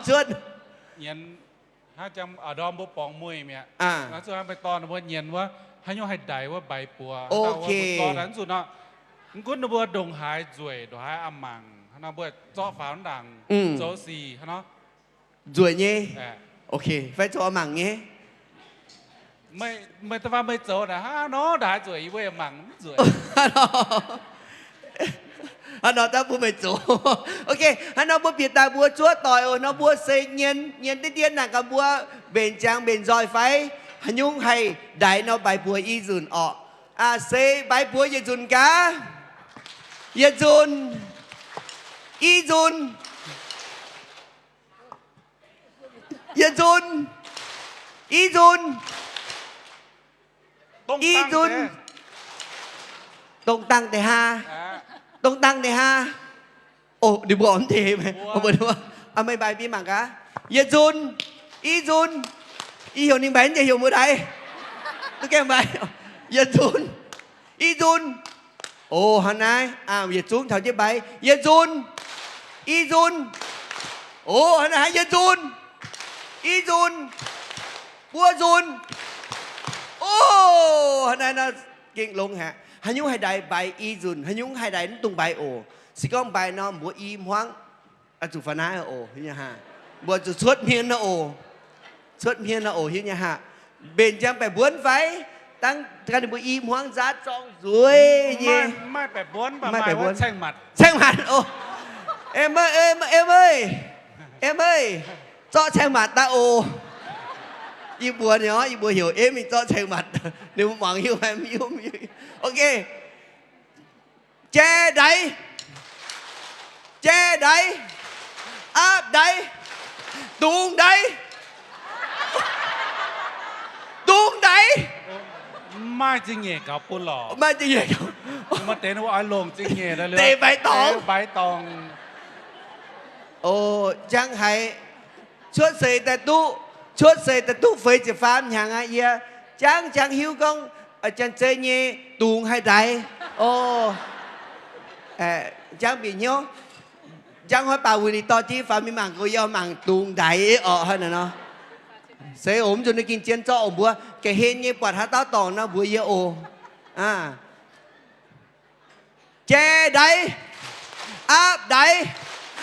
cuotv. Nyienz hnangv jang a'ndorm mbuo borngz mueiz mi'aqv. Aa. Naaiv zuqc hnangv meih dorn ninh mbuo nyienz wuov, haaix nyungc haih ndaix wuov mbaix buoz. Ok. Mbuo zorqv naaiv zuqc nor, mv gunv ninh mbuo ndongc haaix nzueic, ndongc haaix a'mangc, hnangv nor mbuo zorqv faaux ndaangc, mm, zoux sic hnangv nor. Nzueic nyei. Aa. Ok, fai zoux a'mangc nyei. Meih, meih da'faanh meih zoux naaic, hnangv nor ndongc haaix nzueic, yie mbuo yaac mangc mv nzueic. Hnangv nor daaih bun meih zoux. Ok, hnangv nor mbuo bieqc daaih mbuo zuov doic oc. Nor mbuo se nyienz, nyienz diqv dien naaic gaax mbuo mbenc ziangx mbenc nzoih fai haaix nyungc haih ndaix nor mbaix buoz i nzunc orqc. Aa, se mbaix buoz yietc nzunc gaax. Yietc nzunc. I nzunc. Yietc nzunc. I nzunc. I nzunc. Dongh dangh deix haa. Dongh dangh deix haa. Ov, ninh mbuo mv deix. Aa, meih mbaix bun mangc gaax. Yietc nzunc. I nzunc. Yie heuc ninh mbaix, ninh heuc mbuo ndaix. Duqv gaengh mbaix. Yietc nzunc. I nzunc. Ov, hnangv naaiv, yietc zungv taux jienv mbaix. Yietc nzunc. I nzunc. Ov, hnangv naaiv, yietc nzunc. I nzunc. Buo nzunc. Ov, hnangv naaiv nor gengh longx haic. Haaix nyungc haih ndaix mbaix i nzunc, haaix nyungc haih ndaix mv dungx mbaix oc. Se gorngv mbaix nor mbuo i hmuangv, zuqc faaux naaiv oc, hiuv nyei haah. Mbuo zuqc cuotv hmien nor oc. Cuotv hmien nor oc, hiuv nyei haah. Mbenc ziangx baeqc mbuonv fai? Dangh ganh ninh mbuo i hmuangv nzaatv zorng nzueic nyei. Mv maaih baeqc mbuonv, mv maaih baeqc mbuonv, caeng matc. Caeng matc oc. Em, em, em, em, zorqv caeng matc daaih oc. Yie mbuox ninh orqc, yie mbuox heuc em mingh zorqv caeng matc. Ninh mbuo muangx hiuv fai mv hiuv. Ok. Jai ndaix. Jai ndaix. Aapv ndaix. Dungx ndaix. Dungx ndaix. Mv maaih zingh nyeic gaux bun lorqc. Maaih zingh nyeic gaux. Maaih deix ninh mbuo oix longc zingh nyeic daaih liuz deix mbaix dorngx. Mbaix dorngx. O, jangv haiz cuotv seix daaih duqv, cuotv seix daaih duqv feix ziepc faam hnyangx aqv. Yie jangv, jangv hiuv gorngv janx-zei nyei dungz haih ndaix. O, jangv bieqc hnyouv. Jangv hnoi baac wuic ninh dorh jienv faaux mingh mangc gox, yie mangc dungz ndaix orqc, hnangv naaiv nor. Se oc, mv nzunc ninh gengh zien zorqv oc mbuo. Ga'hlen nyei buatc haaix dauh dorngc nor mbuox yie oc. Aa. Jai ndaix, aapv ndaix,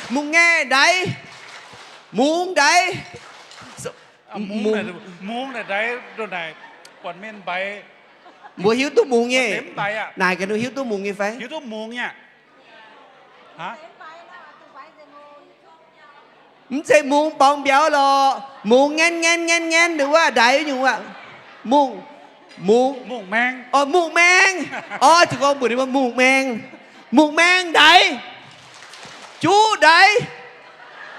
mungz ngaeqv ndaix, mungz ndaix. Mungz naaic, mungz naaic ndaix ndongc naaic, buatc mienh mbaix. Mbuo hiuv duqv mungz nyei. Naaic ga'naaiv hiuv duqv mungz nyei fai? Hiuv duqv mungz nyei. Mv zeiz mungz borngz mbiauz lorqc. Mungz ngaenv ngaenv ngaenv ngaenv, wuov ndaix nyungc wuov. Mungz, mungz, mungz maeng. O, mungz maeng. O, zuqc gorngv mbuox ninh mbuo mungz maeng. Mungz maeng ndaix. Juqv ndaix.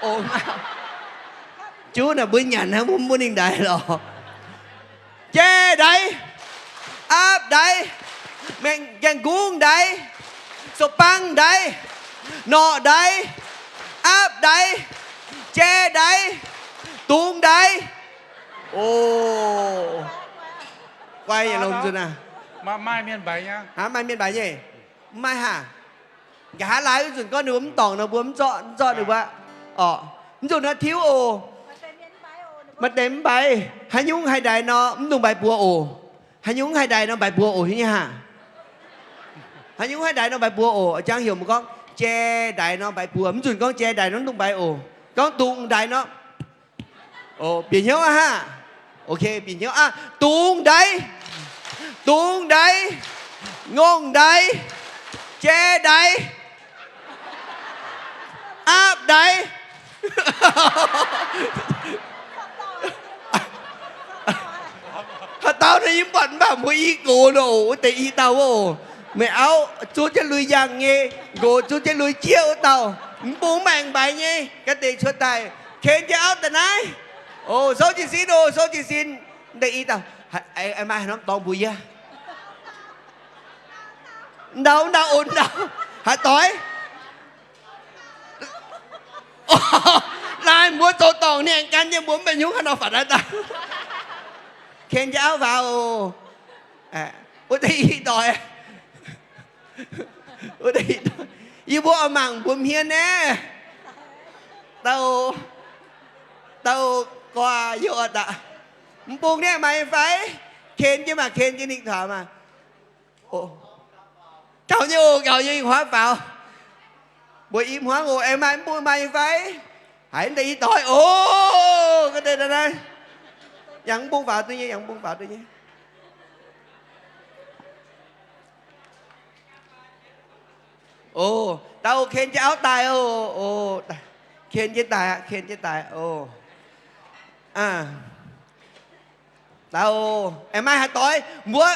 O, juqv naaic mbuo nyanc hnangv, mbuo mv bun ninh ndaix lorqc. Jai ndaix, aapv ndaix, maeng-gaeng-gungv ndaix, sou-bang ndaix, norqc ndaix, aapv ndaix, jai ndaix, dungz ndaix. O, guai yietc longx nzunc aac. Maaih mienh mbaix nyei? Hnangv maaih mienh mbaix nyei? Mv maaih haah. Nqa'haav laai wuov nzunc gorngv ninh mbuo mv dorngc nor, mbuo mv zorqv, mv zorqv ninh mbuo. Orqc, mv nzunc nor tiuv oc. Maaih deix mv mbaix. Haaix nyungc haih ndaix nor mv dungx mbaix buoz oc. Haaix nyungc haih ndaix nor mbaix buoz oc, hiuv nyei haah. Haaix nyungc haih ndaix nor mbaix buoz oc. Jangv heuc mbuo gorngv jai ndaix nor mbaix buoz. Mv nzunc gorngv jai ndaix nor mv dungx mbaix oc. Gorngv dungz ndaix nor. O, bieqc hnyouv aqv haah. Ok, bieqc hnyouv aqv. Dungz ndaix, dungz ndaix, ngongh ndaix, jai ndaix, aapv ndaix. Haaix dauh naaiv yie mv buatc mv baac mbuo i gox nor, wuov deix i dauh wuov oc. Meih auv zuqv jienv lui yangh nyei, nqox zuqv jienv lui jieqv wuov dauh. Mv bung maengx mbaix nyei, ga'deix cuotv daaih. Ken jienv auv daaih naaiv. O, souv jiez sin oc, souv jiez sin. Deix i dauh, maaih haaix norm dorngx mbuox yie. Ndau, ndau, o, ndau. Haaix doix? Naaiv mbuo zoux dorngc ninh aengx gan nyei, mbuo mv benx hnyouv haaix nor fatv naaiv daaih. Ken jienv auv faaux oc. Wuov deix i doix. Yie mbuo oix mangc mbuo hmien naaiv. Dauh, Oix, yie oix daaih. M'bung naaiv maaih nyei fai? Ken jienv maah, ken jienv ninh taux maah. Gaux nyei oc, gaux nyei, huaav faaux. Mbuo i hmuangv oc, aengx maaih m'bung maaih nyei fai? Haiz deix i doix oc, ga'deix daaih naaiv. Yangh m'bung faaux duqv nyei, yangh m'bung faaux duqv nyei. Oc, dauh oc, ken jienv auv daaih oc. Oc, ken jienv daaih aqv, ken jienv daaih oc. Dauh oc, aengx maaih haaix doix, mbuo,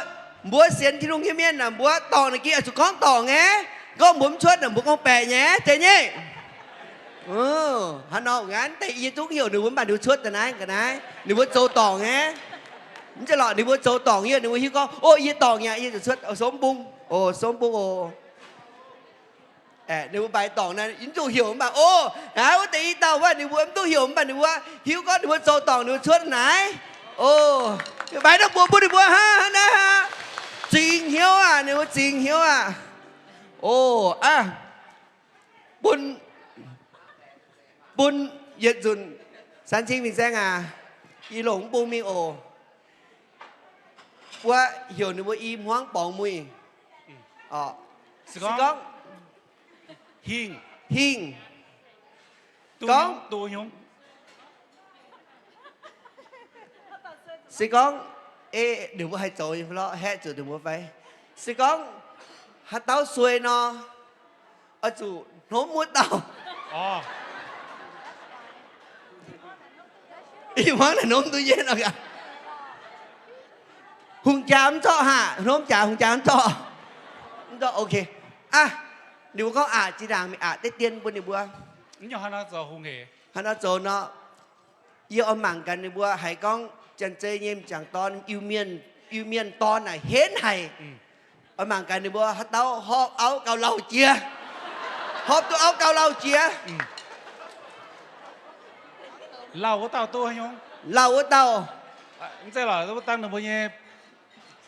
mbuo sienx Tin-Hungh nyei mienh aah, mbuo dorngc naaic gih oix zuqc gorngv dorngc nyei. Gorngv mbuo mv cuotv naaic mbuo gorngv baeqc nyei, zeiz nyei. Hnangv nor ngaanv deix yie zungv heuc ninh mbuo mv baac ninh mbuo cuotv daaih naaiv ga'naaiv, ninh mbuo zoux dorngc nyei. Mv zeiz lorqc, ninh mbuo zoux dorngc yie, ninh mbuo hiuv gorngv, o, yie dorngc nyei, yie zuqc cuotv sou m'bung. O, sou m'bung oc. Ninh mbuo mbaix dorngc naaiv, yie mv duqv heuc mv baac, o, naaiv wuov deix i dauh wuov, ninh mbuo mv duqv heuc mv baac ninh mbuo hiuv gorngv ninh mbuo zoux dorngc ninh mbuo cuotv naaiv. O, mbaix norm mbuox bun ninh mbuo hnangv naaiv aqv. Zingx hnyouv aqv, ninh mbuo zingx hnyouv aqv. O, aqv, bun, bun yietc nzunc san cing fin-saeng aac, yie longc mv bung mingh oc. Wuov heuc ninh mbuo i hmuangv borngz muic. Se gorngv hingh, gorngv, se gorngv, ei, ninh mbuo haih zoux nyei lorqc, haeqv zuqc ninh mbuo fai? Se gorngv haaix dauh suei nor, oix zuqc hnomv wuov dauh. Ih hmuangv naaic hnomv duqv nyei nor. Hungh jaa mv zorqv haah, hnomv jaax hungh jaa mv zorqv. Mv zorqv, ok. Aqv, ninh mbuo gorngv aqc zinh ndaangc mingh aqc deix dien bun ninh mbuo. Hnangv nor zoux nor, yie oix mangc gaax ninh mbuo haiz gorngv janx-zei nyei m'jangc dorn, Iu-Mienh, Iu-Mienh dorn naaic henv haic. Oix mangc gaax ninh mbuo haaix dauh horpc auv gauh lauh jiex, horpc duqv auv gauh lauh jiex. Lauh wuov dauh duqv nyungc. Lauh wuov dauh. Mv zeiz lorqc, wuov dangh ninh mbuo nyei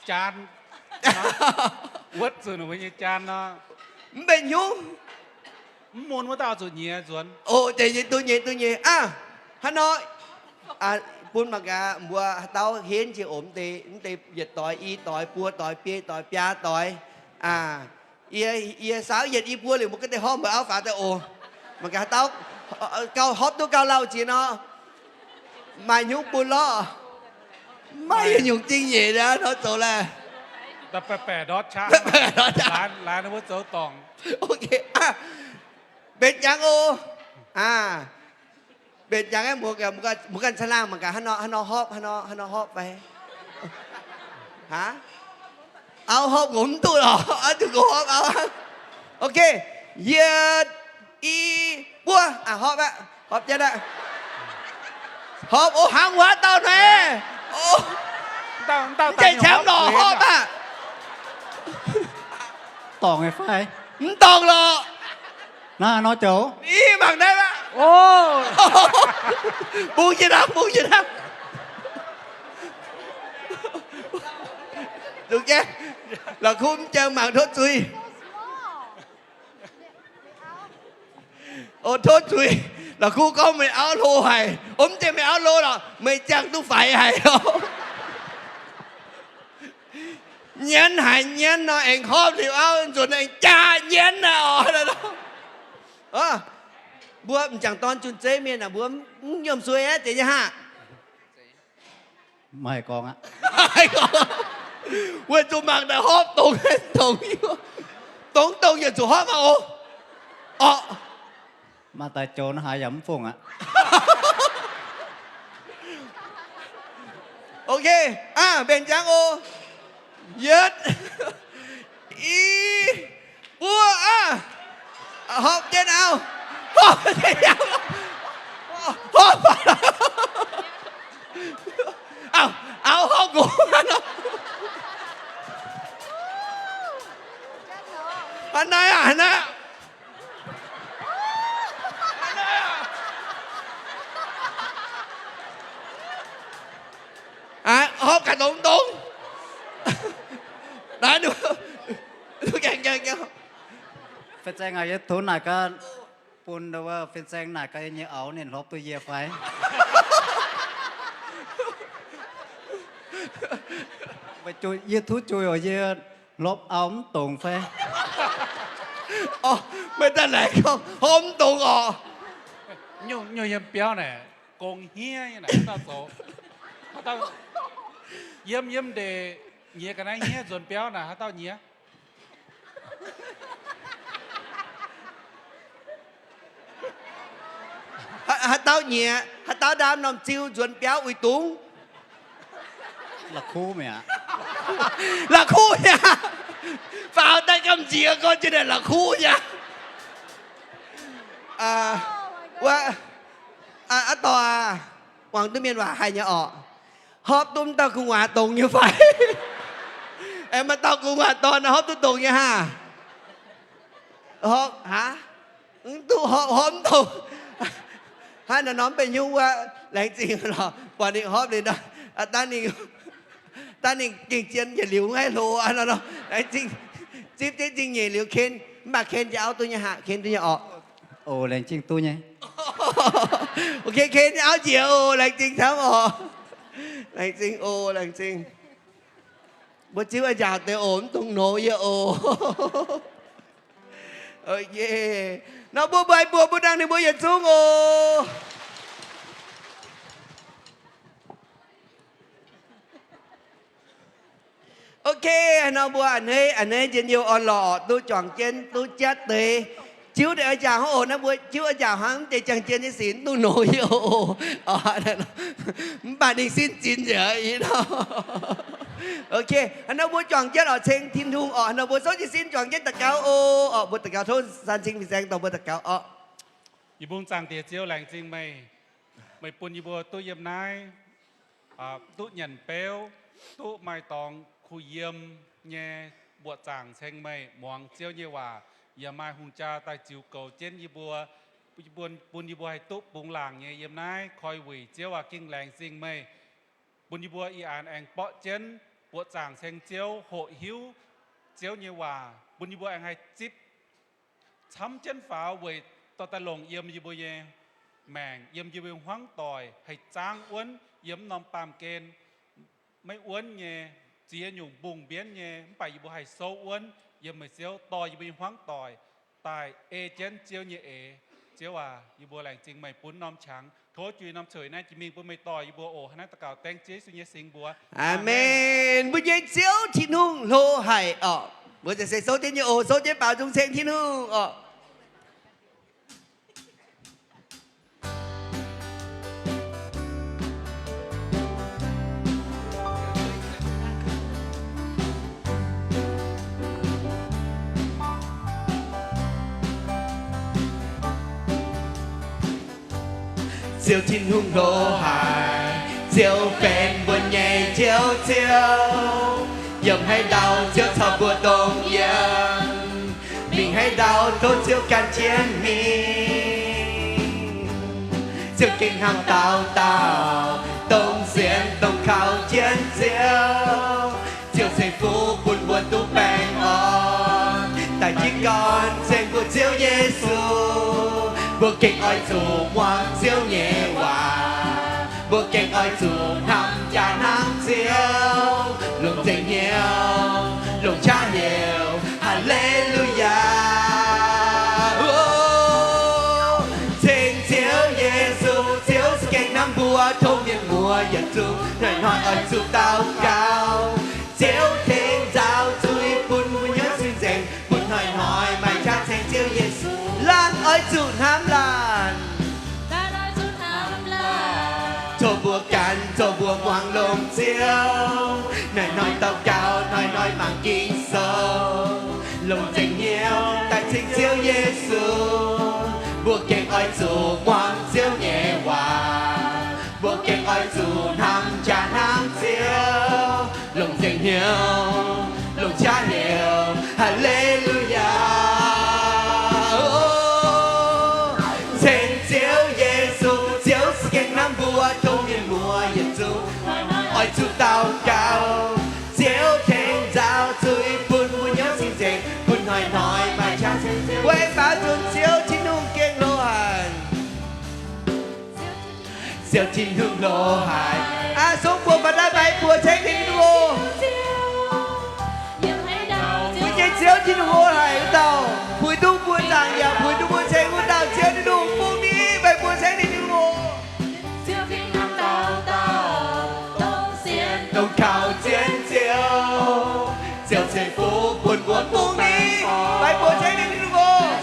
jaan, wuotv zuqc ninh mbuo nyei jaan nor, mv benx hnyouv. Mv mun wuov dauh zuqc nyiex nzuonx. O, deix nyei, duqv nyei, duqv nyei. Aqv, hnangv nor, bun mangc gaax mbuo haaix dauh henv jiex oc. Mv deix, mv deix yietc doix, i doix, buo doix, biei doix, biaa doix. Yie, yie saauv yietc i buo liuz mbuo ga'deix horpc mbuo auv faaux daaih oc. Mangc gaax haaix dauh gauh horpc duqv gauh lauh jiex nor, maaih hnyouv bun lorqc. Mv maaih yietc nyungc zingh nyeic aqv, hnangv nor zoux laeh. Baeqc ndortv qaqv, laaix ninh mbuo zoux dorngc. Ok, mbenc jangx oc. Mbenc jangx aeqv, mbuo ganh caangh laangh mangc gaax hnangv nor, hnangv nor horpc, hnangv nor horpc fai? Aav, auv horpc nqox mv duqv lorqc, oix zuqc nqox horpc auv. Ok, yietc, i, buo, horpc aqv, horpc jienv aqv. Horpc oc, hnangv wuov dauh naaiv. Mv nzengc qamv lorqc, horpc aqv. Dorngc fai? Mv dorngc lorqc. Naaiv nor joux. Ih, mangc naaiv aqv. Bungx jienv hnangv, bungx jienv hnangv. Zuqc jienv. La'kuqv mv jangx mangc tov zuiz. O, tov zuiz. La'kuqv gorngv meih auv hlo haic. O, mv zeiz meih auv hlo lorqc, meih jangx duqv faix haic. Nyienz haic, nyienz nor aengx horpc liuz auv nzuonx aengx jaa nyienz aqv oc. Mbuo m'jangc dorn zunh zeiv mienh aah, mbuo mv nyiemc suei aqv, deix nyei haah. Maiv gorngv aqv. Weic zuqc mangc daaih horpc dongz, dongz, dongz yietc zuqc horpc aqv oc. Orqc. Maaih daaih joux naaiv haaix yaac mv fungc aqv. Ok, aav, mbenc jangx oc. Yietv, i, buo, aav. Horpc jienv auv. Horpc jienv auv. Horpc. Auv, auv horpc nqox. Hnangv naaiv aqv, hnangv naaiv aqv. Aav, horpc gaax dongz dongz. Naaiv, gaengh, gaengh, gaengh. Fin-saeng aac, yie tov naaic gaax, bun wuov fin-saeng naaic gaax yie nyei auv, ninh horpc duqv yie fai? Yie tov joux yie hlopv auv mv dongz fai? Orqv, meih daaih laengz gorngv hlopv mv dongz orqc. Nyungc, nyungc yiem biauv naaic, gong hniev nyei naaic, haaix dauh zoux? Haaix dauh yiem, yiem ndeic nyiex ga'naaiv hniev nzuonx biauv naaic, haaix dauh nyiex? Haaix, haaix dauh nyiex, haaix dauh ndaam norm ziu nzuonx biauv uix dungz? La'kuqv mi'aqv. La'kuqv mi'aqv. Faaux daaih gamh nziex gorngv jienv naaic la'kuqv mi'aqv. Wuov, aa, aa, dorh aac, muangx duqv mienh waac haiz nyei orqc. Hopv duqv mv dauh gu'nguaaz dongz nyei fai? Aengx maaih dauh gu'nguaaz dorn hopv duqv dongz nyei haah? Hopv, aa, mv duqv hopv, hopv mv dongz. Hnangv naaiv norm benx nyungc wuov, laengz zingh lorqc, buatc ninh hopv liuz nor, daaih ninh, daaih ninh gengh zien njiec liuz mv haih hlo aqv nor. Laengz zingh, zipv jienv zingh nyeic liuz ken, mv baac ken jiex auv duqv nyei haah, ken duqv nyei orqc. Oc, laengz zingh duqv nyei. Ok, ken nyei auv njiec oc, laengz zingh camv oc. Laengz zingh oc, laengz zingh. Mbuo ziouv oix njaaux deix oc, mv dungx noz yie oc. Nor mbuo mbuo haaix buoz mbuo dangh ninh mbuo yietc zungv oc. Ok, haaix nor mbuo a'hneiv, a'hneiv njien-youh orn-lorqc duqv juangc jienv duqv jatv deix. Ziouv deix oix njaaux hnangv oc, naaiv mbuo ziouv oix njaaux hnangv mv deix jangx jien nyei sic mv dungx noz yie oc. Mv baac ninh sin zinx nzengc aqv. Ok, haaix nor mbuo juangc jienv oc, ceng Tin-Hungh oc, haaix nor mbuo souv jienv sin juangc jienv daux gaux oc. Oc, mbuo daux gaux, tov San Cing Fin-Saeng dorh mbuo daux gaux oc. Yie mbuo Zaangc Diex Ziouv, laengz zingh meih, meih bun yie mbuo duqv yiem naaiv, duqv nyanc beuv, duqv maaih dorngx kuh yiem nyei mbuoqc zaangc ceng meih, muangx Ziouv nyei waac, yaac maaih hungh jaa daaih ziux goux jienv yie mbuo, bun yie mbuo haih duqv bungx laangc nyei yiem naaiv koi wuic. Ziouv aac, gengh laengz zingh meih, bun yie mbuo ih aqv aengx borqv jienv mbuoqc zaangc ceng Ziouv, hoqc hiuv Ziouv nyei waac, bun yie mbuo aengx haih zipv camv jienv faaux weic dorh daaih longc yiem yie mbuo nyei maengc, yiem yie mbuo hmuangv doic, haih zaangv wuonv yiem mv norm baamh gen, maiv wuonv nyei, ziex nyungc mbungh mbienv nyei, mv baac yie mbuo haih souv wuonv yiem meih Ziouv dorh yie mbuo nyei hmuangv doic daaih ei jienv Ziouv nyei eix. Ziouv aac, yie mbuo laengz zingh meih bun norm qangx, tov juix norm cueiv naaiv jiex mingh bun meih dorh yie mbuo oc. Hnangv naaiv daux gaux dengv Ziouv Yesu nyei singx mbuox. Aamen. Mbuo nyei Ziouv Tin-Hungh hlo haic orqc. Mbuo za'gengh souv jienv nyei oc, souv jienv baaux nzung ceng Tin-Hungh orqc. Ziouv Tin-Hungh hlo haic, Ziouv benx mbuo nyei Njoux Ziouv. Yiem haaix ndau Ziouv caux mbuo dongh yiem, mingh haaix ndau tov Ziouv gan jienv mingh. Ziouv gengh hnamv dauh dauh dongh sienx dongh kaux jienv Ziouv. Ziouv ceix fuqv bun mbuo duqv baengh orn, daaih jienv gorn ceng mbuo Ziouv Yesu. Mbuo gengh oix zuqc muangx Ziouv nyei waac. Mbuo gengh oix zuqc hnamv jaax hnangv Ziouv, longc nzengc hnyouv, longc qaqv heuc, Haa^le^lu^yaa. Ceng Ziouv Yesu, Ziouv za'gengh hnamv mbuo, tov mienh muoz yietc zungv hnoi-hnoi oix zuqc daux gaux. Ziouv tengx nzaaux zuiz bun mbuo hnyouv cing-nzengc, bun hnoi-hnoi maaih qaqv ceng Ziouv Yesu. Laanh oix zuqc hnamv laanh. Tov mbuo ganh, tov mbuo muangx longx Ziouv, hnoi-hnoi daux gaux, hnoi-hnoi mangc Ging-Sou, longc nzengc hnyouv daaih ceng Ziouv Yesu. Mbuo gengh oix zuqc muangx Ziouv nyei waac. Mbuo gengh oix zuqc hnamv jaax hnangv Ziouv, longc nzengc hnyouv, longc qaqv heuc, Haa^le^lu^yaa. Ceng Ziouv Yesu, Ziouv za'gengh hnamv mbuo, tov mienh muoz yietc zungv oix zuqc daux gaux. Ziouv tengx nzaaux zuiz bun mbuo hnyouv cing-nzengc, bun hnoi-hnoi maaih qaqv ceng Ziouv. Weic faaux nzunc Ziouv Tin-Hungh gengh hlo haic. Ziouv Tin-Hungh hlo haic. Aa, sung buoz faaux daaih mbaix buoz ceng Tin-Hungh oc. Mbuo nyei Ziouv Tin-Hungh hlo haic wuov dauh, puix duqv mbuo nzaangc yaac puix duqv mbuo ceng wuov dauh Ziouv Tin-Hungh, bung ni mbaix buoz ceng Tin-Hungh oc. Dongh kaux zien Ziouv, Ziouv ceix fuqv bun mbuo bung ni mbaix buoz ceng Tin-Hungh oc.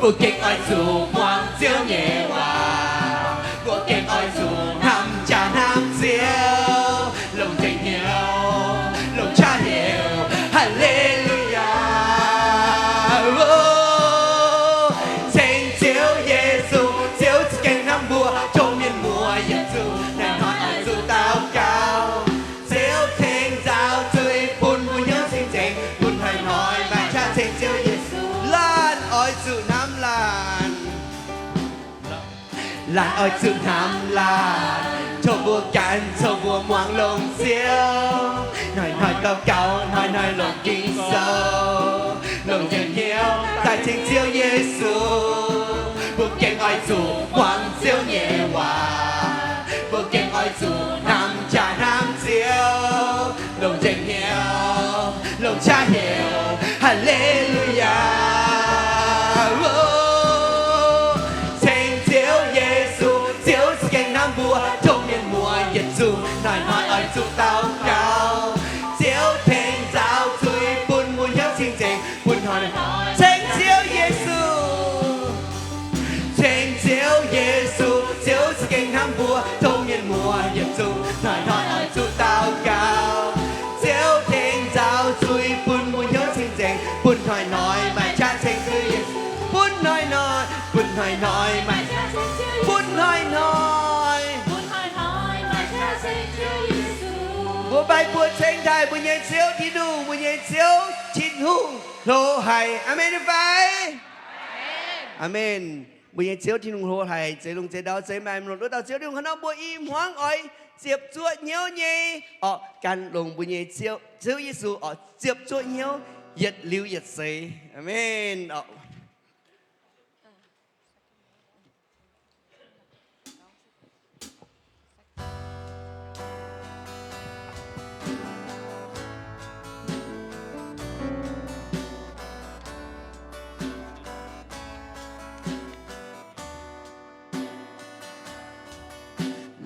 Mbuo gengh oix zuqc muangx Ziouv nyei waac. Mbuo gengh oix zuqc hnamv jaax hnamv Ziouv, longc nzengc hnyouv, longc qaqv heuc, Haa^le^lu^yaa. Ceng Ziouv Yesu, Ziouv za'gengh hnamv mbuo, tov mienh muoz yietc zungv hnoi-hnoi oix zuqc daux gaux. Ziouv tengx nzaaux zuiz bun mbuo hnyouv cing-nzengc, bun hnoi-hnoi maaih qaqv ceng Ziouv Yesu. Laanh oix zuqc hnamv laanh. Laanh oix zuqc hnamv laanh, tov mbuo ganh, tov mbuo muangx longx Ziouv. Hnoi-hnoi daux gaux, hnoi-hnoi longc Ging-Sou, longc nzengc hnyouv daaih ceng Ziouv Yesu. Mbuo gengh oix zuqc muangx Ziouv nyei waac. Mbuo gengh oix zuqc hnamv jaax hnamv Ziouv, longc nzengc hnyouv, longc qaqv heuc, Haa^le^lu^yaa. Ceng Ziouv Yesu, Ziouv za'gengh hnamv mbuo, tov mienh muoz yietc zungv hnoi-hnoi oix zuqc daux gaux. Ziouv tengx nzaaux zuiz bun mbuo hnyouv cing-nzengc, bun hnoi-hnoi ceng Ziouv Yesu. Ceng Ziouv Yesu, Ziouv za'gengh hnamv mbuo, tov mienh muoz yietc zungv hnoi-hnoi oix zuqc daux gaux. Ziouv tengx nzaaux zuiz bun mbuo hnyouv cing-nzengc, bun hnoi-hnoi maaih qaqv ceng Ziouv Yesu. Bun hnoi-hnoi, bun hnoi-hnoi maaih, bun hnoi-hnoi. Mbuo mbaix buoz ceng taux mbuo nyei Ziouv Tin-Hungh, mbuo nyei Ziouv Tin-Hungh hlo haic. Aamen fai? Aamen. Mbuo nyei Ziouv Tin-Hungh hlo haic, zeix lungh zeix ndau, zeix maengc longc wuov dauh Ziouv Tin-Hungh hnangv nor mbuo i hmuangv oix ziepc zuoqv hnyouv nyei orqc, gan longc mbuo nyei Ziouv, Ziouv Yesu orqc, ziepc zuoqv hnyouv yietc liuz yietc seix. Aamen orqc.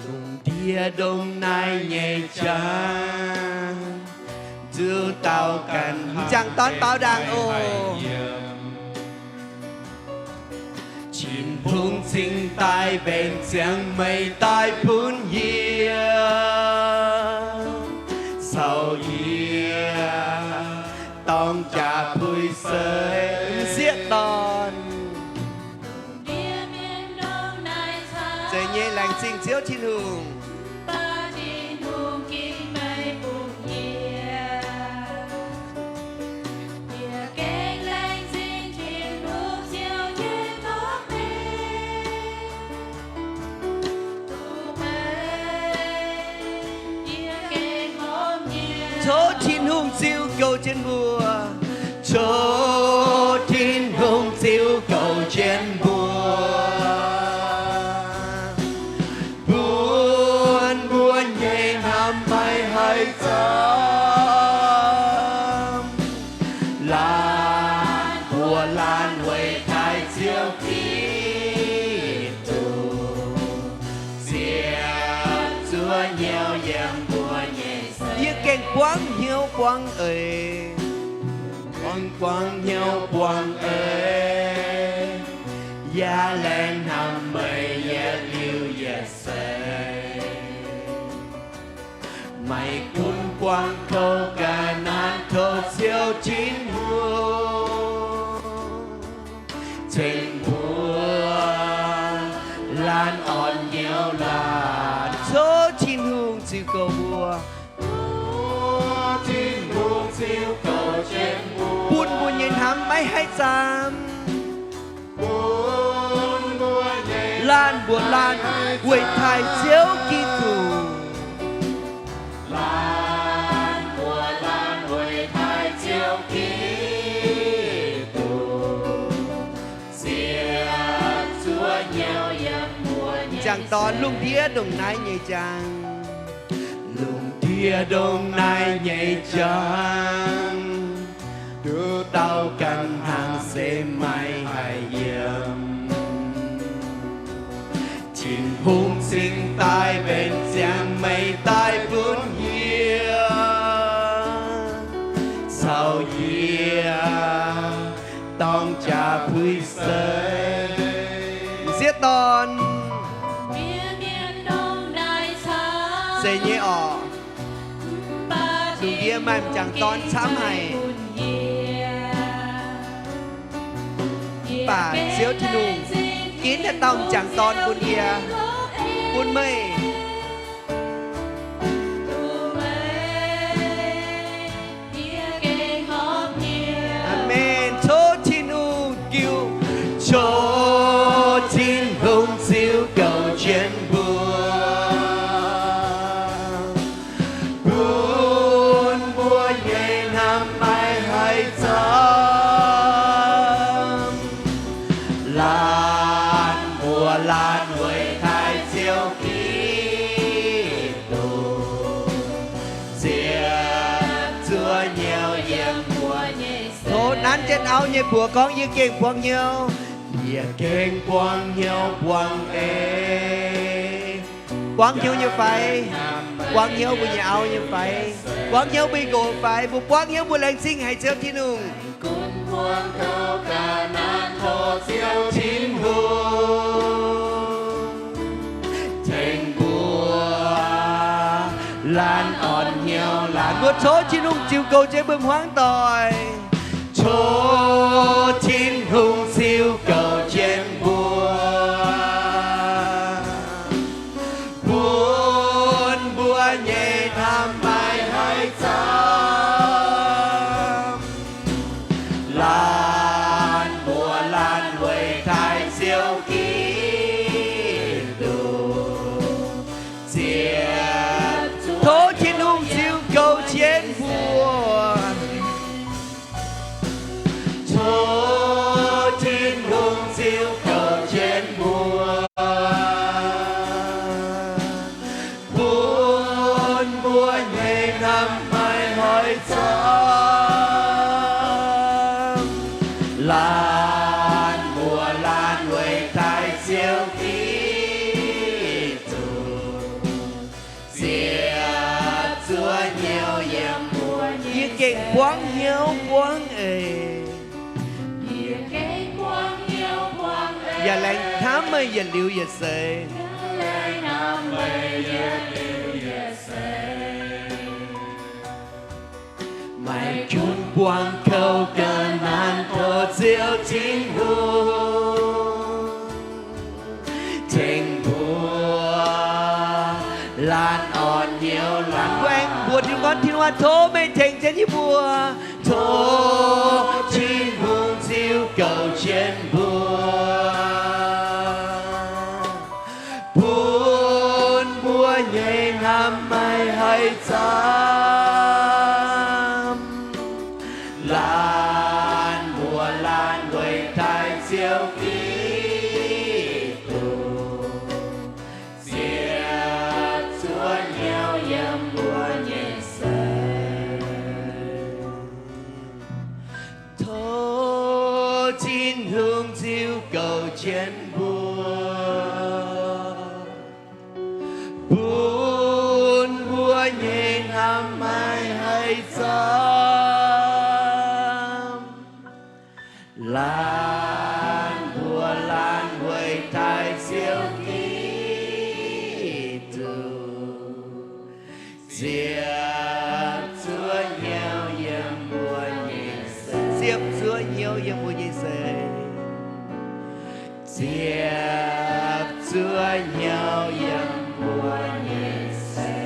Lungh ndiev ndongc naaiv nyei jaax, nzuqc dauh ganh m'jangc dorn baaux ndaangc oc. Tin-Hungh cingx daaih mbenc ziangx meih daaih bun yie, caux yie dorng jaax puix seix m'sieqv dorn. Zeiz nyei, laengz zingh Ziouv Tin-Hungh. Tov Tin-Hungh ziux goux jienv mbuo. Tov Tin-Hungh ziux goux jienv mbuo, bun mbuo nyei hnamv maiv haih zaamv. Laanh mbuox laanh weic taaih Ziouv Giduc ziepc zuoqv hnyouv yiem mbuo nyei. Yie gengh buangv hnyouv buangv eix, buangv buangv hnyouv buangv eix, yaac laengz hnamv meih yietc liuz yietc seix. Maiv gunv buangv kouv ga'naaiv, tov Ziouv Tin-Hungh ceng mbuo laanh orn hnyouv laanh. Tov Tin-Hungh ziux goux mbuo, bun mbuo nyei hnamv maiv haih zaamv. Laanh mbuox laanh weic taaih Ziouv Giduc. Laanh mbuox laanh weic taaih Ziouv Giduc ziepc zuoqv hnyouv. m'jangc dorn lungh ndiev ndongc naaiv nyei jangx. Lungh ndiev ndongc naaiv nyei jangx, nduqc dauh ganh hnaangx se maiv haih yiem. Tin-Hungh cingx daaih mbenc ziangx meih daaih bun yie, caux yie dorng jaax puix seix. M'sieqv dorn se nyei orqc. Lungh ndiev maaih m'jangc dorn camv haic. Mv baac Ziouv Tin-Hungh ginv haaix dauh m'jangc dorn bun yie, bun meih. Aamen. Tov Tin-Hungh ziux, tov Tin-Hungh ziux gouv jienv mbuo, bun mbuo nyei hnamv maiv haih camv. Laanh mbuo laanh weic taaih Ziouv Giduc ziepc zuoqv hnyouv yiem mbuo nyei. Tov nanv jienv auv nyei mbuox gorngv, yie gengh buangv hnyouv, yie gengh buangv hnyouv buangv eix. Buangv hnyouv nyei fai? Buangv hnyouv mbuo nyei auv nyei fai? Buangv hnyouv mbuo nyei nqox fai? Mbuo buangv hnyouv mbuo laengz zingh haic Ziouv Tin-Hungh. Tengx mbuo laanh orn hnyouv laanh. Mbuo tov Tin-Hungh ziux gouv jienv mbuo hmuangv doic. Tov Tin-Hungh ziux gouv jienv mbuo, bun mbuo nyei hnamv maiv haih camv. Laanh mbuo laanh weic taaih Ziouv Giduc ziepc zuoqv. Tov Tin-Hungh ziux gouv jienv mbuo. Tov Tin-Hungh ziux gouv jienv mbuo, bun mbuo nyei hnamv maiv haih camv. Laanh mbuo laanh weic taaih Ziouv Giduc ziepc zuoqv hnyouv yiem mbuo nyei. Yie gengh buangv hnyouv buangv eix. Yaac laengz hnamv meih yietc liuz yietc seix. Maiv gunv buangh kouv ga'naaiv, tov Ziouv Tin-Hungh tengx mbuo laanh orn hnyouv laanh. Mbuo aengx mbuox Tin-Hungh gorngv, Tin-Hungh aah, tov meih tengx jienv yie mbuo. Tov Tin-Hungh ziux gouv jienv mbuo, bun mbuo nyei hnamv maiv haih camv. Laanh mbuo laanh weic taaih Ziouv Giduc ziepc zuoqv hnyouv yiem mbuo nyei seix. Tov Tin-Hungh ziux gouv jienv mbuo, bun mbuo nyei hnamv maiv haih camv. Laanh mbuo laanh weic taaih Ziouv Giduc ziepc zuoqv hnyouv yiem mbuo nyei seix. Ziepc zuoqv hnyouv yiem mbuo nyei seix. Ziepc zuoqv hnyouv yiem mbuo nyei seix.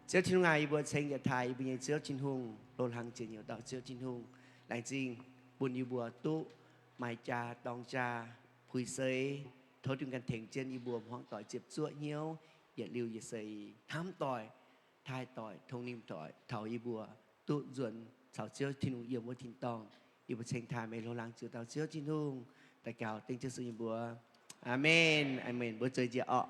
Ziouv Tin-Hungh aac, yie mbuo ceng yietc taaih yie mbuo nyei Ziouv Tin-Hungh, loz-hlang njien-youh dauh Ziouv Tin-Hungh, laengz zingh bun yie mbuo duqv maaih jaa dorng jaa puix seix. Tov Tin-Hungh ganh tengx jienv yie mbuo hmuangv doic ziepc zuoqv hnyouv yietc liuz yietc seix, hnamv doic, taaih doic, tongx nimc doic, taux yie mbuo duqv nzuonx caux Ziouv Tin-Hungh yiem wuov tin-dorngh. Yie mbuo ceng taaih meih, loz-hlang njien-youh dauh Ziouv Tin-Hungh. daux gaux dengv Ziouv Yesu nyei mbuox. Aamen, aamen. Mbuo zueiz njiec orqc.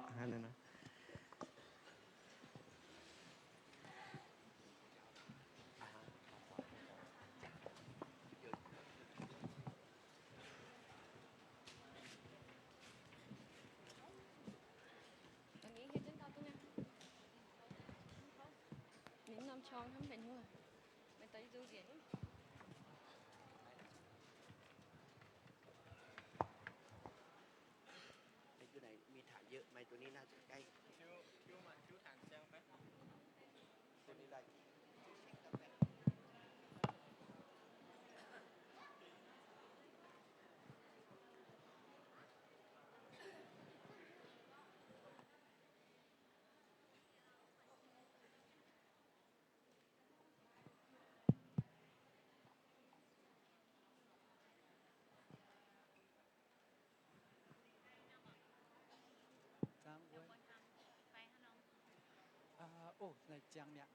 Ov, ziangx mi'aqv.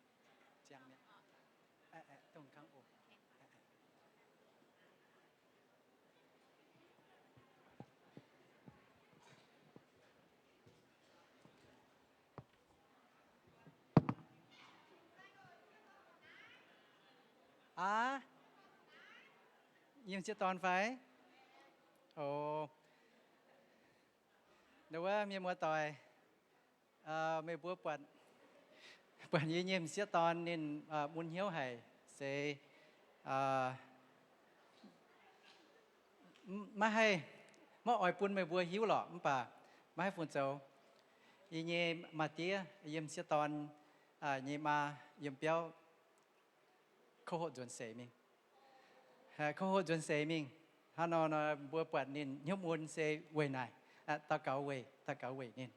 Ziangx mi'aqv. Dongh kangv oc. Aav, yiem sieqv dorn fai? Oc, ndau wuov mienh muoz-doic, meih mbuo buatc, buatc yie nyei m'sieqv dorn ninh mun hnyouv haic, se maiv haih, maiv oix bun meih mbuo hiuv lorqc, mv baac maiv haih fungc zoux. Yie nyei maa-diev yiem m'sieqv dorn nyei maa yiem biauv kouv hoqc nzuonx seix mingh. Kouv hoqc nzuonx seix mingh. Hnangv nor, mbuo buatc ninh hnyouv mun se weic naaic, daux gaux weic, daux gaux weic ninh.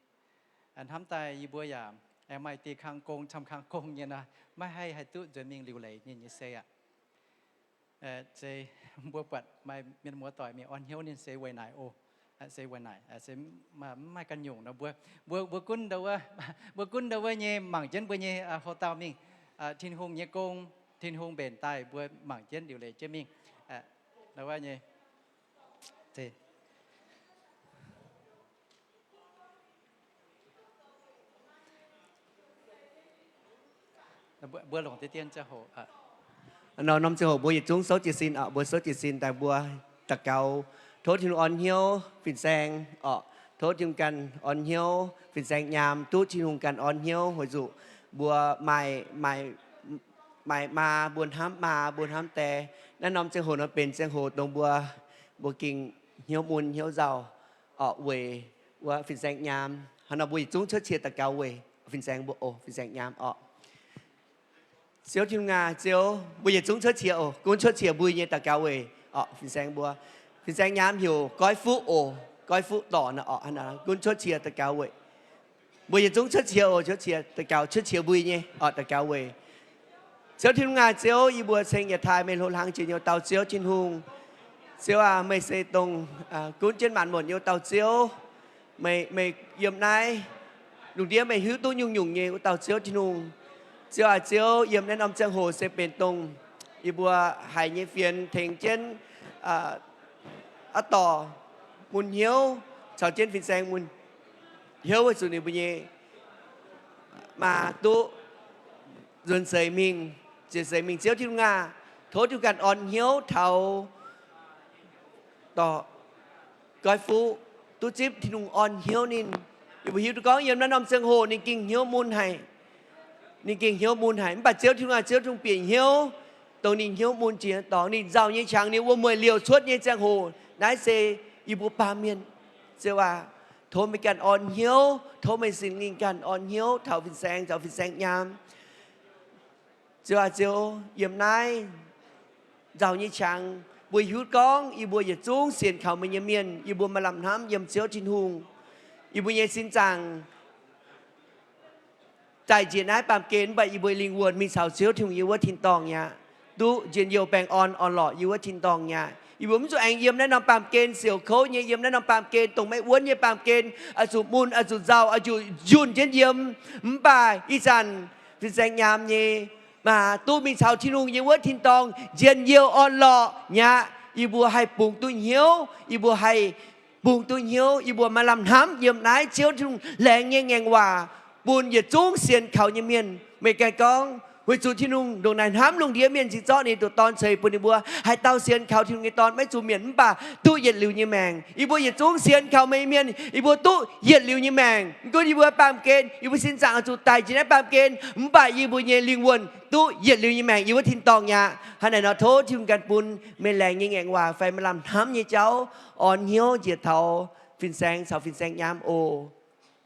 Hnamv daaih yie mbuo yaac aengx maaih deix kang gong, camv kang gong nyei nor, maiv haih haih duqv nzuonx mingh liuc leiz ninh nyei sei aqv. Se mbuo buatc maaih mienh muoz-doic mingh orn hnyouv ninh se weic naaic oc. Se weic naaic, se maiv maaih ganh nyungc nor, mbuo, mbuo, mbuo gunv ndau wuov, mbuo gunv ndau wuov nyei mangc jienv mbuo nyei houx-dauh mingh. Tin-Hungh nyei gong, Tin-Hungh mbenc daaih mbuo mangc jienv liuc leiz jienv mingh. Ndau wuov nyei mbuo longc deix dien ziangh hoc. Norm ziangh hoc mbuo yietc zungv souv jiez sin oc. Mbuo souv jiez sin daaih mbuo daux gaux, tov Tin-Hungh orn hnyouv fin-saeng oc. Tov Tin-Hungh ganh orn hnyouv fin-saeng nyaam, duqv Tin-Hungh ganh orn hnyouv weic zuqc mbuo maaih, maaih maa, mbuo hnamv maa, mbuo hnamv die. Naaiv norm ziangh hoc nor benx ziangh hoc dongh mbuo, mbuo gengh hnyouv mun hnyouv nzauh oc, weic wuov fin-saeng nyaam. Hnangv nor mbuo yietc zungv cuotv qiex daux gaux weic fin-saeng mbuo oc, fin-saeng nyaam oc. Ziouv Tin-Hungh aac, Ziouv, mbuo yietc zungv cuotv qiex oc, gunv cuotv qiex mbui nyei daux gaux weic oc, fin-saeng mbuo. Fin-saeng nyaam heuc Goiv Fuqv oc, Goiv Fuqv dorc nor oc, gunv cuotv qiex daux gaux weic. Mbuo yietc zungv cuotv qiex oc, cuotv qiex daux gaux, cuotv qiex mbui nyei oc, daux gaux weic. Ziouv Tin-Hungh aac, Ziouv, yie mbuo ceng yietc taaih meih hlo hlang jiex nyei dauh Ziouv Tin-Hungh. Ziouv aac, meih se dongh gunv jienv maanc muotc nyei wuov dauh Ziouv. Meih, meih yiem naaiv lungh ndiev meih hiuv duqv nyungc-nyungc nyei wuov dauh Ziouv Tin-Hungh. Ziouv aac, Ziouv, yiem naaiv norm ziangh hoc se benx dongh yie mbuo haiz nyei fienx tengx jienv aqv dorh mun hnyouv caux jienv fin-saeng mun hnyouv weic zuqc ninh mbuo nyei maa duqv nzuonx seix mingh, ziec seix mingh. Ziouv Tin-Hungh aac, tov Tin-Hungh ganh orn hnyouv taux dorc Goiv Fuqv duqv zipv Tin-Hungh orn hnyouv ninh. Yie mbuo hiuv duqv gorngv yiem naaiv norm ziangh hoc ninh gengh hnyouv mun haic. Ninh gengh hnyouv mun haic. Mv baac Ziouv Tin-Hungh aac, Ziouv Tin-Hungh bieqc hnyouv dongh ninh hnyouv mun jiex dorngx, ninh nzauh nyei qangx, ninh wuom-mueic liouc cuotv nyei ziangh hoc. Naaiv se yie mbuo baamh mienh. Ziouv aac, tov meih ganh orn hnyouv, tov meih Singx Lingh ganh orn hnyouv taux fin-saeng, taux fin-saeng nyaam. Ziouv aac, Ziouv, yiem naaiv nzauh nyei qangx, mbuo hiuv gorngv yie mbuo yietc zungv sienx kaux meih nyei mienh, yie mbuo maaih lamh hnamv yiem Ziouv Tin-Hungh. Yie mbuo nyei sin zaangc daic njiec naaiv baamh gen, mv baac yie mbuo lingh wuonh mingh caux Ziouv Tin-Hungh yiem wuov tin-dorngh aqv. Duqv njien-youh baengh orn orn-lorqc yiem wuov tin-dorngh aqv. Yie mbuo mv zuqc aengx yiem naaiv norm baamh gen siouc kouv nyei, yiem naaiv norm baamh gen dongh maiv wuonv nyei baamh gen, oix zuqc mun, oix zuqc nzauh, oix zuqc njunh jienv yiem. Mv baac ih zanc fin-saeng nyaam nyei maa duqv mingh caux Tin-Hungh yiem wuov tin-dorngh njien-youh orn-lorqc mi'aqv. Yie mbuo haih bungx duqv hnyouv, yie mbuo haih bungx duqv hnyouv, yie mbuo maaih lamh hnamv yiem naaiv Ziouv Tin-Hungh laengz nyei ngaengc waac bun yietc zungv sienx kaux nyei mienh. Meih ganh gorngv, weic zuqc Tin-Hungh ndongc naaic hnamv lungh ndiev mienh, cingx zorqv ninh nyei ndoqc Dorn ceix bun ninh mbuo, haaix dauh sienx kaux Tin-Hungh nyei Dorn maiv zuqc mietc mv baac duqv yietc liuz nyei maengc. Yie mbuo yietc zungv sienx kaux meih nyei mienh, yie mbuo duqv yietc liuz nyei maengc. Mv gunv yie mbuo baamh gen, yie mbuo sin zaangc oix zuqc daic jiex naaiv baamh gen, mv baac yie mbuo nyei lingh wuonh duqv yietc liuz nyei maengc, yie mbuo tin-dorngh aqv. Hnangv naaic nor tov Tin-Hungh ganh bun meih laengz nyei ngaengc waac fai maaih lamh hnamv nyei jauv orn hnyouv njiec taux fin-saeng caux fin-saeng nyaam oc.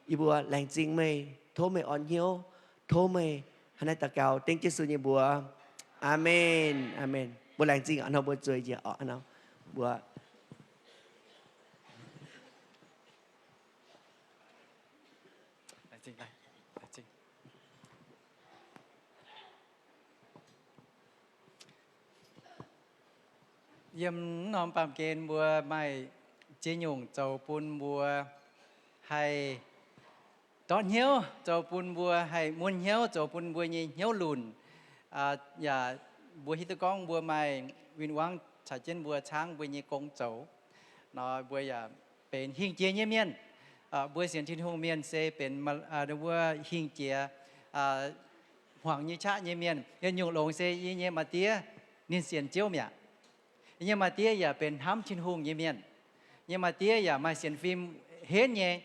Yie mbuo laengz zingh meih, tov meih orn hnyouv, tov meih. Hnangv naaiv daux gaux dengv Yesu nyei mbuox. Aamen. Aamen. Mbuo laengz zingh, hnangv mbuo zueiz njiec oc. Mbuo yiem norm baamh gen mbuo maaih ziex nyungc zoux bun mbuo haih ndortv hnyouv, zoux bun mbuo haih mun hnyouv, zoux bun mbuo nyei hnyouv lunc. Yaac mbuo hiuv duqv gorngv mbuo maaih win-wangv caux jienv mbuo caangv mbuo nyei gong zoux nor, mbuo yaac benx hingh jiex nyei mienh. Mbuo sienx Tin-Hungh mienh se benx wuov hingh jiex, hmuangx nyei qaqv nyei mienh. Yietc nyungc longx se yie nyei maa-diev ninh sienx Ziouv mi'aqv. Yie nyei maa-diev yaac benx hnamv Tin-Hungh nyei mienh. Yie nyei maa-diev yaac maaih sienx fim henv nyei.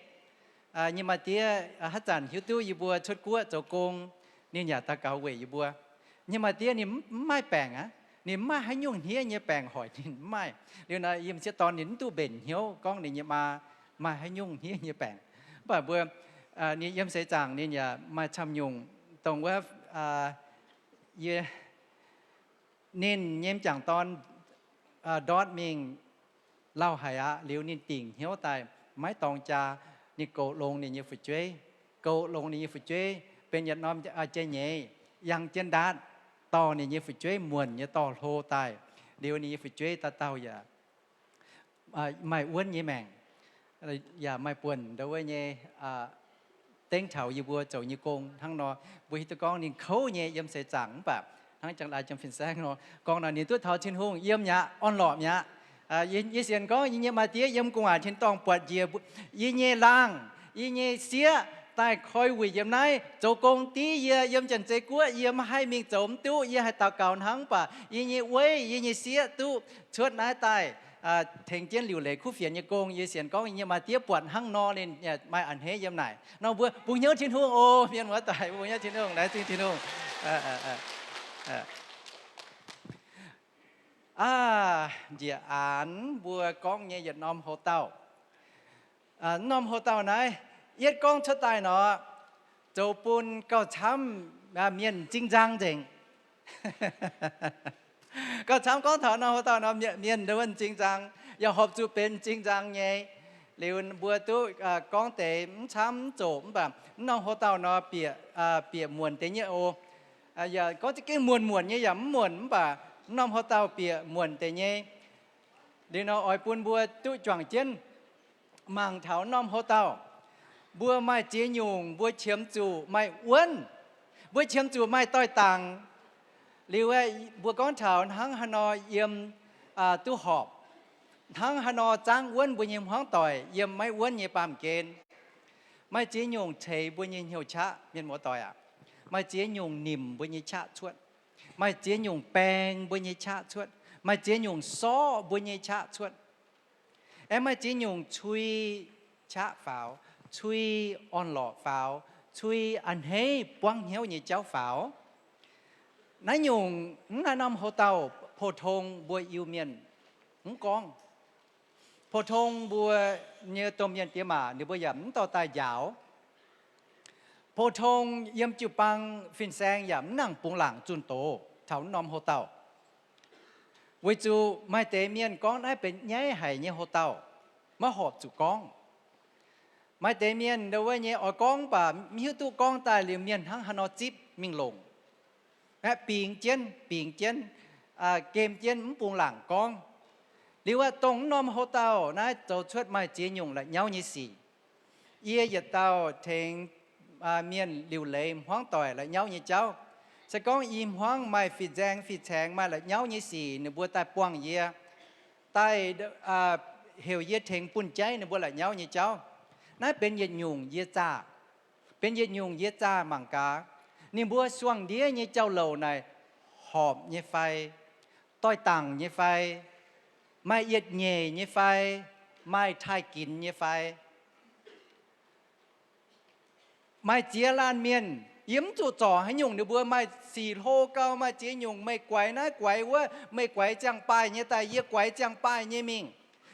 Yie nyei maa-diev haaix zanc hiuv duqv yie mbuo cuotv guoqv zoux gong, ninh yaac daux gaux weic yie mbuo. Yie nyei maa-diev ninh mv maaih baengc aqv. Ninh mv maaih haaix nyungc hniev nyei baengc hoic ninh, mv maaih. Liuz nor yiem sieqv dorn ninh mv duqv mbenc hnyouv gorngv ninh nyei maa maaih haaix nyungc hniev nyei baengc. Mv baac mbuo, ninh yiem seix zaangc ninh yaac maaih camv nyungc dongh wuov, yie, ninh nyei m'jangc dorn ndortv mingh lauh haic aqv. Liuz ninh dingc hnyouv daaih maiv dorng jaa, ninh goux longx ninh nyei fu'jueiv. Goux longx ninh nyei fu'jueiv benx yietc norm jai-nyeiz, yangh jienv ndaatv dorh ninh nyei fu'jueiv muonc nyei dorh hlo daaih. Liuz ninh nyei fu'jueiv dauh dauh yaac maaih wuonv nyei maengc, yaac maaih buonc ndau wuov nyei dengv taux yie mbuo zoux nyei gong hnangv nor. Mbuo hiuv duqv gorngv ninh kouv nyei yiem seix zaangc, mv baac hnangv jangx laaix jiem fin-saeng nor gorngv nor, ninh duqv taux Tin-Hungh yiem mi'aqv, orn-lorqc mi'aqv. Yie sienx gorngv yie nyei maa-diev yiem gu'nguaaic tin-dorngh buatc njiec yie nyei laangh, yie nyei sieqv daaih koi wuic yiem naaiv zoux gong div yie. Yiem Janx-Zei Guoqv yie maiv haih mingh zoux mv duqv, yie haih daux gaux hnangv, mv baac yie nyei weiv, yie nyei sieqv duqv cuotv naaiv daaih tengx jienv liuc leiz kuv fienx nyei gong. Yie sienx gorngv yie nyei maa-diev buatc hnangv nor ninh maaih a'hneiv yiem naaic nor. Mbuo bungx hnyouv Tin-Hungh oc, mienh muoz-doic, bungx hnyouv Tin-Hungh, laengz zingh Tin-Hungh. Aa, njiec aanx mbuo gorngv nyei yietc norm houx-dauh. Norm houx-dauh naaiv, yietv gorngv cuotv daaih nor, zoux bun gauh camv mienh m'zing nzang nzengc. Gauh camv gorngv taux norm houx-dauh nor, mienh ndau wuov m'zing nzang, yaac horpc zuqc benx m'zing nzang nyei. Liuz mbuo duqv gorngv deix mv camv mv zoqc, mv baac mv norm houx-dauh nor bieqc, bieqc muonc deix nyei oc. Yaac gorngv za'gengh muonc muonc nyei yaac mv muonc, mv baac mv norm houx-dauh bieqc muonc deix nyei. Liuz nor oix bun mbuo duqv juangc jienv mangc taux norm houx-dauh. Mbuo maaih ziex nyungc mbuo qiemx zuqc maaih wuonv, mbuo qiemx zuqc maaih doix-dangc. Liuz aeqv, mbuo gorngv taux hnangv haaix nor yiem duqv horpc, hnangv haaix nor zangv wuonv mbuo nyei hmuangv doic yiem maiv wuonv nyei baamh gen. Maaih ziex nyungc ceix mbuo nyei hnyouv qaqv, mienh muoz-doic aac. Maaih ziex nyungc nimc mbuo nyei qaqv cuotv. Maaih ziex nyungc baeng mbuo nyei qaqv cuotv. Maaih ziex nyungc sorqv mbuo nyei qaqv cuotv. Aengx maaih ziex nyungc cui qaqv faaux, cui orn-lorqc faaux, cui a'hneiv buangv hnyouv nyei jauv faaux. Naaiv nyungc mv naaiv norm houx-dauh, pou-tong mbuo Iu-Mienh mv gorngv. Pou-tong mbuo nyei domh mienh diex maac ninh mbuo yaac mv dorh daaih njaaux. Pou-tong yiem jiu-baang fin-saeng yaac mv nangc bungx laangc zunh doz taux mv norm houx-dauh. Weic zuqc maaih deix mienh gorngv naaiv benx nyaiv haic nyei houx-dauh, maiv horpc zuqc gorngv. Maaih deix mienh ndau wuov nyei oix gorngv mv baac mv hiuv duqv gorngv daaih liuz mienh hnangv haaix nor zipv mingh longc, aeqv, bingx jienv, bingx jienv, gem jienv mv bungx laangc gorngv. Liuz aeqv, dongh mv norm houx-dauh naaiv zoux cuotv maaih ziex nyungc la'nyauv nyei sic. Yie yietc dauh tengx mienh liuc leiz hmuangv doic la'nyauv nyei jauv. Se gorngv i hmuangv maaih fih nzaeng fih caengx maaih la'nyauv nyei sic, ninh mbuo daaih buangh yie, daaih heuc yie tengx bun jaiv ninh mbuo la'nyauv nyei jauv. Naaiv benx yietc nyungc yie zaah, benx yietc nyungc yie zaah mangc gaax ninh mbuo suangx-ndiev nyei jauv-louc naaic horpc nyei fai, doix-dangc nyei fai, maaih yietc nyeic nyei fai, maaih taaih ginx nyei fai. Maaih ziex laanh mienh, yie mv zuqc zorc haaix nyungc, ninh mbuo maaih sic hlo gau, maaih ziex nyungc, meih guaix naaiv guaix wuov, meih guaix ziangh baaih nyei daaih, yie guaix ziangh baaih nyei mingh.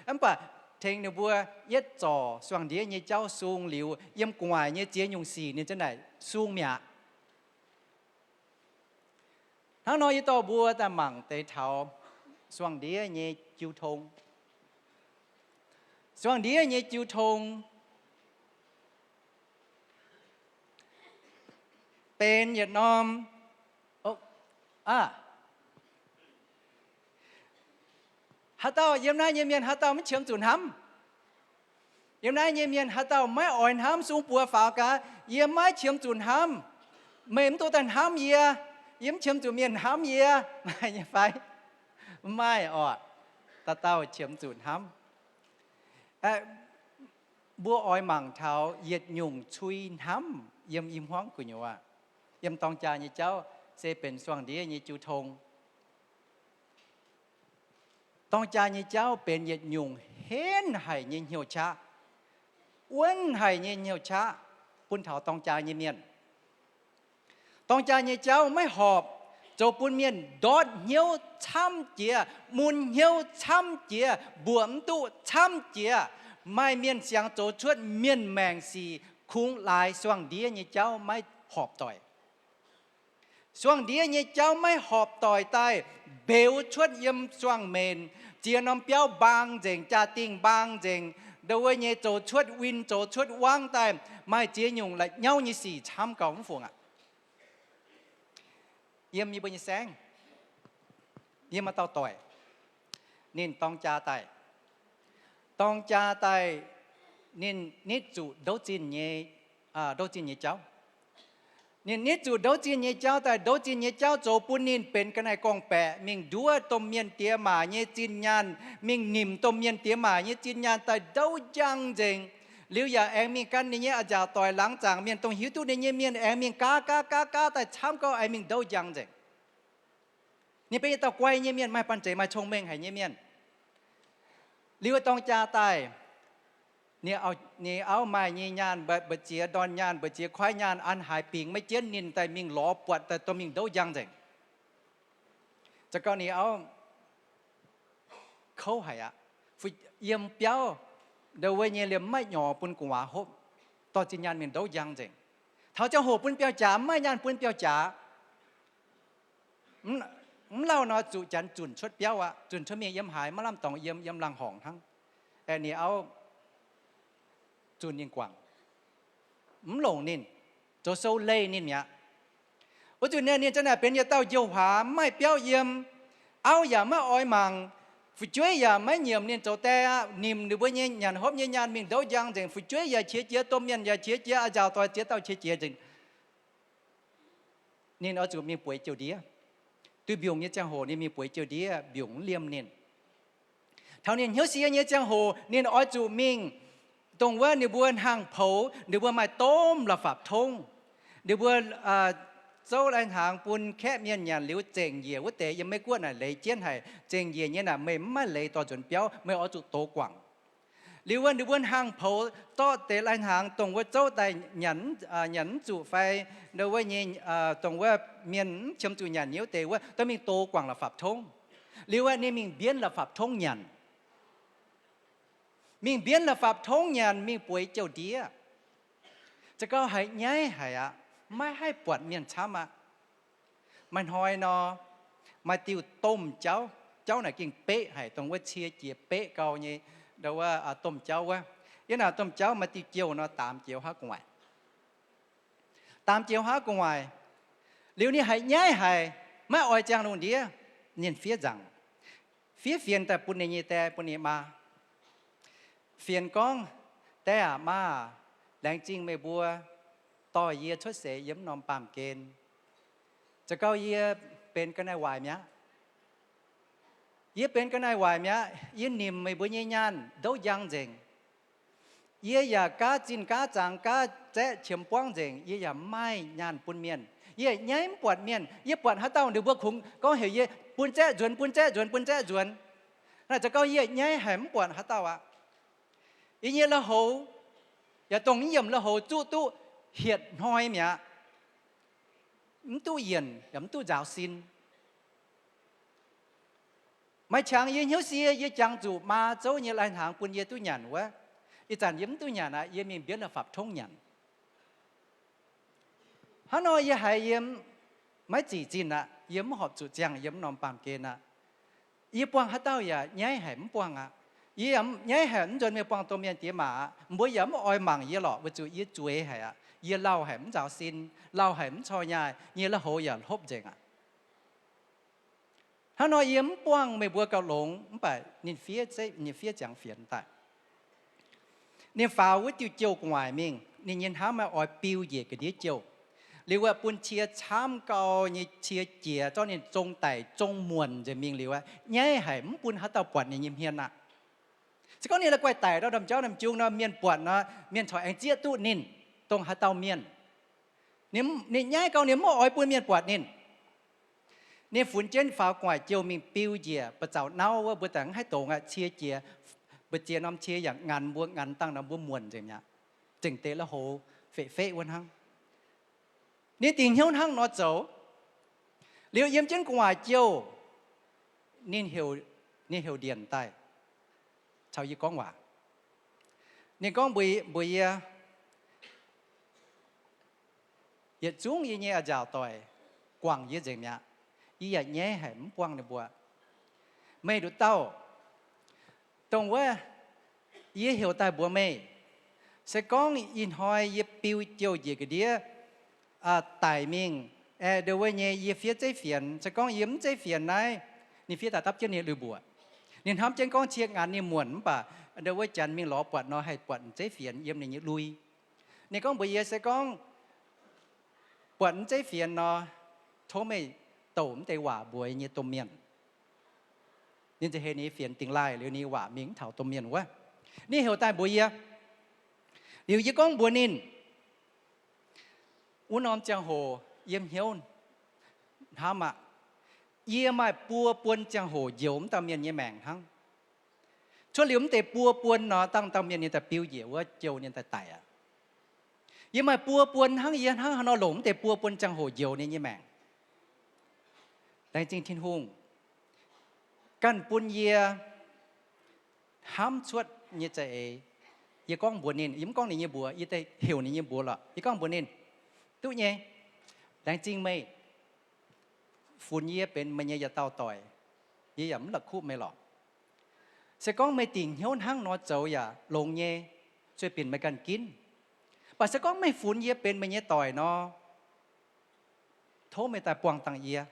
Mv baac tengx ninh mbuo yietv zorc suangx-ndiev nyei jauv sung liuz, yiem gu'nguaaic nyei ziex nyungc sic ninh za'naaic sung mi'aqv. Hnangv nor yie dorh mbuo daaih mangc deix taux suangx-ndiev nyei jiu tong. Suangx-ndiev nyei jiu tong benx yietc norm, aa, haaix dauh yiem naaiv nyei mienh haaix dauh maiv qiemx zuqc hnamv? Yiem naaiv nyei mienh haaix dauh maiv oix hnamv? Sung buoz faaux gaax, yie maiv qiemx zuqc hnamv. Meih mv duqv daaih hnamv yie. Yie mv qiemx zuqc mienh hnamv yie. Maaih nyei fai? Maiv maaih orqc. Dauh dauh qiemx zuqc hnamv. Mbuo oix mangc taux yietc nyungc cui hnamv yiem i hmuangv gu'nyuoz, yiem dorng jaa nyei jauv se benx suangx-ndiev nyei jiu tong. Dorng jaa nyei jauv benx yietc nyungc henv haic nyei hnyouv qaqv, wuonv haic nyei hnyouv qaqv bun taux dorng jaa nyei mienh. Dorng jaa nyei jauv maiv horpc, zoux bun mienh ndortv hnyouv camv jiex, mun hnyouv camv jiex, mbuoqc mv duqv camv jiex. Maaih mienh siangx zoux cuotv mienh maengc sic kungx laaix suangx-ndiev nyei jauv maiv horpc doic. Suangx-ndiev nyei jauv maiv horpc doic daaih mbeux cuotv yiem suangx-mbenc, ziex norm biauv mbaang nzengc, jaa-dingh mbaang nzengc, ndau wuov nyei zoux cuotv win zoux cuotv wangv daaih, maaih ziex nyungc la'nyauv nyei sic camv gauh mv fungc aqv. Yiem yie mbuo nyei saengv, yiem maaih dauh doic, ninh dorng jaa daaih. Dorng jaa daaih, ninh nitv zuqc ndouv zinh nyei, ndouv zinh nyei jauv. Ninh nitv zuqc ndouv zinh nyei jauv daaih, ndouv zinh nyei jauv zoux bun ninh benx ga'naaiv gorngv-baeqc mingh nduov domh mienh diex maac nyei zinh nyaanh, mingh nimc domh mienh diex maac nyei zinh nyaanh daaih ndouv njang nzengc. Liuz yaac aengx mingh gan ninh nyei a'nziaauc doic laangz zaangc mienh, dongh hiuv duqv ninh nyei mienh aengx mingh gaav gaav gaav gaav daaih camv gauh aengx mingh ndouv njang nzengc. Ninh benx yietc dauh guai nyei mienh, maaih banh zeic, maaih cong-mengh haic nyei mienh. Liuz dorng jaa daaih, ninh auv maaih nyei nyaanh, mbu'ziex ndorn nyaanh, mbu'ziex kuaaiv nyaanh, an haaix bingx maiv jienv ninh daaih mingh lorz buatc daaih dorh mingh ndouv njang nzengc. Za'gengh ninh auv kouv haic aqv. Yiem biauv ndau wuov nyei liemh maiv nyorx bun gu'nguaaz hopv, dorh zinh nyaanh mingh ndouv njang nzengc. Taux ziangh hoc bun biauv-jaax, maiv maaih nyaanh bun biauv-jaax. Mv lauh nor zuqc janx zunc cuotv biauv aqv, zunc cuotv mingh yiem haaix maiv lamh dorngx, yiem, yiem laangz horngc hnangv. Aengx ninh auv zunc ninh guangc, mv longc ninh, zoux sou leih ninh mi'aqv. Wuov zanc ninh, ninh za'naaic benx yietc dauh njoux huaax, mv maaih biauv yiem. Auv yaac maiv oix mangc, fu'jueiv yaac maiv nyiemc ninh zoux die aqv. Nimc ninh mbuo nyei nyanc hopv nyei nyaanh mingh ndouv njang nzengc, fu'jueiv yaac qiex jiez, domh mienh yaac qiex jiez, a'nziaauc doic ziex dauh qiex jiez nzengc. Ninh oix zuqc mingh bueix jiouv ndiev. Duih mbiungc nyei ziangh hoc ninh mingh bueix jiouv ndiev, mbiungc mv liemh ninh. Taux ninh hnyouv sie nyei ziangh hoc ninh oix zuqc mingh dongh wuov ninh mbuo hnaangx poux, ninh mbuo maaih domh la'fapv tongv. Ninh mbuo zouv lai-hnaangx bun kaeqv mienh nyanc liuz zengc njiec wuov deix, yiem Meiv Guoqv naaic leiz jienv haic. Zengc njiec nyei naaic meih mv maaih leiz dorh nzuonx biauv, meih oix zuqc dox guangc. Liuz wuov ninh mbuo hnaangx poux zorqv deix lai-hnaangx dongh wuov zouv daaih nyanc mv zuqc fai, ndau wuov nyei, dongh wuov mienh mv qiemx zuqc nyanc nyei wuov deix wuov, dorh mingh dox guangc la'fapv tongv. Liuz wuov ninh mingh mbienv la'fapv tongv nyanc. Mingh mbienv la'fapv tongv nyanc, mingh bueix jiouv ndiev. Za'gengh haiz nyaiv haic aqv, maiv haih buatc mienh camv aqv. Maaih hnoi nor, maaih diuh domh jauv, jauv naaic gengh beqv haic, dongh wuov cie jiex beqv gau nyei, ndau wuov domh jauv wuov. Yiem naaic domh jauv maaih diuh jouh nor daamx jiex wuov haav gu'nguaaic. Daamx jiex wuov haav gu'nguaaic. Liuz ninh haiz nyaiv haic, maiv oix ziangh lungh ndiev, ninh fiev nzaangc. Fiev fienx daaih bun ninh nyei die bun ninh maa. Fienx gorngv, Die aac, maa aac, laengz zingh meih mbuo dorh yie cuotv seix yiem norm baamh gen. Za'gengh yie benx ga'naaiv waaic mi'aqv. Yie benx ga'naaiv waaic mi'aqv. Yie nimc meih mbuo nyei nyaanh ndouv njang nzengc. Yie yaac gaav zinh gaav zangx, gaav zaeqv qiemx buangv nzengc. Yie yaac mv maaih nyaanh bun mienh. Yie nyaiv mv buatc mienh. Yie buatc haaix dauh ninh mbuo kungx gorngv heuc yie bun zaeqv nzuonx, bun zaeqv nzuonx, bun zaeqv nzuonx. Naaiv za'gengh yie nyaiv haic mv buatc haaix dauh aqv. Yie nyei lui-houx yaac dongh yiem lui-houx zuqv duqv hietc hnoi mi'aqv. Mv duqv yienc yaac mv duqv nzaaux sin. Maaih qangx yie hnyouv sie, yie jangx zuqc maa zouv nyei lai-hnaangx bun yie duqv nyanc wuov. Ih zanc yie mv duqv nyanc aqv. Yie mingh mbienv la'fapv tongv nyanc. Hnangv nor yie haiz yie maiv zic zinh aqv. Yie mv horpc zuqc ziangh yiem norm baamh gen aqv. Yie buangh haaix dauh yaac nyaiv haic mv buangh aqv. Yie nyaiv haic mv nzuonx mingh buangh domh mienh diex maac aqv. Mbuo yaac mv oix mangc yie lorqc, weic zuqc yie zueiz haic aqv. Yie lauh haic mv nzaaux sin, lauh haic mv cor nyaaih, nyei lui-houx yaac hlopv nzengc aqv. Hnangv nor yie mv buangh meih mbuo gauh longx, mv baac ninh fiev, ninh fiev ziangx fienx daaih. Ninh faaux wuov diuh jouh gu'nguaaic mingh, ninh nyei hnamv maaih oix biu njiec ga'ndiev jouh. Liuz aeqv, bun cie camv gau nyei cie jiex, zorqv ninh zong daic zong muonc nzengc mingh liuz aeqv, nyaiv haic mv bun haaix dauh buatc ninh nyei hmien aqv. Se gorngv ninh la'guaih daic ndorm jauv ndorm jung nor, mienh buatc nor, mienh corc aengx zieqv duqv ninh dongh haaix dauh mienh. Ninh nyaiv gau, ninh mv oix bun mienh buatc ninh. Ninh funx jienv faaux gu'nguaaic jouh mingh biu njiec ba'zaux nauv wuov, mbuo daaih mv haih dongz aqv, cie jiex, mbu'ziex norm cie yaac nganx, mbuo nganx dangh nor mbuo muonc nzengc mi'aqv. Zengc deix lui-houx feqv-feqv wuov hnangv. Ninh dingc hnyouv hnangv nor zoux. Liuz yiem jienv gu'nguaaic jouh, ninh heuc, ninh heuc ndienc daaih caux yie gorngv waac. Ninh gorngv mbuox yie, yietc zungv yie nyei a'nziaauc doic guangc yie nzengc mi'aqv. Yie yaac nyaiv haic mv buangh ninh mbuo. Meih nduqc dauh, dongh wuov yie heuc daaih mbuox meih, se gorngv ih hnoi yie biu jouh njiec ga'ndiev daic mingh, aeqv, ndau wuov nyei yie fiev zeiv fienx. Se gorngv yie mv zeiv fienx naaiv, ninh fiev daaih dapv jienv ninh lui-mbuoqc. Ninh hnamv jienv gorngv cie nganx ninh muonc mv baac ndau wuov janx mingh lorz buatc nor haih buatc zeiv fienx yiem ninh nyei lui. Ninh gorngv mbuox yie, se gorngv buatc mv zeiv fienx nor, tov meih douc mv deix waac mbuox nyei domh mienh. Ninh nza'heix ninh nyei fienx dingx laaih liuz, ninh nyei waac mingh mv taux domh mienh wuov. Ninh heuc daaih mbuox yie. Liuz yie gorngv mbuox ninh, wuov norm ziangh hoc yiem hnyouv hnamv aqv, yie maaih buo buon ziangh hoc njoux mv dauh mienh nyei maengc hnangv. Cuotv liuz mv deix buo buon nor, dangh dauh mienh ninh daaih biu njiec wuov jouh ninh daaih daic aqv. Yie maaih buo buon hnangv, yie hnangv haaix nor longc mv deix buo buon ziangh hoc njoux ninh nyei maengc. Laengz zingh Tin-Hungh, ganh bun yie hnamv cuotv nyei za'eix. Yie gorngv mbuox ninh, yie mv gorngv ninh nyei mbuox, yie daaih heuc ninh nyei mbuox lorqc. Yie gorngv mbuox ninh, duqv nyei, laengz zingh meih funx yie benx meih nyei yietc dauh doic. Yie yaac mv la'kuqv meih lorqc. Se gorngv meih dingc hnyouv hnangv nor zoux yaac longx nyei, sueih binc meih ganh ginv. Mv baac se gorngv meih funx yie benx meih nyei doic nor, tov meih daaih buangh dangh yie.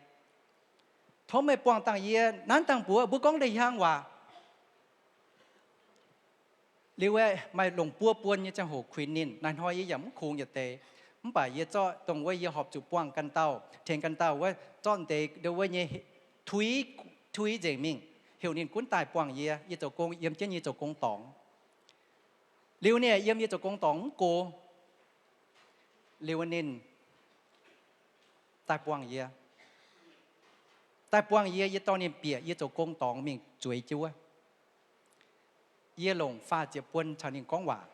Tov meih buangh dangh yie, nanv dangh mbuox mbuo gorngv ndeic-hiang waac. Liuz aeqv, maaih longc buo buon nyei ziangh hoc kuinx ninh. Naaiv hnoi yie yaac mv kungx yietc deix, mv baac yie zorqv dongh wuov yie horpc zuqc buangh ganh dauh, tengx ganh dauh wuov, zorqv deix ndau wuov nyei tui, tui nzengc mingh, heuc ninh gunv daaih buangh yie. Yie zoux gong, yiem jienv yie zoux gong dorngx. Liuz ninh yiem yie zoux gong dorngx mv go. Liuz ninh daaih buangh yie. Daaih buangh yie, yie dorh ninh bieqc yie zoux gong dorngx mingh zueiz jienv wuov. Yie longc faah ziepc buon caux ninh gorngv waac.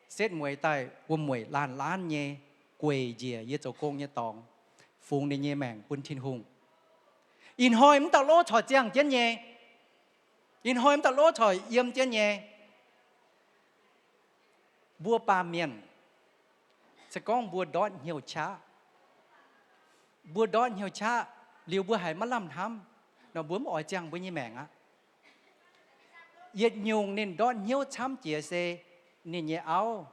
Setv mueiz daaih wuom-mueic laanh laanh nyei gueic njiec yie zoux gong nyei dorngx, fungx ninh nyei maengc bun Tin-Hungh. Ih hnoi mv dauh lov corc ziangh jienv nyei. Ih hnoi mv dauh lov corc yiem jienv nyei. Mbuo baamh mienh, se gorngv mbuo ndortv hnyouv qaqv, mbuo ndortv hnyouv qaqv liuz mbuo haiz maiv lamh hnamv nor, mbuo mv oix ziangh mbuo nyei maengc aqv. Yietc nyungc ninh ndortv hnyouv camv jiex se ninh nyei auv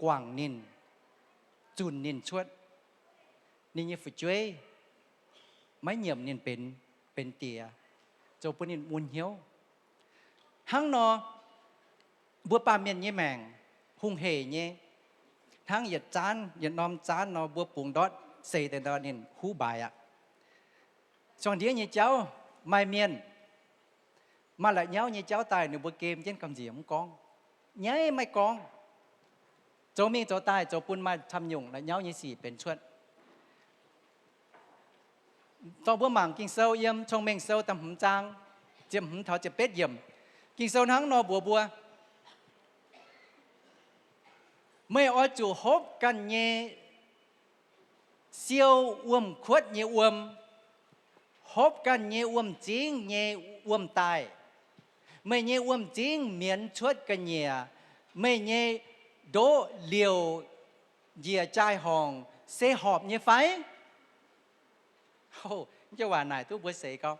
guangc ninh, zunh ninh cuotv, ninh nyei fu'jueiv maiv nyiemc ninh benx, benx diex, zoux bun ninh mun hnyouv. Hnangv nor, mbuo baamh mienh nyei maengc hungh heic nyei, hnangv yietc zaanv, yietc norm zaanv nor, mbuo bungx ndortv seix deix nor ninh huv mbaaix aqv. Suangx ndiev nyei jauv, maaih mienh maaih la'nyauv nyei jauv daaih, ninh mbuo gem jienv gamh nziex mv gorngv, nyaiv maiv gorngv, zoux mingh zoux daaih zoux bun maaih camv nyungc la'nyauv nyei sic benx cuotv. Dorh mbuo mangc Ging-Sou yiem Cong-Mengh Sou da'hmz zaang, ziepc hmz taux ziepc betv yiemc. Ging-Sou hnangv nor mbuox mbuo, meih oix zuqc hopv ganh nyei siou wuom-kuotv nyei wuom, hopv ganh nyei wuom-zingv nyei wuom-daaih. Meih nyei wuom-zingv mienz cuotv ga'nyiec, meih nyei ndoqv liouc njiec jaai-horngc se horpc nyei fai? Ov, naaic duqv mbuo seix gau.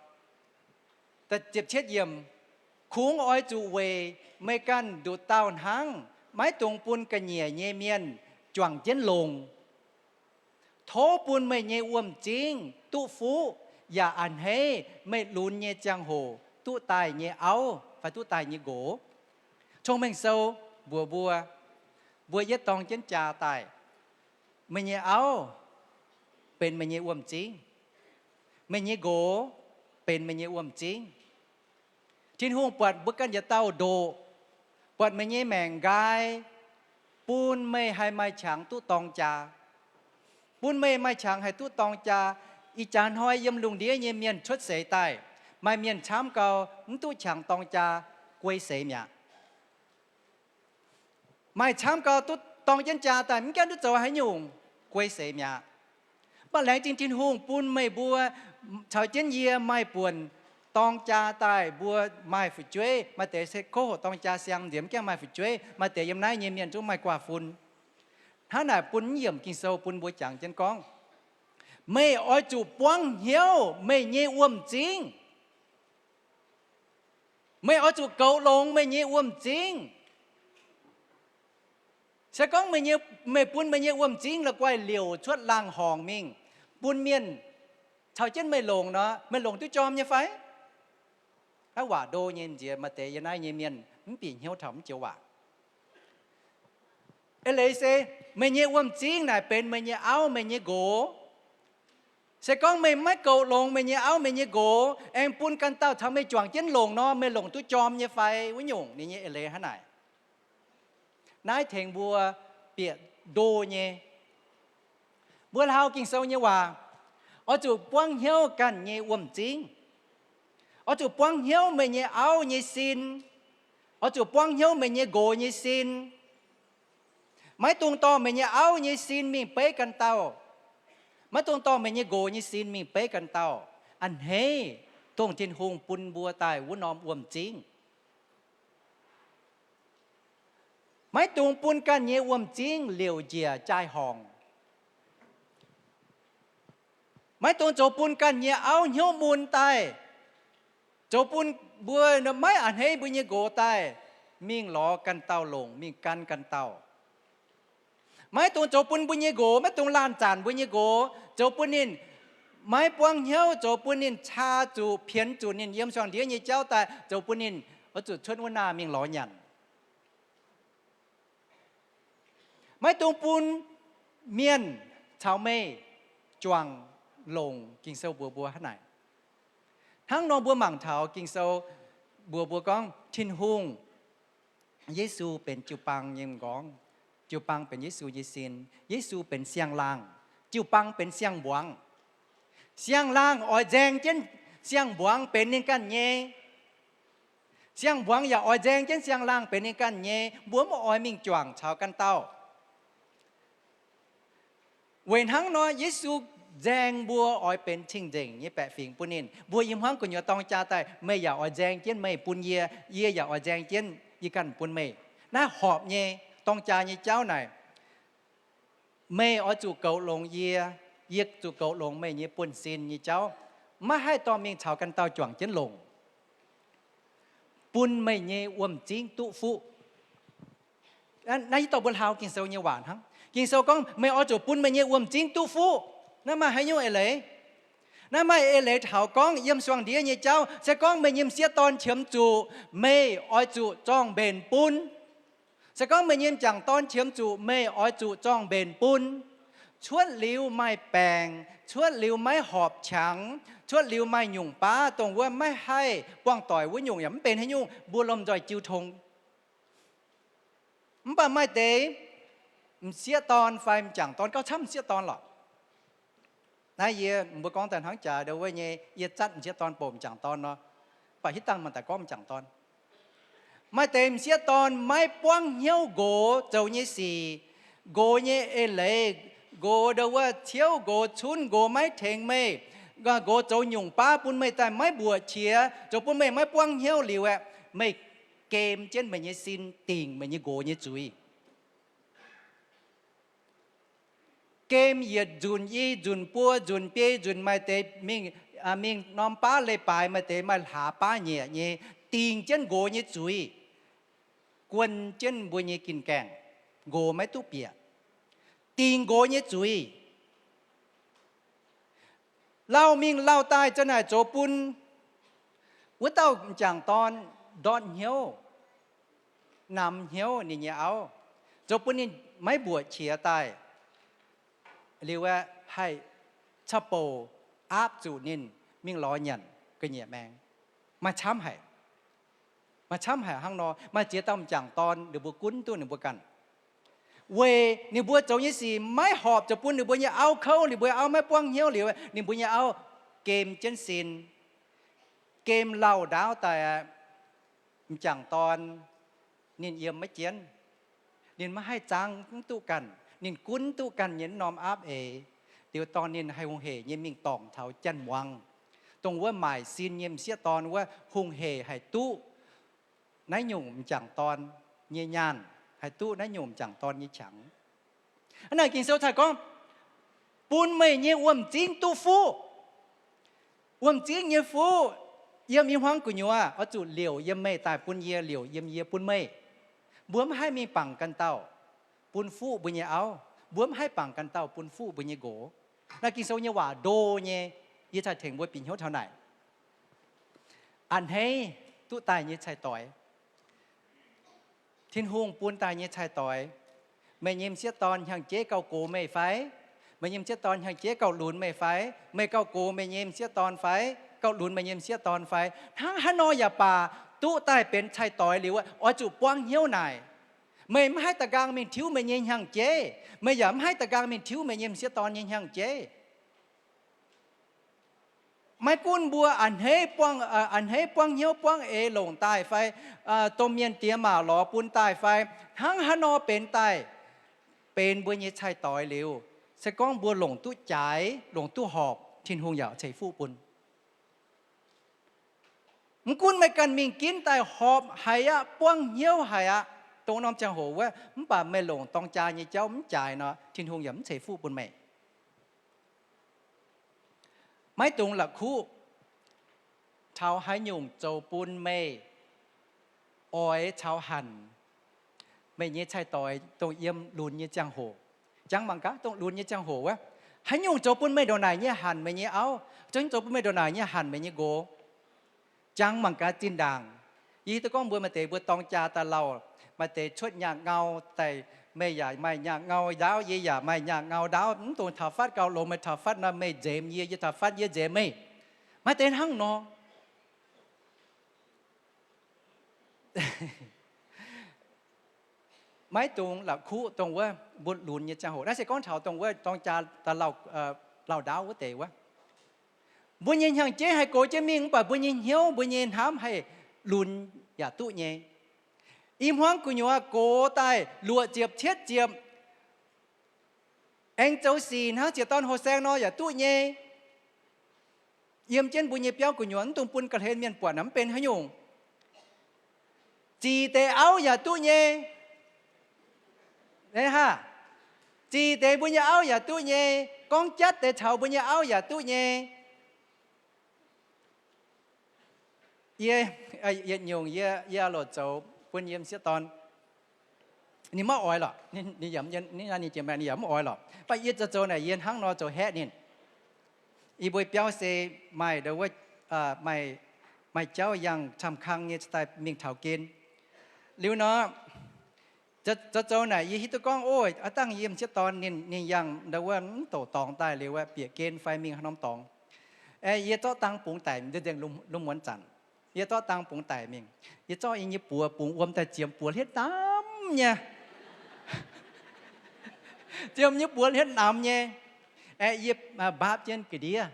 Kungx oix zuqc weic meih ganh nduqc dauh hnangv, maiv dungx bun ga'nyiec nyei mienh juangc jienv longc. Tov bun meih nyei wuom-zingv duqv fuqv, yaac a'hneiv meih lunx nyei ziangh hoc duqv daaih nyei auv fai duqv daaih nyei nqox. Cong-Mengh Sou mbuox mbuo, mbuo yietv dorng jienv jaa daaih, meih nyei auv benx meih nyei wuom-zingv, meih nyei nqox benx meih nyei wuom-zingv. Tin-Hungh buatc mbuo ganh yietc dauh ndoqc, buatc meih nyei maengc nqaai, bun meih haih maaih qangx duqv dorng jaa, bun meih maaih qangx haih duqv dorng jaa. Ih jaax hnoi yiem lungh ndiev nyei mienh cuotv seix daaih, maaih mienh camv gau mv duqv qangx dorng jaa, guei seix mi'aqv. Maaih camv gau duqv dorng jienv jaa daaih, mv gaengh duqv zoux haaix nyungc, guei seix mi'aqv. Mv baac laengz zingh Tin-Hungh bun meih mbuo caux jienv yie maaih buonc dorng jaa daaih, mbuo maaih fu'jueiv. Maaih deix se kouv hoqc dorng jaa siang nziex mv gaengh maaih fu'jueiv. Maaih deix yiem naaiv nyei mienh zungv maaih guaax fun. Hnangv naaic bun mv yiemc Ging-Sou bun mbuo jangx jienv gorngv, meih oix zuqc buangv hnyouv meih nyei wuom-zingv. Meih oix zuqc goux longx meih nyei wuom-zingv. Se gorngv meih bun meih nyei wuom-zingv la'guaih liouc cuotv laangh horngc mingh, bun mienh caux jienv meih longc nor, meih longc duqv jorm nyei fai? Naaiv waac ndo nyei, nziex maaih deix yiem naaiv nyei mienh mv bieqc hnyouv taux mv joux waac. Eix leiz se, meih nyei wuom-zingv naaic benx meih nyei auv, meih nyei nqox. Se gorngv meih maiv goux longx meih nyei auv, meih nyei nqox, aengx bun ganh dauh caux meih juangc jienv longc nor, meih longc duqv jorm nyei fai? Wuov nyungc ninh nyei eix leiz hnangv naaic. Naaiv tengx mbuo bieqc ndo nyei. Mbuo hlaau Ging-Sou nyei waac, oix zuqc buangv hnyouv ganh nyei wuom-zingv. Oix zuqc buangv hnyouv meih nyei auv nyei sin. Oix zuqc buangv hnyouv meih nyei nqox nyei sin. Maiv dungx dorh meih nyei auv nyei sin mingh beiv ganh dauh. Maiv dungx dorh meih nyei nqox nyei sin mingh beiv ganh dauh. A'hneiv dongh Tin-Hungh bun mbuo daaih wuov norm wuom-zingv. Maiv dungx bun ganh nyei wuom-zingv liouc njiec jaai-horngc. Maiv dungx zoux bun ganh nyei auv hnyouv mun daaih, zoux bun mbuo maiv a'hneiv mbuo nyei nqox daaih mingh lorz ganh dauh longc, mingh gan ganh dauh. Maiv dungx zoux bun mbuo nyei nqox, maiv dungx laanh zanc mbuo nyei nqox, zoux bun ninh maiv buangv hnyouv, zoux bun ninh caa zuqc, pienx zuqc ninh yiem suangx ndiev nyei jauv daaih, zoux bun ninh oix zuqc cuotv wuov naah mingh lorz nyanc. Maiv dungx bun mienh caux meih juangc longc. Ging-Sou mbuox mbuo hnangv naaic. Hnangv nor mbuo mangc taux Ging-Sou mbuox mbuo gorngv Tin-Hungh, Yesu benx jiu-baang nyei m'nqorngv. Jiu-baang benx Yesu nyei sin. Yesu benx siang-laangh. Jiu-baang benx siang-mbuangz. Siang-laangh oix nzaeng jienv siang-mbuangz benx ninh ganh nyei. Siang-mbuangz yaac oix nzaeng jienv siang-laangh benx ninh ganh nyei. Mbuo mv oix mingh juangc caux ganh dauh. Weic hnangv nor, Yesu nzaeng mbuo oix benx cing-nzengc nyei baeqc fingx bun ninh. Mbuo yiem hmuangv gu'nyuoz dorng jaa daaih, meih yaac oix nzaeng jienv meih bun yie, yie yaac oix nzaeng jienv yie ganh bun meih. Naaiv horpc nyei dorng jaa nyei jauv naaic. Meih oix zuqc goux longx yie, yie zuqc goux longx meih nyei buonv-sin nyei jauv. Maiv haih dorh mingh caux ganh dauh juangc jienv longc. Bun meih nyei wuom-zingv duqv fuqv. Naaiv yie dorh mbuo hlaau Ging-Sou nyei waac hnangv. Ging-Sou gorngv meih oix zuqc bun meih nyei wuom-zingv duqv fuqv. Naaiv maaih haaix nyungc eix leiz? Naaiv maaih eix leiz taux gorngv yiem suangx ndiev nyei jauv, se gorngv meih nyei m'sieqv dorn qiemx zuqc, meih oix zuqc zorng-mbenc bun. Se gorngv meih nyei m'jangc dorn qiemx zuqc, meih oix zuqc zorng-mbenc bun. Cuotv liuz maaih baengc, cuotv liuz maiv horpc qangx, cuotv liuz maaih nyungc baav dongh wuov maiv haih buangh doic wuov nyungc yaac mv benx haaix nyungc, mbuo lomh nzoih jiu tong. Mv baac maaih deix m'sieqv dorn fai m'jangc dorn, gauh camv m'sieqv dorn lorqc. Naaiv yie mbuo gorngv daaih hnangv jaax ndo wuov nyei, yie zatv m'sieqv dorn bouc m'jangc dorn nor, mv baac hitv dangh mangc daaih gorngv m'jangc dorn. Maaih deix m'sieqv dorn maiv buangv hnyouv nqox zoux nyei sic, nqox nyei eix leiz, nqox ndo wuov ciouv, nqox cunv, nqox maiv tengx meih, nqox zoux nyungc baav bun meih daaih maiv mbuoqc qiex, zoux bun meih maiv buangv hnyouv liuz aeqv, meih gem jienv meih nyei sin dingc meih nyei nqox nyei zuiz. Gem yietc nzunc i nzunc buo nzunc biei nzunc maaih deix mingh, mingh norm baav leiz-baaix, maaih deix maaih hlaax baav nyieqc nyei, dingc jienv nqox nyei zuiz, guon jienv mbuo nyei gin gaengh, nqox maiv duqv bieqc, dingc nqox nyei zuiz. Lauh mingh lauh daaih za'naaic zoux bun wuov dauh m'jangc dorn ndortv hnyouv, namx hnyouv ninh nyei auv, zoux bun ninh maiv mbuoqc qiex daaih. Liuz aeqv, haih caux bouc aapv zuqc ninh mingh lorz nyanc ga'nyiec maengx. Maaih camv haic. Maaih camv haic hnangv nor. Maaih ziex dauh m'jangc dorn ninh mbuo gunv duqv ninh mbuo ganh, weic ninh mbuo zoux nyei sic maiv horpc, zoux bun ninh mbuo nyei auv kouv, ninh mbuo auv maiv buangv hnyouv liuz, ninh mbuo nyei auv gem jienv sin, gem lauh ndaauv daaih aqv. M'jangc dorn ninh yiem maiv jienv, ninh maiv haih zaangv mv duqv ganh, ninh gunv duqv ganh nyei norm aapv eix. Liuz dorh ninh haih hungh hec nyei mingh dorngc taux janx-muangz, dongh wuov maaic sin nyei m'sieqv dorn wuov hungh hec haih duqv naaiv nyungc m'jangc dorn nyei nyaanh, haih duqv naaiv nyungc m'jangc dorn nyei qangx. Hnangv naaic Ging-Sou cai gorngv, bun meih nyei wuom-zingv duqv fuqv. Wuom-zingv nyei fuqv yiem i hmuangv gu'nyuoz oix zuqc liouc yiem meih daaih bun yie, liouc yiem yie bun meih. Mbuo mv haih mingh bangc ganh dauh bun fuqv mbuo nyei auv. Mbuo mv haih bangc ganh dauh bun fuqv mbuo nyei nqox. Naaiv Ging-Sou nyei waac ndo nyei, yie cai tengx mbuo bieqc hnyouv taux naaic. A'hneiv duqv daaih nyei cai-doix, Tin-Hungh bun daaih nyei cai-doix. Meih nyei m'sieqv dorn hnyangx-jeiv gauh gox meih fai? Meih nyei m'sieqv dorn hnyangx-jeiv gauh lunx meih fai? Meih gauh gox meih nyei m'sieqv dorn fai? Gauh lunx meih nyei m'sieqv dorn fai? Hnangv haaix nor yaac baac, duqv daaih benx cai-doix liuz, oix zuqc buangv hnyouv naaic. Meih mv haih da'nqaang mingh tiuv meih nyei hnyangx-jeiv. Meih yaac mv haih da'nqaang mingh tiuv meih nyei m'sieqv dorn nyei hnyangx-jeiv. Maiv gunv mbuo a'hneiv buangv, a'hneiv buangv hnyouv buangv eix longc daaih fai, domh mienh diex maac lorz bun daaih fai, hnangv haaix nor benx daaih, benx mbuo nyei cai-doix liuz, se gorngv mbuo longc duqv jaaix, longc duqv horpc, Tin-Hungh yaac ceix fuqv bun. Mv gunv meih ganh mingh ginv daaih horpc haic aqv, buangv hnyouv haic aqv, dongh norm ziangh hoc wuov, mv baac meih longc dorng jaa nyei jauv mv jaaix nor, Tin-Hungh yaac mv ceix fuqv bun meih. Maiv dungx la'kuqv taux haaix nyungc zoux bun meih oix caux hanc meih nyei cai-doix dongh yiem lunx nyei ziangh hoc. Jangx mangc gaax, dongh lunx nyei ziangh hoc wuov, haaix nyungc zoux bun meih ndongc naaic nyei hanc meih nyei auv, zoux bun meih ndongc naaic nyei hanc meih nyei nqox. Jangx mangc gaax zinh ndaangc. Yie hiuv duqv gorngv mbuo maaih deix mbuo dorng jaa daaih lauh, maaih deix cuotv nyaah ngau daaih, meih yaac maaih nyaah ngau ndaauv, yie yaac maaih nyaah ngau ndaauv. Mv dungx taux fatv gauh longx, meih taux fatv nor meih nzemx yie, yie taux fatv yie nzemx meih. Maaih deix hnangv nor. Maiv dungx la'kuqv dongh wuov mbuo lunx nyei ziangh hoc. Naaiv se gorngv taux dongh wuov dorng jaa daaih lauh, lauh ndaauv wuov deix wuov. Mbuo nyei hnyangx-jeiv haih gox jienv mingh, mv baac mbuo nyei hnyouv, mbuo nyei hnamv haih lunx yaac duqv nyei. I hmuangv gu'nyuoz gox daaih luoqc ziepc cietv ziepc, aengx zoux sic hnangv ziepc dorn hoh saeng nor yaac duqv nyei. Yiem jienv mbuo nyei biauv gu'nyuoz, mv dungx bun ga'hlen mienh buatc naaic mv benx haaix nyungc. Zic deix auv yaac duqv nyei. Aa, zic deix mbuo nyei auv yaac duqv nyei. Gorngv jatv deix caux mbuo nyei auv yaac duqv nyei. Yie, yietc nyungc yie, yie loc zoux bun yie m'sieqv dorn. Ninh maiv oix lorqc. Ninh yaac, ninh yaac mv oix lorqc. Mv baac yie zoux zoux naaic yie hnangv nor zoux haeqv ninh. Yie mbuo biauv se maaih ndo wuov, maaih, maaih jauv yangh camv kang nyei daaih mingh taux gen. Liuz nor, Zoux zoux naaic yie hiuv duqv gorngv, o, aav dangh yiem sieqv dorn ninh, ninh yangh ndau wuov mv douc dorngx daaih liuz aeqv, bieqc gen fai mingh haaix norm dorngx. Yie zorqv dang bungx daic nzengc, lungh muonz zanc. Yie zorqv dang bungx daic mingh. Yie zorqv yie nyei buoz bungx wuom daaih ziemx buoz hlitv namx nyei. Ziemx nyei buoz hlitv namx nyei. Aeqv, yie mbaapv jienv ga'ndiev,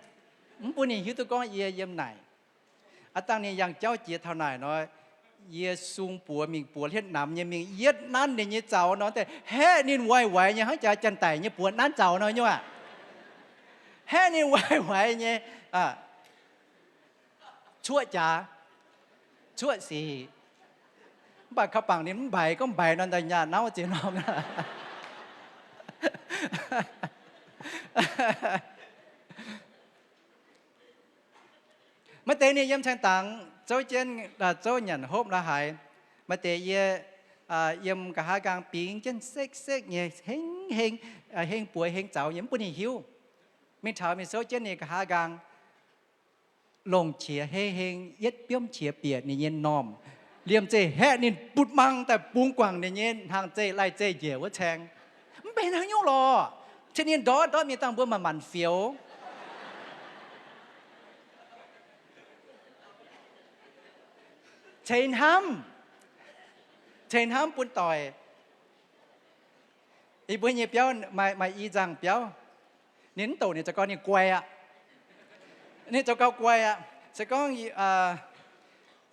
mv bun ninh hiuv duqv gorngv yie yiem naaic. Aav dangh ninh yangh jauv jiex taux naaic nor, yie sung buoz mingh, buoz hlitv namx nyei mingh yietv nanv ninh nyei zaux nor, daaih haeqv ninh waaic waaic nyei hnangv jaax janx-daic nyei buoz nanv zaux nor nyungc aqv. Haeqv ninh waaic waaic nyei, cuoqv jaax, cuoqv sic. Mv baac kaux bangc ninh mv mbaix, gorngv mbaix nor, daaih nyaah nauv ziex norm. Maaih deix ninh yiem caeng dangx zouv jienv, zouv nyanc hopv la'haaix. Maaih deix yie yiem nqa'haav nqaang bingx jienv sekv-sekv nyei, heng, heng, heng buoz heng zaux nyei, mv bun ninh hiuv. Mingh taux mingh souv jienv ninh nqa'haav nqaang, longc qiex hei-heng yietv biomv qiex bieqc ninh nyei m'normh, liemh zeih haeqv ninh butv-mang daaih bungx guangc ninh nyei hnaangx-zeih lai-zeih njiec wuov caeng. Mv benx haaix nyungc lorqc. Cin ninh ndortv ndortv mingh dangh mbuo manc-manc fioux. Ceix hnamv, ceix hnamv bun doic. Yie mbuo nyei biauv maaih i nzangh biauv. Ninh mv douc ninh zoux gau ninh guai aqv. Ninh zoux gau guai aqv. Se gorngv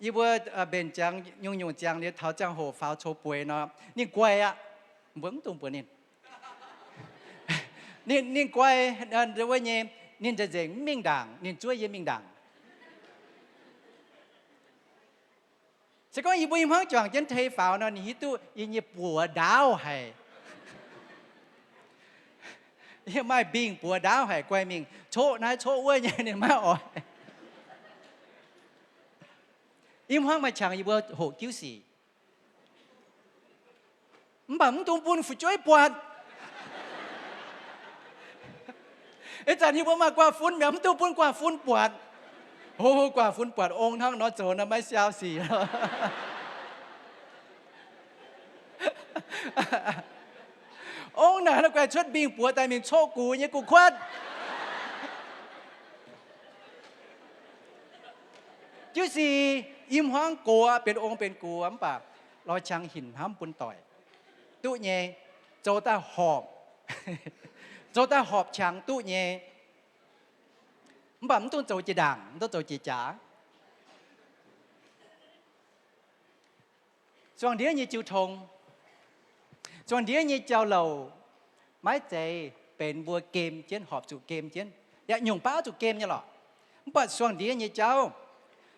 yie mbuo mbenc ziangx nyungc-nyungc ziangx liuz taux ziangh hoc faaux coux bueix nor, ninh guai aqv. Mbuo mv dungx mbuox ninh. Ninh, ninh guai, wuov nyei, ninh nzengc-nzengc mv mingh ndaangc, ninh zuov yie mingh ndaangc. Se gorngv yie mbuo i hmuangv juangc jienv tei faaux nor, ninh hiuv duqv yie nyei buoz ndaauv haic. Yie maaih mbingh buoz ndaauv haic, guai mingh coqv naaiv coqv wuov nyei, ninh maiv oix. I hmuangv maaih qangx yie mbuo hoqc jiuv sic. Mv baac mv dungx bun fu'jueiv buatc. Ih zanc yie mbuo maaih guaav-fun mi'aqv, mv dungx bun guaav-fun buatc. Ho, guaav-fun buatc ong hnangv nor zoux nor maiv siau sic. Ong naaic guaix cuotv mbingh buoz daaih mingh coqv gux nyei gu'kuotv. Jiuv sic i hmuangv gox benx ong benx gux mv baac lorz qangx hinc hnamv bun doic. Duqv nyei, zoux daaih horpc, zoux daaih horpc qangx duqv nyei. Mv baac mv dungx zoux jiex ndaangc, mv dungx zoux jiex jaax. Zuangx ndiev nyei jiu tong, zuangx ndiev nyei jauv-louc maiv zeiz benx mbuo gem jienv, horpc zuqc gem jienv. Yaac nyungc baav zuqc gem nyei lorqc. Mv baac zuangx ndiev nyei jauv,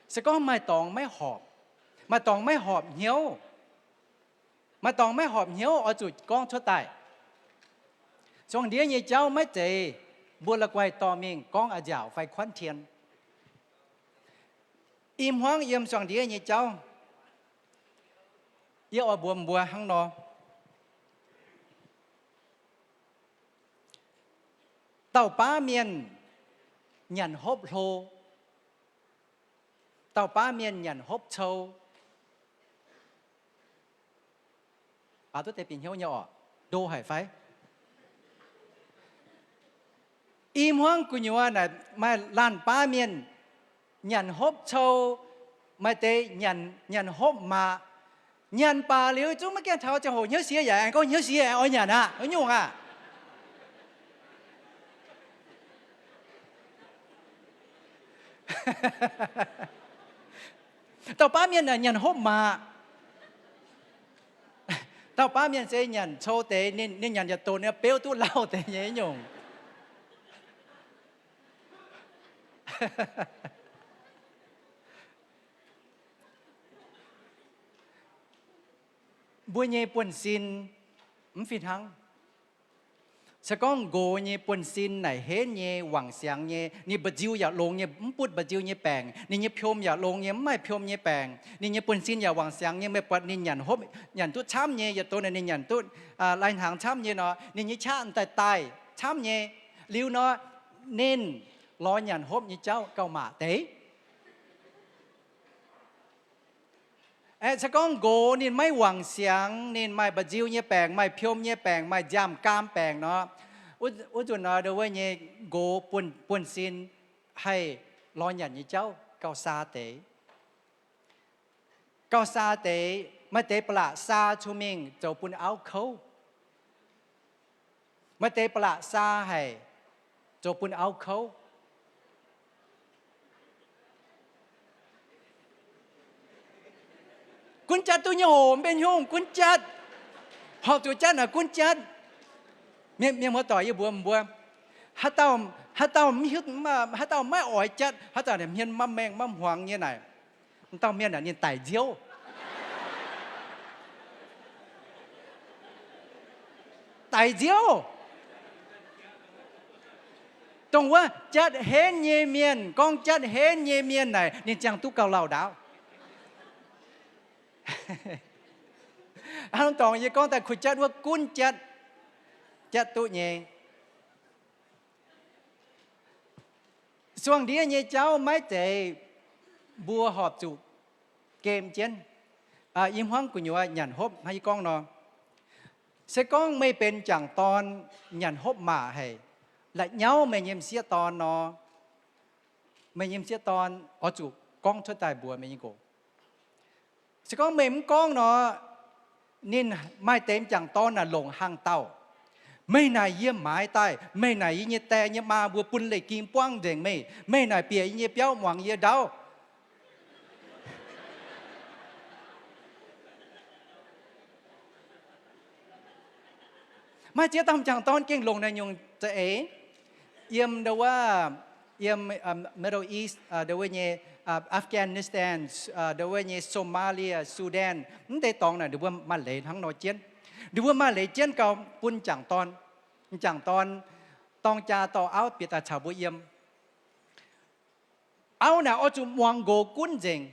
se gorngv maaih dorngx maiv horpc, maaih dorngx maiv horpc hnyouv, maaih dorngx maiv horpc hnyouv oix zuqc gorngv cuotv daaih. Zuangx ndiev nyei jauv maiv zeiz mbuo la'guaih dorh mingh gorngv a'nziaauc fai kuanv tien. I hmuangv yiem zuangx ndiev nyei jauv, yie oix mbuox mbuo hnangv nor. Dauh baav mienh nyanc hopv hlo, dauh baav mienh nyanc hopv cou. Baav duqv deix bieqc hnyouv nyei orqc? Ndo haic fai? I hmuangv gu'nyuoz naaic maaih laanh baav mienh nyanc hopv cou, maaih deix nyanc, nyanc hopv maac. Nyanc baac liuz zungv maiv gaengh taux ziangh hoc hnyouv siex yaac aengx gorngv hnyouv siex aengx oix nyanc aqv, haaix nyungc aqv? Dauh baav mienh naaic nyanc hopv maac. Dauh baav mienh se nyanc cou deix, ninh, ninh nyanc yietc donx ninh beuv duqv lauh deix nyei nyungc. Mbuo nyei buonv-sin mv fih hnangv. Se gorngv nqox nyei buonv-sin naaic henv nyei, wangc siangx nyei, ninh mba'nziu yaac longx nyei, mv butv mba'nziu nyei baengc, ninh nyei piom yaac longx nyei, mv maaih piom nyei baengc, ninh nyei buonv-sin yaac wangc siangx nyei, meih buatc ninh nyanc hopv, nyanc duqv camv nyei, yietc donx ninh nyanc duqv lai-hnaangx camv nyei nor, ninh nyei qaqv daaih daaih camv nyei. Liuz nor, ninh lorz nyanc hopv nyei jauv gauh maac deix. Aeqv, se gorngv nqox ninh maiv wangc siangx, ninh maaih mba'nziu nyei baengc, maaih piom nyei baengc, maaih nziaamv-gaam baengc nor, wuov nzunc nor ndau wuov nyei nqox buonv, buonv-sin haih lorz nyanc nyei jauv gauh saa deix. Gauh saa deix, maaih deix ba'laqc saa cun mingh zoux bun auv kouv. Maaih deix ba'laqc saa haic zoux bun auv kouv. Gunv jatv duqv nyei oc, mv benx nyungc, gunv jatv. Horpc zuqc jatv naaic gunv jatv. Mienh, mienh muoz-doic, yie mbuox mbuo, haaix dauh, haaix dauh mv hiuv, haaix dauh maiv oix jatv, haaix dauh hmien maiv maengh maiv hmuangx nyei naaic, dauh mienh aeqv, ninh daic nziouv. Daic nziouv. Dongh wuov jatv henv nyei mienh, gorngv jatv henv nyei mienh naaic, ninh ziangh duqv gauh lauh ndaauv. Hnangv dorngx yie gorngv daaih kuh jatv wuov gunv jatv, jatv duqv nyei. Suangx ndiev nyei jauv maiv zeiz mbuo horpc zuqc gem jienv. Yie hmuangv gu'nyuoz nyanc hopv hnangv yie gorngv nor, se gorngv meih benx m'jangc dorn nyanc hopv maac haic, la'nyauv meih nyei m'sieqv dorn nor, meih nyei m'sieqv dorn oix zuqc gorngv cuotv daaih mbuox meih nyei nqox. Se gorngv meih mv gorngv nor, ninh maaih deix m'jangc dorn naaic longc hnaangx-daauh. Meih naaic yie maaiz daaih, meih naaic yie nyei die nyei maa mbuo bun leiz-ging buangv nzengc meih. Meih naaic bieqc yie nyei biauv muangx yie ndaauv. Maaih ziex dauh m'jangc dorn gengh longc naaic nyungc za'eix. Yiem ndau wuov, yiem Middle East, ndau wuov nyei Afghanistan, ndau wuov nyei Somalia, Sudan, mv deix dorngx naaic ninh mbuo maaih leiz hnangv nor jienv. Ninh mbuo maaih leiz jienv gauh bun m'jangc dorn, m'jangc dorn dorng jaa dorh auv bieqc daaih caux mbuo yiem. Auv naaic oix zuqc muangx nqox gunv nzengc.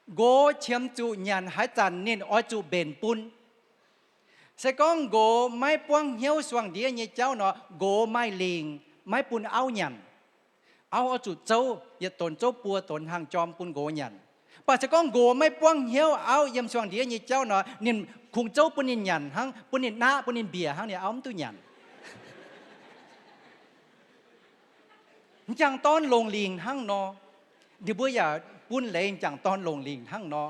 Nqox qiemx zuqc nyanc haaix zanc ninh oix zuqc mbenc bun. Se gorngv nqox maiv buangv hnyouv suangx ndiev nyei jauv nor, nqox maaih lingc maiv bun auv nyanc. Auv oix zuqc zouv, yietc donx zouv buo donx hnaangx jorm bun nqox nyanc. Mv baac se gorngv nqox maiv buangv hnyouv auv yiem suangx ndiev nyei jauv nor, ninh kungx zouv bun ninh nyanc hnangv, bun ninh naqv, bun ninh mbiec hnangv, ninh auv mv duqv nyanc. M'jangc dorn longc lingc hnangv nor, ninh mbuo yaac bun leiz m'jangc dorn longc lingc hnangv nor.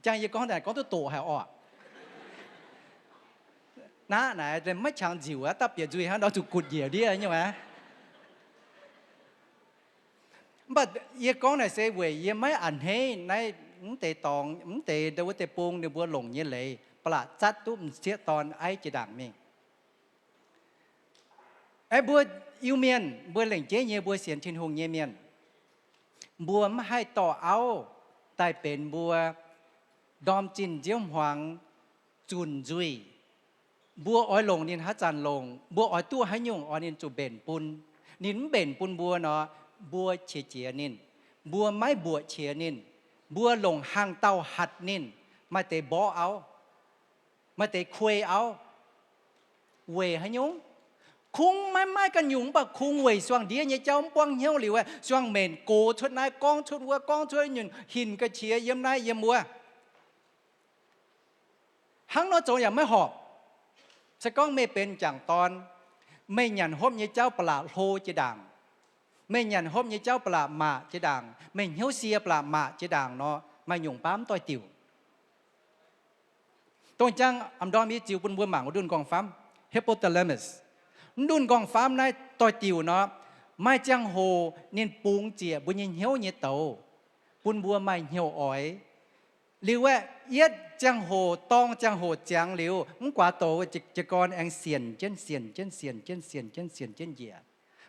Jang yie gorngv naaic gorngv duqv doqc haic orqc. Naqv naaic maiv qangx nziuc aqv, dapv bieqc nzuih hnangv nor zuqc gutv njiec ndiev nyei aqv. Mv baac yie gorngv naaic se weic yie maiv a'hneiv naaiv mv deix dorngx, mv deix ndau wuov deic-bung ninh mbuo longc nyei leiz, ba'laqc zatv duqv m'sieqv dorn aiv jiex ndaangc mingh. Aeqv, mbuo Iu-Mienh, mbuo lengc jeiv nyei mbuo sienx Tin-Hungh nyei mienh, mbuo mv haih dorh auv daaih benx mbuo ndorm zinh nziouv hmuangx zunc nzuih. Mbuo oix longc ninh haaix zanc longc, mbuo oix duqv haaix nyungc oix ninh zuqc mbenc bun. Ninh mv mbenc bun mbuo nor, mbuo qiex jiez ninh, mbuo maiv mbuoqc qiex ninh, mbuo longc hnaangx-daauh hatc ninh, maaih deix mborqv auv, maaih deix kuei auv. Weic haaix nyungc? Kungx maiv maaih ganh nyungc, mv baac kungx weic suangx ndiev nyei jauv mv buangv hnyouv liuz, suangx-mbenc gox cuotv naaiv, gorngv cuotv wuov, gorngv cuotv nyunc, hinc ga'qiex yiem naaiv yiem wuov. Hnangv nor zoux yaac maiv horpc. Se gorngv meih benx m'jangc dorn, meih nyanc hopv nyei jauv ba'laqc hlo jiex ndaangc, meih nyanc hopv nyei jauv ba'laqc maac jiex ndaangc, meih hnyouv sie ba'laqc maac jiex ndaangc nor, maaih nyungc baav mv doix-diuc. Dongh jang m'ndorm yie ziux bun mbuo mangc wuov ndunh nqorngv-famv, hypothalamus. Ndunh nqorngv-famv naaiv doix-diuc nor, maaih ziangh hoc ninh bungx ziec mbuo nyei hnyouv nyei douz, bun mbuo maaih hnyouv oix. Liuz aeqv, yietv ziangh hoc dorng ziangh hoc ziangx liuz, mv guaax douz jiez gorn aengx sienc jienv, sienc jienv, sienc jienv, sienc jienv, sienc jienv njiec.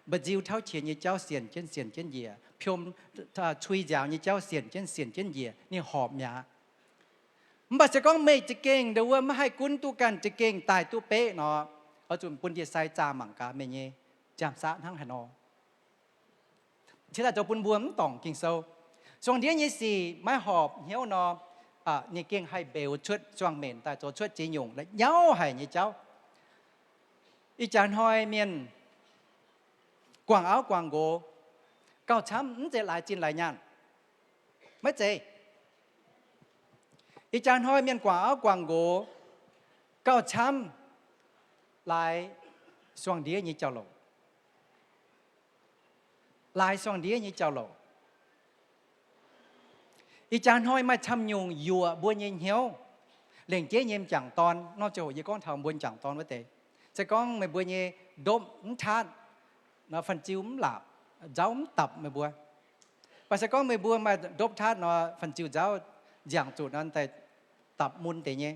Mba'nziu tauv qiex nyei jauv sienc jienv, sienc jienv njiec. Piom cui nziaaux nyei jauv sienc jienv, sienc jienv njiec. Ninh horpc mi'aqv. Mv baac se gorngv meih za'gengh ndau wuov maiv haih gunv duqv ganh, za'gengh daaih duqv beqv nor, oix zuqc bun ndie-sai zaah mangc gaax meih nyei nziaamv-saqv hnangv haaix nor. Cingx daaih zoux bun mbuo mv dorngc Ging-Sou. Suangx ndiev nyei sic maiv horpc hnyouv nor, ninh gengh haih mbeux cuotv suangx-mbenc daaih zoux cuotv ziex nyungc la'nyauv haic nyei jauv. Ih jaax hnoi mienh guangc auv guangc nqox gauh camv, mv zeiz laaix zinh laaix nyaanh. Maiv zeiz. Ih jaax hnoi mienh guangc auv guangc nqox gauh camv, laaix suangx ndiev nyei jauv-louc. Laaix suangx ndiev nyei jauv-louc. Ih jaax hnoi maaih camv nyungc yuoqc mbuo nyei hnyouv, lengc jeiv nyei m'jangc dorn. Norm ziangh hoc yie gorngv taux mbuo m'jangc dorn wuov deix. Se gorngv meih mbuo nyei ndopv mv taatv nor, fan-ziu mv laapc, nzauv mv dapc meih mbuo. Mv baac se gorngv meih mbuo maaih ndopv taatv nor, fan-ziu nzauv nziangc zuqc nor, daaih dapc mun deix nyei.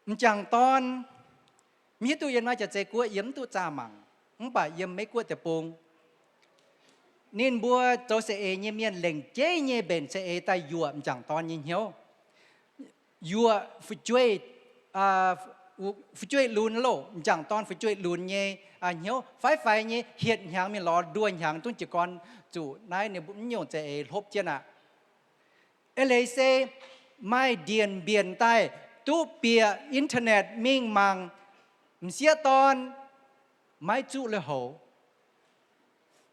M'jangc dorn, mv hiuv duqv yiem naaiv jaax-zei guoqv yiem mv duqv zaah mangc, mv baac yiem Meiv-Guoqv deic-bung, ninh mbuo zoux saeng-eix nyei mienh lengc jeiv nyei mbenc saeng-eix daaih yuoqc m'jangc dorn nyei hnyouv. Yuoqc fu'jueiv, fu'jueiv lunx loh, m'jangc dorn fu'jueiv lunx nyei hnyouv, faix-faix nyei hietc hnyangx mingh lorz nduoh hnyangx zungv jiez gorn zuqc naaiv ninh mv nyungc saeng-eix hlopv jienv aqv. Eix leiz se maaih ndienc mbienc daaih duqv bieqc internet mingh mangc m'sieqv dorn maiv zuqv lui-houx,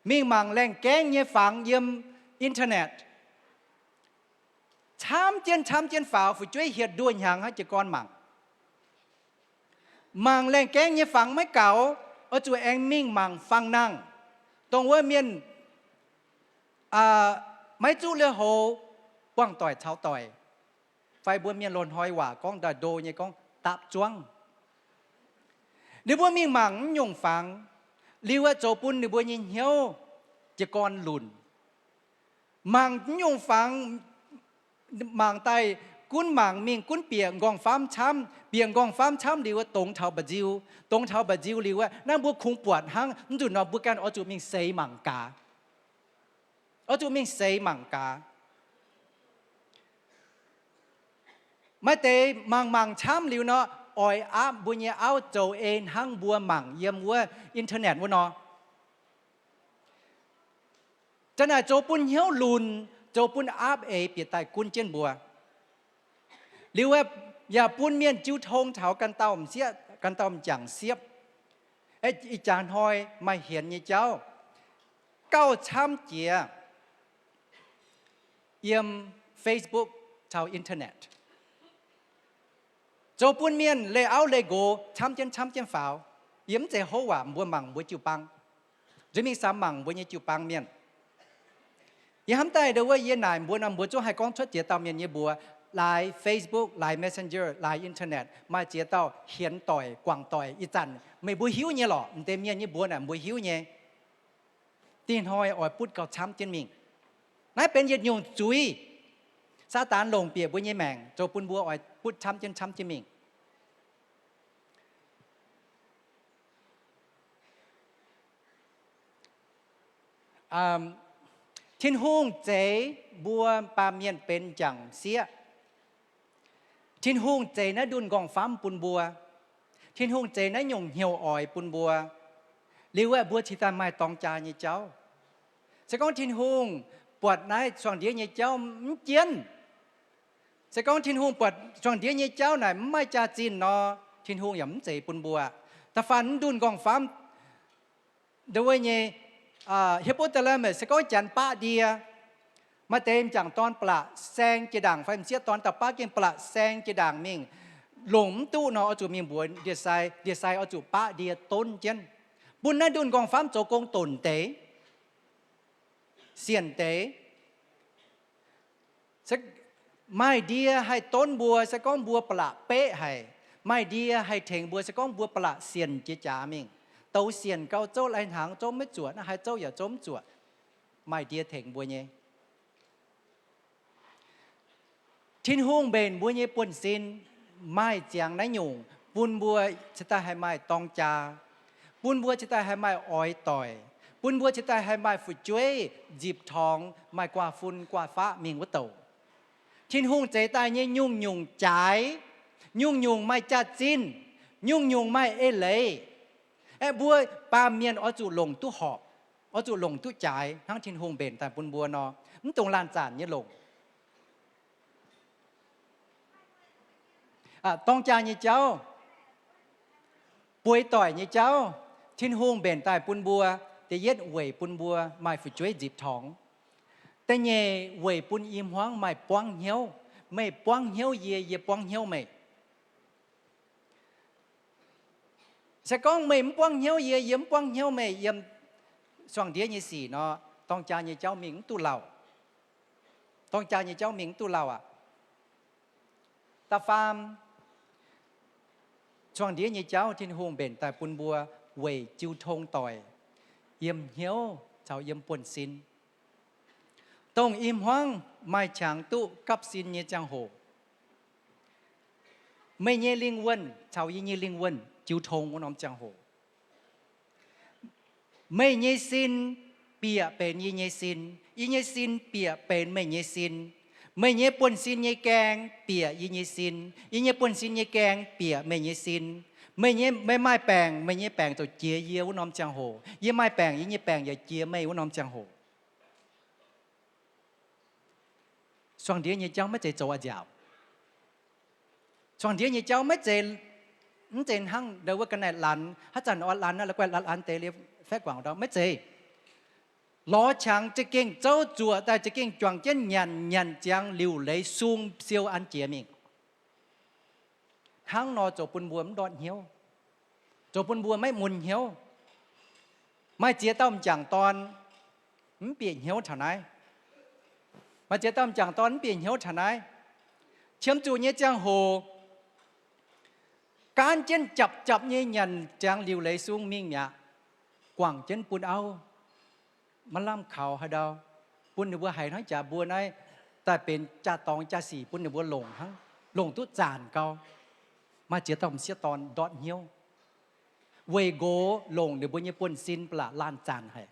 mingh mangc laengh gaengv nyei fangx yiem internet. Camv jienv camv jienv faaux, fu'jueiv hietc nduoh hnyangx hnangv jiez gorn mangc. Mangc laengh gaengv nyei fangx maiv gaux, oix zuqc aengx mingh mangc fangx nangh, dongh wuov mienh maiv zuqv lui-houx, buangh doic caux doic, fai mbuo mienh loz-hnoi waac gorngv ndaaih ndo nyei gorngv dapv zuangv. Ninh mbuo mingh mangc mv nyungc fangx, liuz aeqv, zoux bun ninh mbuo nyei hnyouv jiez gorn lunc. Mangc mv nyungc fangx, mangc daaih gunv mangc mingh gunv bieqc nqorngv-famv camv, bieqc nqorngv-famv camv liuz aeqv, dongz taux mba'nziu, dongz taux mba'nziu liuz aeqv, naaiv mbuo kungx buatc hnangv, mv nzunc nor mbuo ganh oix zuqc mingh seix mangc gaax. Oix zuqc mingh seix mangc gaax. Maaih deix mangc mangc camv liuz nor, oix aapv mbuo nyei auv zoux ei hnangv mbuo mangc yiem wuov internet wuov nor. Za'naaic zoux bun hnyouv lunc, zoux bun aapv eix bieqc daaih gunv jienv mbuo. Liuz aeqv, yaac bun mienh jiu tong taux ganh dauh m'sieqv, ganh dauh m'jangc siepv. Ih jaax hnoi maaih hienx nyei jauv gauh camv jiex yiem Facebook caux internet, zoux bun mienh leih auv leih nqox camv jienv camv jienv faaux. Yie mv zeiz houv waac, mbuo mangc mbuo jiu-baang, nzuih mingh samx mangc mbuo nyei jiu-baang mienh. Yie hnamv daaih ndo wuov yie naaic mbuo nor, mbuo zungv haih gorngv cuotv ziex dauh mienh nyei mbuox, laaix Facebook, laaix Messenger, laaix internet, maaih ziex dauh hienx doic guangc doic ih zanc meih mbuo hiuv nyei lorqc. M'deix mienh nyei mbuox naaic mbuo hiuv nyei. Dingh hnoi oix butv gauh camv jienv mingh. Naaiv benx yietc nyungc zuiz. Saadaan longc bieqc mbuo nyei maengc zoux bun mbuo oix butv camv jienv camv jienv mingh. Tin-Hungh zeix mbuo baamh mienh benx m'jangc sieqv. Tin-Hungh zeix naaiv ndunh nqorngv-famv bun mbuo. Tin-Hungh zeix naaiv nyungc hnyouv oix bun mbuo. Liuz aeqv, mbuo cingx daaih maaih dorng jaa nyei jauv. Se gorngv Tin-Hungh buatc naaiv suangx ndiev nyei jauv mv jienv, se gorngv Tin-Hungh buatc suangx ndiev nyei jauv naaic mv maaih jaax-zinh nor, Tin-Hungh yaac mv zeix bun mbuo. Da'faanh mv ndunh nqorngv-famv ndo wuov nyei hippopotamus, se gorngv janx baqv ndie, maaih deix m'jangc dorn ba'laqc saeng jiex ndaangc fai m'sieqv dorn dauh baav gengh ba'laqc saeng jiex ndaangc mingh, longc mv duqv nor, oix zuqc mingh mbuox ndie-sai, ndie-sai oix zuqc baqv ndie donv jienv, bun naaiv ndunh nqorngv-famv zoux gong donc deix, sienc deix. Maaih ndie haih donv mbuo se gorngv mbuo ba'laqc beqv haic. Maaih ndie haih tengx mbuo se gorngv mbuo ba'laqc sienc jiex jaax mingh. Douz sienc gauh zouv lai-hnaangx zouv maiv zuoqc, naaiv haaix zouv yaac zouv mv zuoqc. Maaih ndie tengx mbuo nyei. Tin-Hungh mbenc mbuo nyei buonv-sin maaih ziangx naaiv nyungc bun mbuo cingx daaih haih maaih dorng jaa, bun mbuo cingx daaih haih maaih oix doic, bun mbuo cingx daaih haih maaih fu'jueiv nzipc torngx, maaih guaav fun guaav faqv mingh wuov douc. Tin-Hungh zeix daaih nyei nyungc-nyungc jaaix, nyungc-nyungc maaih jaax-zinh, nyungc-nyungc maaih eix leiz, aeqv, mbuo baamh mienh oix zuqc longc duqv horpc, oix zuqc longc duqv jaaix hnangv Tin-Hungh mbenc daaih bun mbuo nor, mv dungx laanh zanc nyei longc. Dorng jaa nyei jauv, bueix doic nyei jauv, Tin-Hungh mbenc daaih bun mbuo, da'yietv weic bun mbuo maaih fu'jueiv nzipc torngx. Da'nyeic weic bun i hmuangv maaih buangv hnyouv. Meih buangv hnyouv yie, yie buangv hnyouv meih. Se gorngv meih mv buangv hnyouv yie, yie mv buangv hnyouv meih yiem suangx ndiev nyei sic nor, dorng jaa nyei jauv mingh mv duqv lauh. Dorng jaa nyei jauv mingh mv duqv lauh aqv. Da'faam, suangx ndiev nyei jauv Tin-Hungh mbenc daaih bun mbuo weic jiu tong doic, yiem hnyouv caux yiem buonv-sin, dongh i hmuangv maaih qangx duqv gapv sin nyei ziangh hoc. Meih nyei lingh wuonh caux yie nyei lingh wuonh jiu tong wuov norm ziangh hoc. Meih nyei sin bieqc benx yie nyei sin, yie nyei sin bieqc benx meih nyei sin. Meih nyei buonv-sin nyei gaeng bieqc yie nyei sin, yie nyei buonv-sin nyei gaeng bieqc meih nyei sin. Meih nyei, meih maaih baengc, meih nyei baengc ziouc jiex yie wuov norm ziangh hoc. Yie maaih baengc, yie nyei baengc yaac jiex meih wuov norm ziangh hoc. Suangx ndiev nyei jauv maiv zeiz zoux a'nziaauc. Suangx ndiev nyei jauv maiv zeiz, mv zeiz hnangv ndau wuov ga'naaiv lanz, haaix zanc oix lanz naaiv, la'guaih lanz deix liuz faeqv guangc ndau, maiv zeiz. Lorz qangx za'gengh zouv zuoqc daaih, za'gengh juangc jienv nyanc, nyanc ziangx liuc leiz sung siou an jiex mingh. Hnangv nor zoux bun mbuo mv ndortv hnyouv, zoux bun mbuo maiv mun hnyouv. Maaih ziex dauh m'jangc dorn mv bieqc hnyouv taux naaiv. Maaih ziex dauh m'jangc dorn mv bieqc hnyouv taux naaiv. Qiemx zuqc nyei ziangh hoc, gaanv jienv japc japc nyei nyanc ziangx liuc leiz sung mingh mi'aqv. Guangc jienv bun auv, maiv lamh kaux haaix ndau, bun ninh mbuo haiz hnangv jaax mbuo naaiv daaih benx jaa-dorngx jaa-sic bun ninh mbuo longc hnangv, longc duqv zaanc gau. Maaih ziex dauh m'sieqv dorn ndortv hnyouv, weic nqox longc ninh mbuo nyei buonv-sin ba'laqc laanh zaanc haic,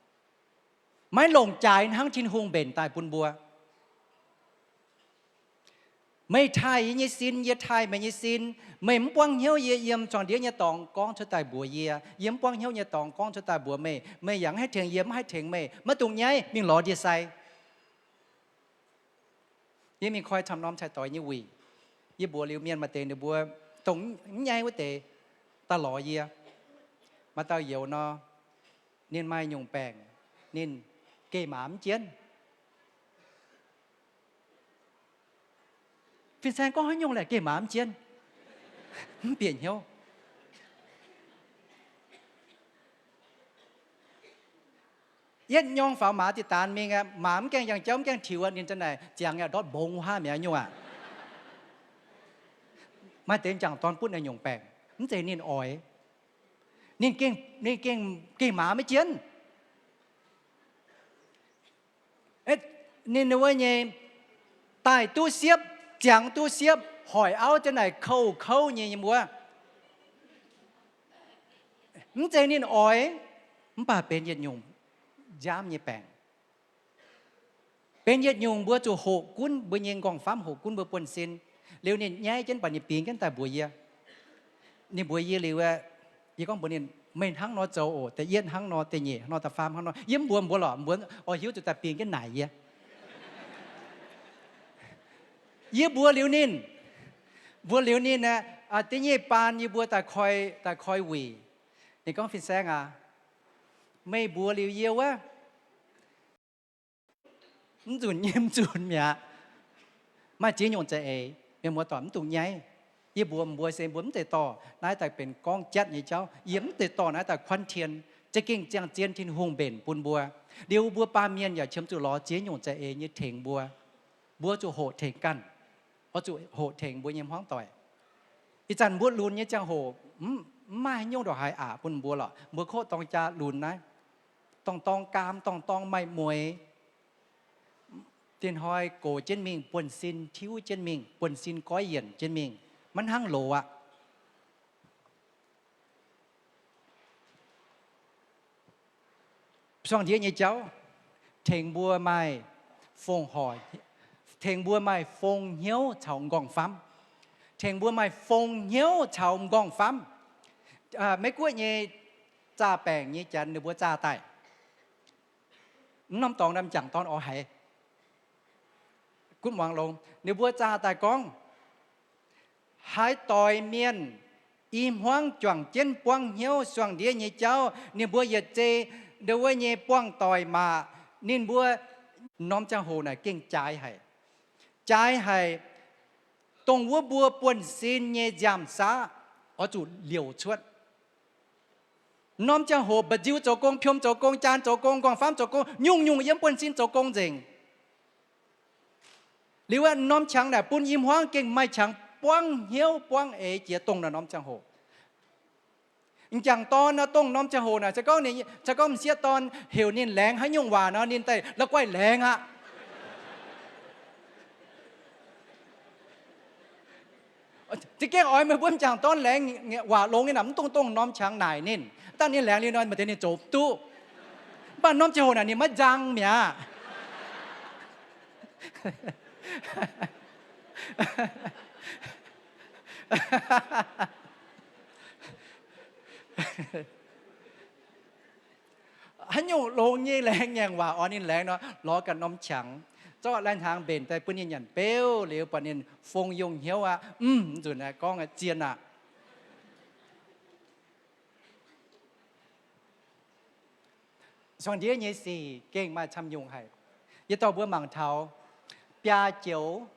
maiv longc jaaix hnangv Tin-Hungh mbenc daaih bun mbuo. Meih taaih yie nyei sin, yie taaih meih nyei sin. Meih mv buangv hnyouv yie yiem zuangx ndiev nyei dorngx gorngv cuotv daaih mbuox yie, yie mv buangv hnyouv nyei dorngx gorngv cuotv daaih mbuox meih. Meih yaac mv haih tengx yie, mv haih tengx meih, maiv dungx nyaiv, mingh lorz ndie-sai. Yie mingh koi camv norm cai-doix nyei wuic. Yie mbuox liuz mienh maaih deix ninh mbuo dongh mv nyaiv wuov deix daaih lorz yie. Maaih dauh youz nor, ninh maaih nyungc baengc, ninh geh maaz mv jienv. Fin-saeng gorngv haaix nyungc laeh, geh maaz mv jienv, mv bieqc hnyouv. Yietv nyorng faaux maaz diqc daanx mingh aqv, maaz mv gaengh yangh jauv, mv gaengh tiux aqv, ninh za'naaic ziangx yaac ndortv mbongx wuov haav mi'aqv nyungc aqv. Maaih deix m'jangc dorn butv naaiv nyungc baengc, mv zeiz ninh oix, ninh gengh, ninh gengh geh maaz maiv jienv. Ninh wuov nyei daaih duqv siepv, ziangx duqv siepv, hoic auv za'naaic kouv kouv nyei nyei wuov. Mv zeiz ninh oix, mv baac benx yietc nyungc nziaamv nyei baengc. Benx yietc nyungc mbuo zuqc hoqc gunv mbuo nyei nqorngv-famv, hoqc gunv mbuo buonv-sin. Liuz ninh nyaiv jienv, baac ninh bingx jienv daaih mbuox yie. Ninh mbuox yie liuz, yie gorngv mbuox ninh, meih hnangv nor zoux oc, da'yietv hnangv nor, da'nyeic hnangv nor, da'faam hnangv nor. Yie mv mbuox mbuo lorqc, mbuox oix hiuv zuqc daaih bingx jienv naaic yie. Yie mbuox liuz ninh, mbuox liuz ninh aqv, da'nyeic baan yie mbuo daaih koi, daaih koi wuic. Ninh gorngv, Fin-saeng aac, meih mbuox liuz yie wuov, mv nzunc nyei mv nzunc mi'aqv. Maaih ziex nyungc za'eix mienh muoz-doic mv dungx nyaiv. Yie mbuox mbuo se mbuo mv zeiz dorh naaiv daaih benx gorngv jatv nyei jauv. Yie mv zeiz dorh naaiv daaih kuanv tien. Za'gengh ziangh zien Tin-Hungh mbenc bun mbuo. Liuz mbuo baamh mienh yaac qiemx zuqc lorz ziex nyungc za'eix nyei tengx mbuo. Mbuo zuqc hoqc tengx ganh, oix zuqc hoqc tengx mbuo nyei hmuangv doic. Ih zanc mbuo lunx nyei ziangh hoc, mv maaih haaix nyungc ndongc haaix aqc bun mbuo lorqc. Mbuo kov dorng jaa lunx naaiv, dorngh dorng gaam, dorngh dorng maaih mueix. Diex hnoi gox jienv mingh, buonv-sin tiuv jienv mingh, buonv-sin goiv yienc jienv mingh, maiv hnangv loz aqv. Suangx ndiev nyei jauv tengx mbuo maaih fongc horc, tengx mbuo maaih fong hnyouv caux m'nqorngv-famv. Tengx mbuo maaih fong hnyouv caux m'nqorngv-famv. Meiv Guoqv nyei zaah baengc nyei janx ninh mbuo zaah daaih, mv norm dorngx m'jangc dorn oix haiz gunv muangx longx. Ninh mbuo zaah daaih gorngv, haaix doix mienh i hmuangv juangc jienv buangv hnyouv suangx ndiev nyei jauv, ninh mbuo yietc zei ndo wuov nyei buangh doic maac. Ninh mbuo norm ziangh hoc naaic gengh jaaix haic. Jaaix haic, dongh wuov mbuo buonv-sin nyei nziaamv-saqv oix zuqc liouc cuotv. Norm ziangh hoc mba'nziu zoux gong, piom zoux gong, jaan zoux gong, nqorngv-famv zoux gong, nyungc-nyungc yiem buonv-sin zoux gong nzengc. Liuz wuov norm qangx naaic bun i hmuangv gengh maaih qangx buangv hnyouv buangv eix jiex dongh naaiv norm ziangh hoc. M'jangc dorn nor, dongh norm ziangh hoc naaic, se gorngv ninh, se gorngv m'sieqv dorn heuc ninh laengz haaix nyungc waac nor, ninh daaih la'guaih laengz aqv. Za'gengh oix meih mbuo m'jangc dorn laengz waac longx nyei naaic, mv dungx dongh norm qangx naaic ninh. Dangh ninh laengz liuz nor, maaih deix ninh zoux duqv. Mv baac norm ziangh hoc naaic ninh maiv nzang mi'aqv. Haaix nyungc longx nyei laengz ngaengc waac oix ninh laengz nor, lorz ganh norm qangx, zorqv lai-hnaangx mbenc daaih bun ninh nyanc beuv liuz, buatc ninh fong yongh hnyouv aqv, mv nzunc aqv, gorngv aqv, zien aqv. Suangx ndiev nyei sic gengh maaih camv nyungc haic. Yie dorh mbuo mangc taux biaa joux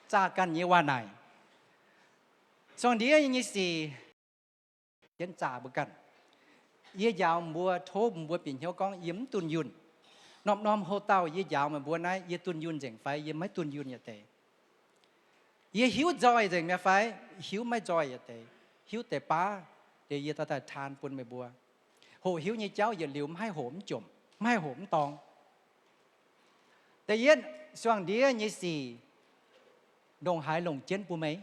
zaah ganh nyei waac naaic. Suangx ndiev nyei sic jienv zaah mbuo ganh. Yie njaaux mbuo, tov mbuo bieqc hnyouv gorngv yie mv dunh yunh. Norm-norm houv dauh yie njaaux meih mbuo naaiv, yie dunh yunh nzengc fai yie maiv dunh yunh yietc deix? Yie hiuv nzoih nzengc mi'aqv fai hiuv maiv nzoih yietc deix? Hiuv deix baav, liuz yie daaih taan bun meih mbuo. Hoqc hiuv nyei jauv yietc liuz mv haih hoqc mv jomc, mv haih hoqc mv dorng. Da'yietv, suangx ndiev nyei sic ndongc haaix longc jienv bun meih?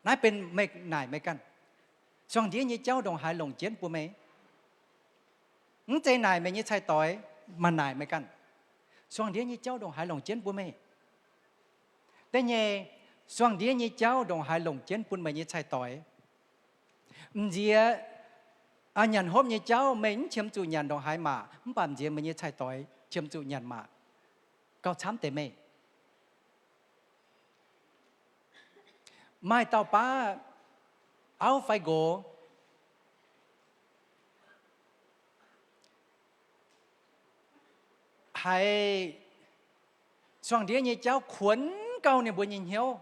Naaiv benx meih naaic meih ganh. Suangx ndiev nyei jauv ndongc haaix longc jienv bun meih? Mv zeiz naaic meih nyei cai-doix, maaih naaic meih ganh. Suangx ndiev nyei jauv ndongc haaix longc jienv bun meih? Da'nyeic, suangx ndiev nyei jauv ndongc haaix longc jienv bun meih nyei cai-doix? M'nziex nyanc hopv nyei jauv meih mv qiemx zuqc nyanc ndongc haaix maac, mv baac m'nziex meih nyei cai-doix qiemx zuqc nyanc maac, gauh camv deix meih. Maaih dauh baav auv fai nqox haiz suangx ndiev nyei jauv kuonx gauh ninh mbuo nyei hnyouv.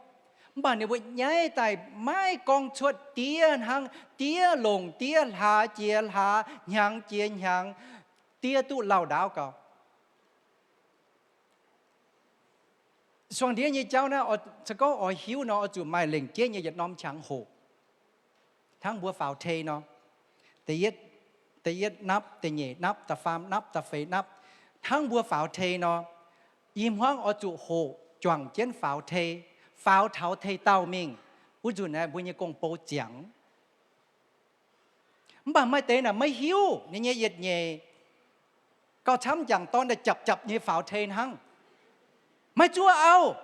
Mv baac ninh mbuo nyaiv daaih maiv gorngv cuotv, diev hnangv, diev longc diev, hlaax jiex hlaax, hnyangx jiex hnyangx, diev duqv lauh ndaauv gauh. Suangx ndiev nyei jauv naaiv, se gorngv oix hiuv nor, oix zuqc maaih lengc jeiv nyei yietc norm qangx hoqc. Hnangv mbuo faaux tei nor, da'yietv, da'yietv napv, da'nyeic napv, da'faam napv, da'feix napv, hnangv mbuo faaux tei nor, i hmuangv oix zuqc hoqc juangc jienv faaux tei, faaux taux tei dauh mingh, wuov nzunc aeqv, mbuo nyei gong-bou ziangx. Mv baac maaih deix naaic maiv hiuv ninh nyei yietc nyeic, gauh camv m'jangc dorn daaih japc japc nyei faaux tei hnangv, maiv zuov auv,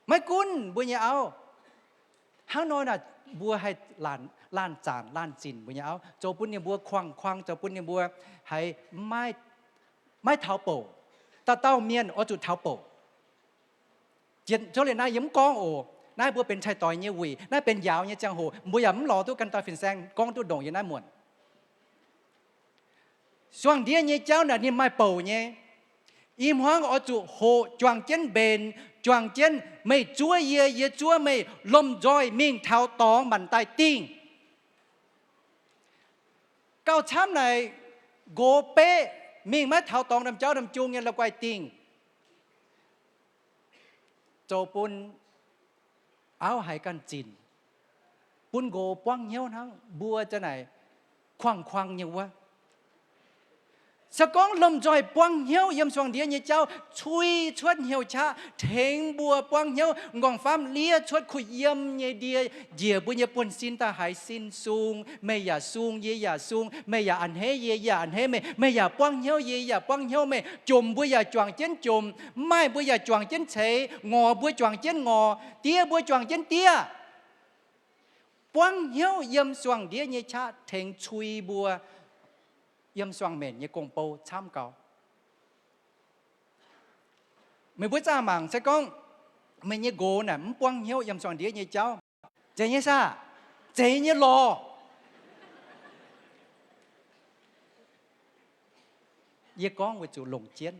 maiv gunv mbuo nyei auv. Hnangv nor naaic, mbuo haih laanh, laanh zanc laanh zinc mbuo nyei auv, zoux bun ninh mbuo kuangx-kuangx, zoux bun ninh mbuo haiz maiv, maiv taux bouc. Dauh dauh mienh oix zuqc taux bouc. Jiex zouv liuz naaiv yie mv gorngv oc. Naaiv mbuo benx cai-doix nyei wuic, naaiv benx njaaux nyei ziangh hoc, mbuo yaac mv lorz duqv ganh dauh fin-saeng gorngv duqv ndongc yie naaiv muonc. Suangx ndiev nyei jauv naaic ninh maaih bouc nyei. I hmuangv oix zuqc hoqc juangc jienv mbenc, juangc jienv meih zuov yie, yie zuov meih, lomh nzoih mingh taux dorngx maanc daaih dingh. Gauh camv naaic, nqox beqv mingh maiv taux dorngx, ndaamv-jauv ndaamv-jung nyei la'guaih dingh, zoux bun auv haiz ganh zinc, bun nqox buangv hnyouv hnangv. Mbuo za'naaic kuangx-kuangx nyei wuov. Se gorngv lomh nzoih buangv hnyouv yiem suangx ndiev nyei jauv, cui cuotv hnyouv qaqv tengx mbuo buangv hnyouv, m'nqorngv-famv liev cuotv kuh yiem nyei ndie, njiec mbuo nyei buonv-sin daaih haiz sin sung, meih yaac sung, yie yaac sung, meih yaac a'hneiv yie, yie yaac a'hneiv meih, meih yaac buangv hnyouv yie, yie yaac buangv hnyouv meih, jomc mbuo yaac juangc jienv jomc, mv maaih mbuo yaac juangc jienv ceix, ngorc mbuo juangc jienv ngorc, diev mbuo juangc jienv diev. Buangv hnyouv yiem suangx ndiev nyei qaqv tengx cui mbuo yiem suangx menc nyei gong-bou camv gauh. Meih mbuo zaah mangc, se gorngv meih nyei nqox naaic mv buangv hnyouv yiem suangx ndiev nyei jauv, zeiz nyei saah? Zeiz nyei lorqc. Yie gorngv weic zuqc longc jienv.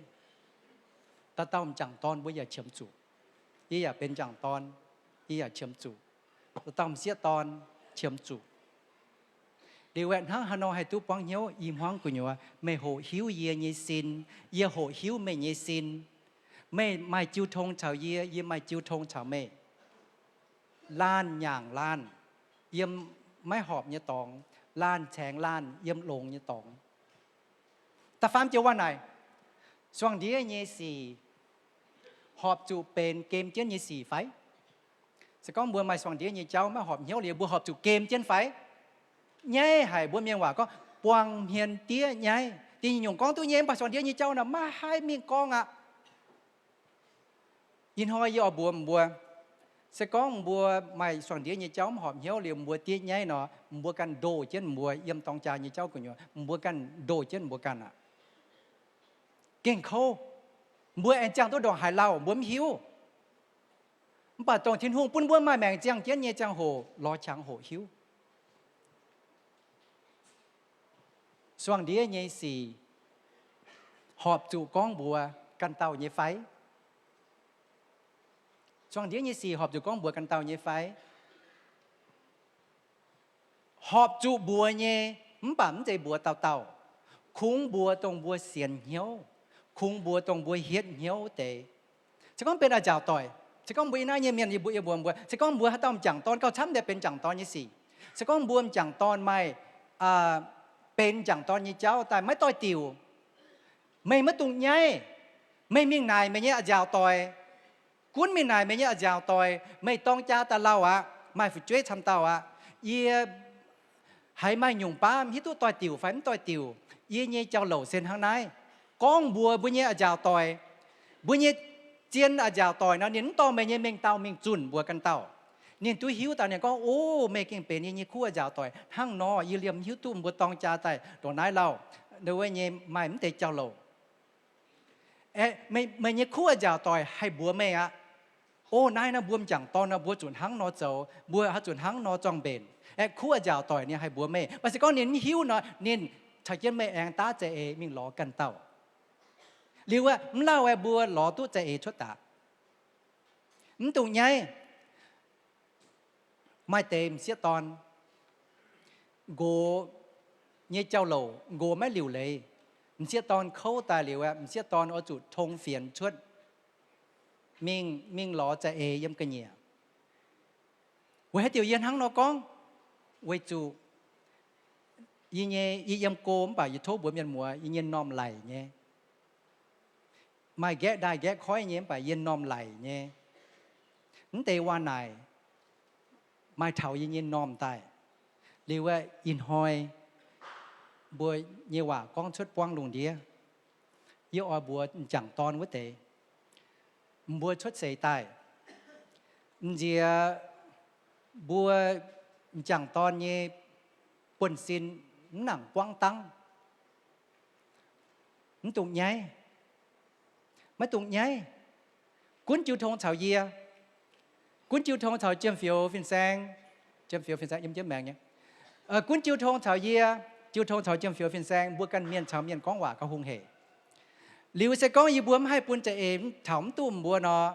Dauh dauh m'jangc dorn mbuo yaac qiemx zuqc. Yie yaac benx m'jangc dorn, yie yaac qiemx zuqc. Dauh m'sieqv dorn qiemx zuqc. Liuz aeqv, hnangv haaix nor haih duqv buangv hnyouv? I hmuangv gu'nyuoz meih hoqc hiuv yie nyei sin, yie hoqc hiuv meih nyei sin. Meih maaih jiu tong caux yie, yie maaih jiu tong caux meih. Laanh nyaangc laanh yiem maiv horpc nyei dorngx, laanh caengx laanh yiem longx nyei dorngx. Da'faam joux waac naaic, suangx ndiev nyei sic horpc zuqc benx gem jienv nyei sic fai? Se gorngv mbuo maaih suangx ndiev nyei jauv maiv horpc hnyouv liuz, mbuo horpc zuqc gem jienv fai? Nyaiv haic. Mbuo mienh waac gorngv buang hmien diev nyaiv. Da'nyeic nyungc gorngv duqv nyei, mv baac suangx ndiev nyei jauv nor maiv haih mingh gorngv aqv. Ih hnoi yie oix mbuox mbuo, se gorngv mbuo maaih suangx ndiev nyei jauv mv horpc hnyouv liuz mbuo diev nyaiv nor, mbuo ganh ndoh jienv mbuo yiem dorng jaa nyei jauv gu'nyuoz, mbuo ganh ndoh jienv mbuo ganh aqv. Gengh kouv. Mbuo aengx ziangh duqv ndongc haaix lauh mbuo mv hiuv. Mv baac dongh Tin-Hungh bun mbuo maaih maengc ziangh jienv nyei ziangh hoc lorz qangx hoqc hiuv. Suangx ndiev nyei sic horpc zuqc gorngv mbuox ganh dauh nyei fai? Suangx ndiev nyei sic horpc zuqc gorngv mbuox ganh dauh nyei fai? Horpc zuqc mbuox nyei, mv baac mv zeiz mbuox dauh dauh. Kungx mbuox dongh mbuo sienx hnyouv, kungx mbuox dongh mbuo hietv hnyouv deix. Se gorngv benx a'nziaauc doic, se gorngv mbuo i naaiv nyei mienh, yie mbuox mbuo, se gorngv mbuo haaix dauh m'jangc dorn, gauh camv deix benx m'jangc dorn nyei sic. Se gorngv mbuo m'jangc dorn maaih benx m'jangc dorn nyei jauv daaih maiv doix-diuc, meih maiv dungx nyaiv. Meih mingh naaic meih nyei a'nziaauc doic. Gunv mingh naaic meih nyei a'nziaauc doic, meih dorng jaa daaih lauh aqv, maaih fu'jueiv camv dauh aqv. Yie haiz maaih nyungc baav mv hiuv duqv doix-diuc fai mv doix-diuc. Yie nyei jauv-louc se hnangv naaiv. Gorngv mbuox mbuo nyei a'nziaauc doic, mbuo nyei zien a'nziaauc doic nor, ninh mv dorh meih nyei mengh dauh mingh zunh mbuox ganh dauh. Ninh duqv hiuv daaih ninh gorngv, O, meih gengh benx yie nyei kuv a'nziaauc doic. Hnangv nor yie liemh hiuv duqv mbuo dorng jaa daaih ndongc naaiv lauh. Ndongc wuov nyei maaih mv deix jauv-louc. Aeqv, meih nyei kuv a'nziaauc doic haih mbuox meih aqv. O, naaiv nor mbuo m'jangc dorn nor mbuo zuqc hnangv nor zoux, mbuo haaix zuqc hnangv nor zorng-mbenc. Aeqv, kuv a'nziaauc doic ninh haih mbuox meih. Mv baac se gorngv ninh mv hiuv nor, ninh caux jienv meih aengx daav za'eix mingh lorz ganh dauh. Liuz aeqv, mv lauh aeqv, mbuo lorz duqv za'eix cuotv daaih. Mv dungx nyaiv. Maaih deix m'sieqv dorn nqox nyei jauv-louc nqox maiv liuc leiz. M'sieqv dorn kouv daaih liuz aeqv, m'sieqv dorn oix zuqc tong fienx cuotv mingh, mingh lorz za'eix yiem ga'nyiec. Weic haaix diuc yie hnangv nor gorngv? Weic zuqc yie nyei, yie yiem go mv baac yie tov mbuox mienh muoz, yie nyei m'normh laic nyei. Maaih nqaeqv ndaaih nqaeqv koiv nyei mv baac yie m'normh laic nyei. Mv deix waac naaic maaih taux yie nyei m'normh daaih. Liuz aeqv, ih hnoi mbuo nyei waac gorngv cuotv buangv lungh ndiev. Yie oix mbuox m'jangc dorn wuov deix, mbuo cuotv seix daaih, m'nziex mbuo m'jangc dorn nyei buonv-sin mv nangc buangv dangv. Mv dungx nyaiv. Maiv dungx nyaiv. Gunv jiu tong caux yie. Gunv jiu tong caux Jiem Fioux fin-saeng. Jiem Fioux fin-saeng yiem jienv maengx nyei. Gunv jiu tong caux yie, jiu tong caux Jiem Fioux fin-saeng, mbuo ganh mienh caux mienh gorngv waac gauh hungh heic. Liuz se gorngv yie mbuo mv haih bun za'eix taux mv duqv mbuo nor,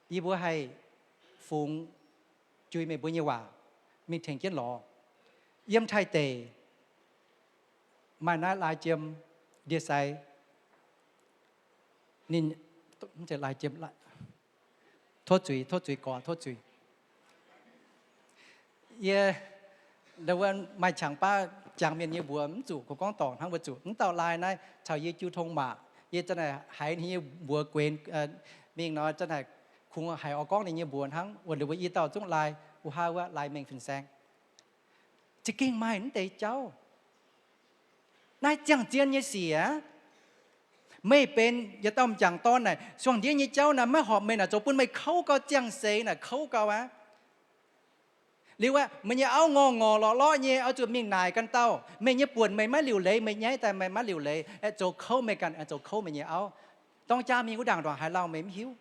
yie mbuo haih fungx jui meih mbuo nyei waac mingh tengx jienv lorz. Yiem Taiv deic maaih naaiv Lai Jiem ndie-sai, ninh, mv zeiz Lai Jiem, tov zuiz, tov zuiz gorx, tov zuiz. Yie maaih qangx baav jangx mienh nyei mbuox mv zuqc gorngv dorngc hnangv, weic zuqc mv dauh Lai naaiv caux yie jiu tong maac, yie zanc naaic haiz ninh nyei mbuox guenx mingh nor, zanc naaic kungx haiz oix gorngv ninh nyei mbuox hnangv. Wuov, mbuo i dauh zungv Lai, wuov haav wuov Lai Mengh fin-saeng. Za'gengh maaih mv deix jauv. Naaiv ziangh zien nyei sic aqv. Meih benx yietc dauh m'jangc dorn naaic, suangx ndiev nyei jauv naaic maiv horpc meih naaic zoux, bun meih kouv gau, ziangh seix naaic kouv gau aqv. Liuz aqv, meih nyei auv ngorc ngorc lorqc lorqc nyei, oix zuqc mingh naaic ganh dauh. Meih nyei buonc meih maiv liuc leiz, meih nyaiv daaih meih maiv liuc leiz, aengx zoux kouv meih ganh, aengx zoux kouv meih nyei auv. Dorng jaa mingh wuov ndaangc ndongc haaix lauh meih mv hiuv.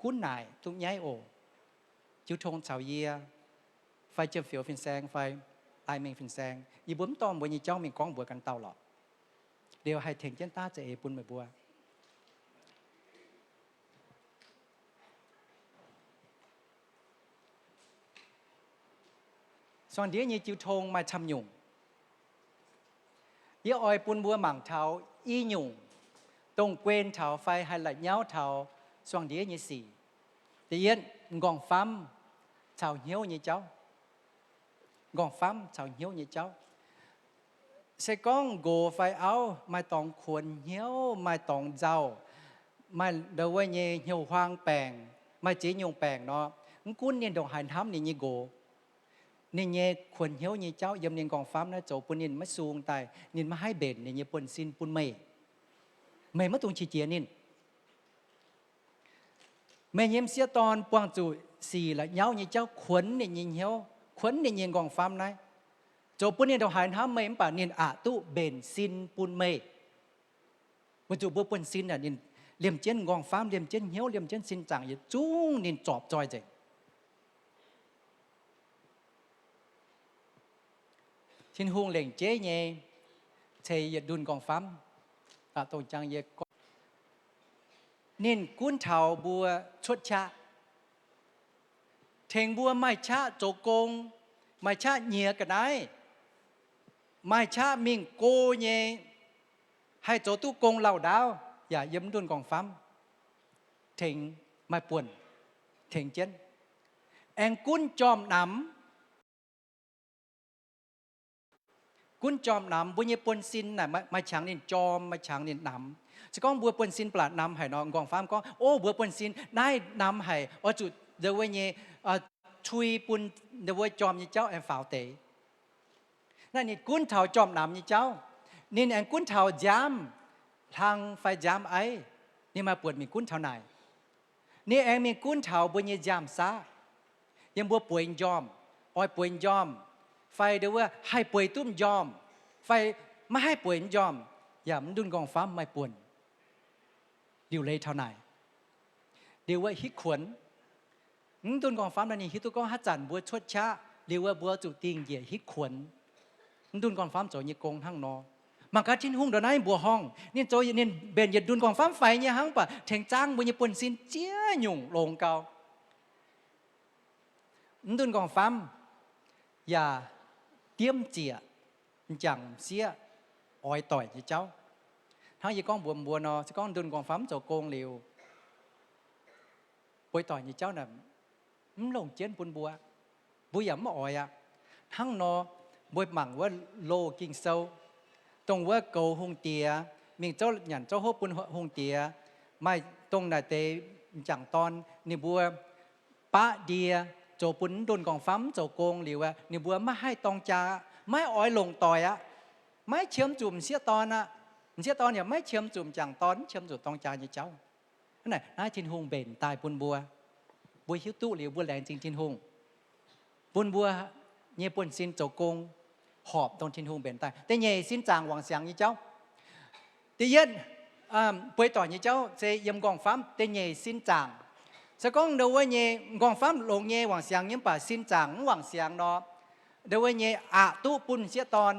Gunv naaic, dungx nyaiv oc. Jiu tong caux yie, fai Jiem Fioux fin-saeng, fai Lai Mengh fin-saeng, yie mbuo mv dorh mbuo nyei jauv mingh gorngv mbuox ganh dauh lorqc. Liuz haih tengx jienv daav za'eix bun meih mbuo. Suangx ndiev nyei jiu tong maaih camv nyungc. Yie oix bun mbuo mangc taux i nyungc, dongh guen taux fai haih la'nyauv taux suangx ndiev nyei sic. Da'yietv, m'nqorngv-famv caux hnyouv nyei jauv. M'nqorngv-famv caux hnyouv nyei jauv. Se gorngv nqox fai auv maaih dorngx kuonx hnyouv, maaih dorngx nzauh, maaih ndau wuov nyei hnyouv huaang baengc, maaih ziex nyungc baengc nor, mv gunv ninh ndongc haaix hnamv ninh nyei nqox, ninh nyei kuonx hnyouv nyei jauv yiem ninh m'nqorngv-famv naaiv zoux bun ninh maiv sung daaih, ninh maiv haih mbenc ninh nyei buonv-sin bun meih. Meih maiv dungx qiex jiez ninh. Meih nyei m'sieqv dorn buangh zuqc sic la'nyauv nyei jauv kuonx ninh nyei hnyouv, kuonx ninh nyei m'nqorngv-famv naaiv, zoux bun ninh ndongc haaix hnamv meih mv baac ninh aqc duqv mbenc sin bun meih. Weic zuqc mbuo buonv-sin aeqv, ninh liemh jienv m'nqorngv-famv, liemh jienv hnyouv, liemh jienv sin zaangc yietc zungv ninh zorpc zoih nzengc. Tin-Hungh lengc jeiv nyei ceix yietc ndunh m'nqorngv-famv, dongh jangx yie gorngv, ninh gunv taux mbuo cuotv qaqv, tengx mbuo maaih qaqv zoux gong, maaih qaqv nyiex ga'naaiv, maaih qaqv mingh go nyei, haih zoux duqv gong lauh ndaauv yaac yiem ndunh m'nqorngv-famv tengx, maaih buonc tengx jienv. Aengx gunv jorm namx, gunv jorm namx, mbuo nyei buonv-sin naaic maaih qangx ninh jorm, maaih qangx ninh namx. Se gorngv mbuo buonv-sin ba'laqc namx haic nor, m'nqorngv-famv gorngv, o, mbuo buonv-sin naaiv namx haic, oix zuqc ndau wuov nyei cui bun ndau wuov jorm nyei jauv aengx faaux deix. Naaiv ninh gunv taux jorm namx nyei jauv. Ninh aengx gunv taux nziaamv hlang fai nziaamv aiv, ninh maaih buonc mingh gunv taux naaic. Ninh aengx mingh gunv taux mbuo nyei nziaamv-saqv, yiem mbuo bueix njormh, oix bueix njormh, fai ndau wuov haih bueix duqv njormh, fai maiv haih bueix njormh, yaac mv ndunh m'nqorngv-famv maaih buonc liuc leiz taux naaic. Liuz wuov hitv kuonx, mv ndunh m'nqorngv-famv naaiv ninh hiuv duqv gorngv haaix zanc mbuo cuotv qaqv liuz wuov mbuo zuqc dingh njiec hitv kuonx. Mv ndunh m'nqorngv-famv zoux nyei gong hnangv nor. Mangc gaax Tin-Hungh ndongc naaiv mbuoqc horngh, ninh zoux ninh mbenc yietc ndunh m'nqorngv-famv faix nyei hnangv, mv baac tengx zaangv mbuo nyei buonv-sin ziex nyungc longx gau. Mv ndunh m'nqorngv-famv yaac diemv ziec m'jangc m'sieqv oix doic nyei jauv. Hnangv yie gorngv mbuox mbuo nor, se gorngv ndunh m'nqorngv-famv zoux gong liuz, bueix doic nyei jauv naaic mv longc jienv bun mbuo, mbuo yaac mv oix aqv. Hnangv nor, mbuo mangc wuov loz Ging-Sou, dongh wuov goux hungh diex, mingh zouv nyanc zouv hopv bun hungh diex, maaih dongh naaic deix m'jangc dorn ninh mbuo baqv ndie, zoux bun mv ndunh m'nqorngv-famv mv zoux gong liuz aqv, ninh mbuo maiv haih dorng jaa, maiv oix longc doic aqv, maiv qiemx zuqc m'sieqv dorn aqv. M'sieqv dorn yaac maiv qiemx zuqc m'jangc dorn, mv qiemx zuqc dorng jaa nyei jauv. Hnangv naaic naaiv Tin-Hungh mbenc daaih bun mbuo. Mbuo hiuv duqv liuz mbuo laengz zingh Tin-Hungh, bun mbuo nyei buonv-sin zoux gong horpc dongh Tin-Hungh mbenc daaih. Da'nyeic, sin zaangc wangc siangx nyei jauv. Da'yietv, bueix doic nyei jauv se yiem m'nqorngv-famv. Da'nyeic, sin zaangc. Se gorngv ndau wuov nyei m'nqorngv-famv longx nyei, wangc siangx nyei, mv baac sin zaangc mv wangc siangx nor, ndau wuov nyei aqc duqv bun m'sieqv dorn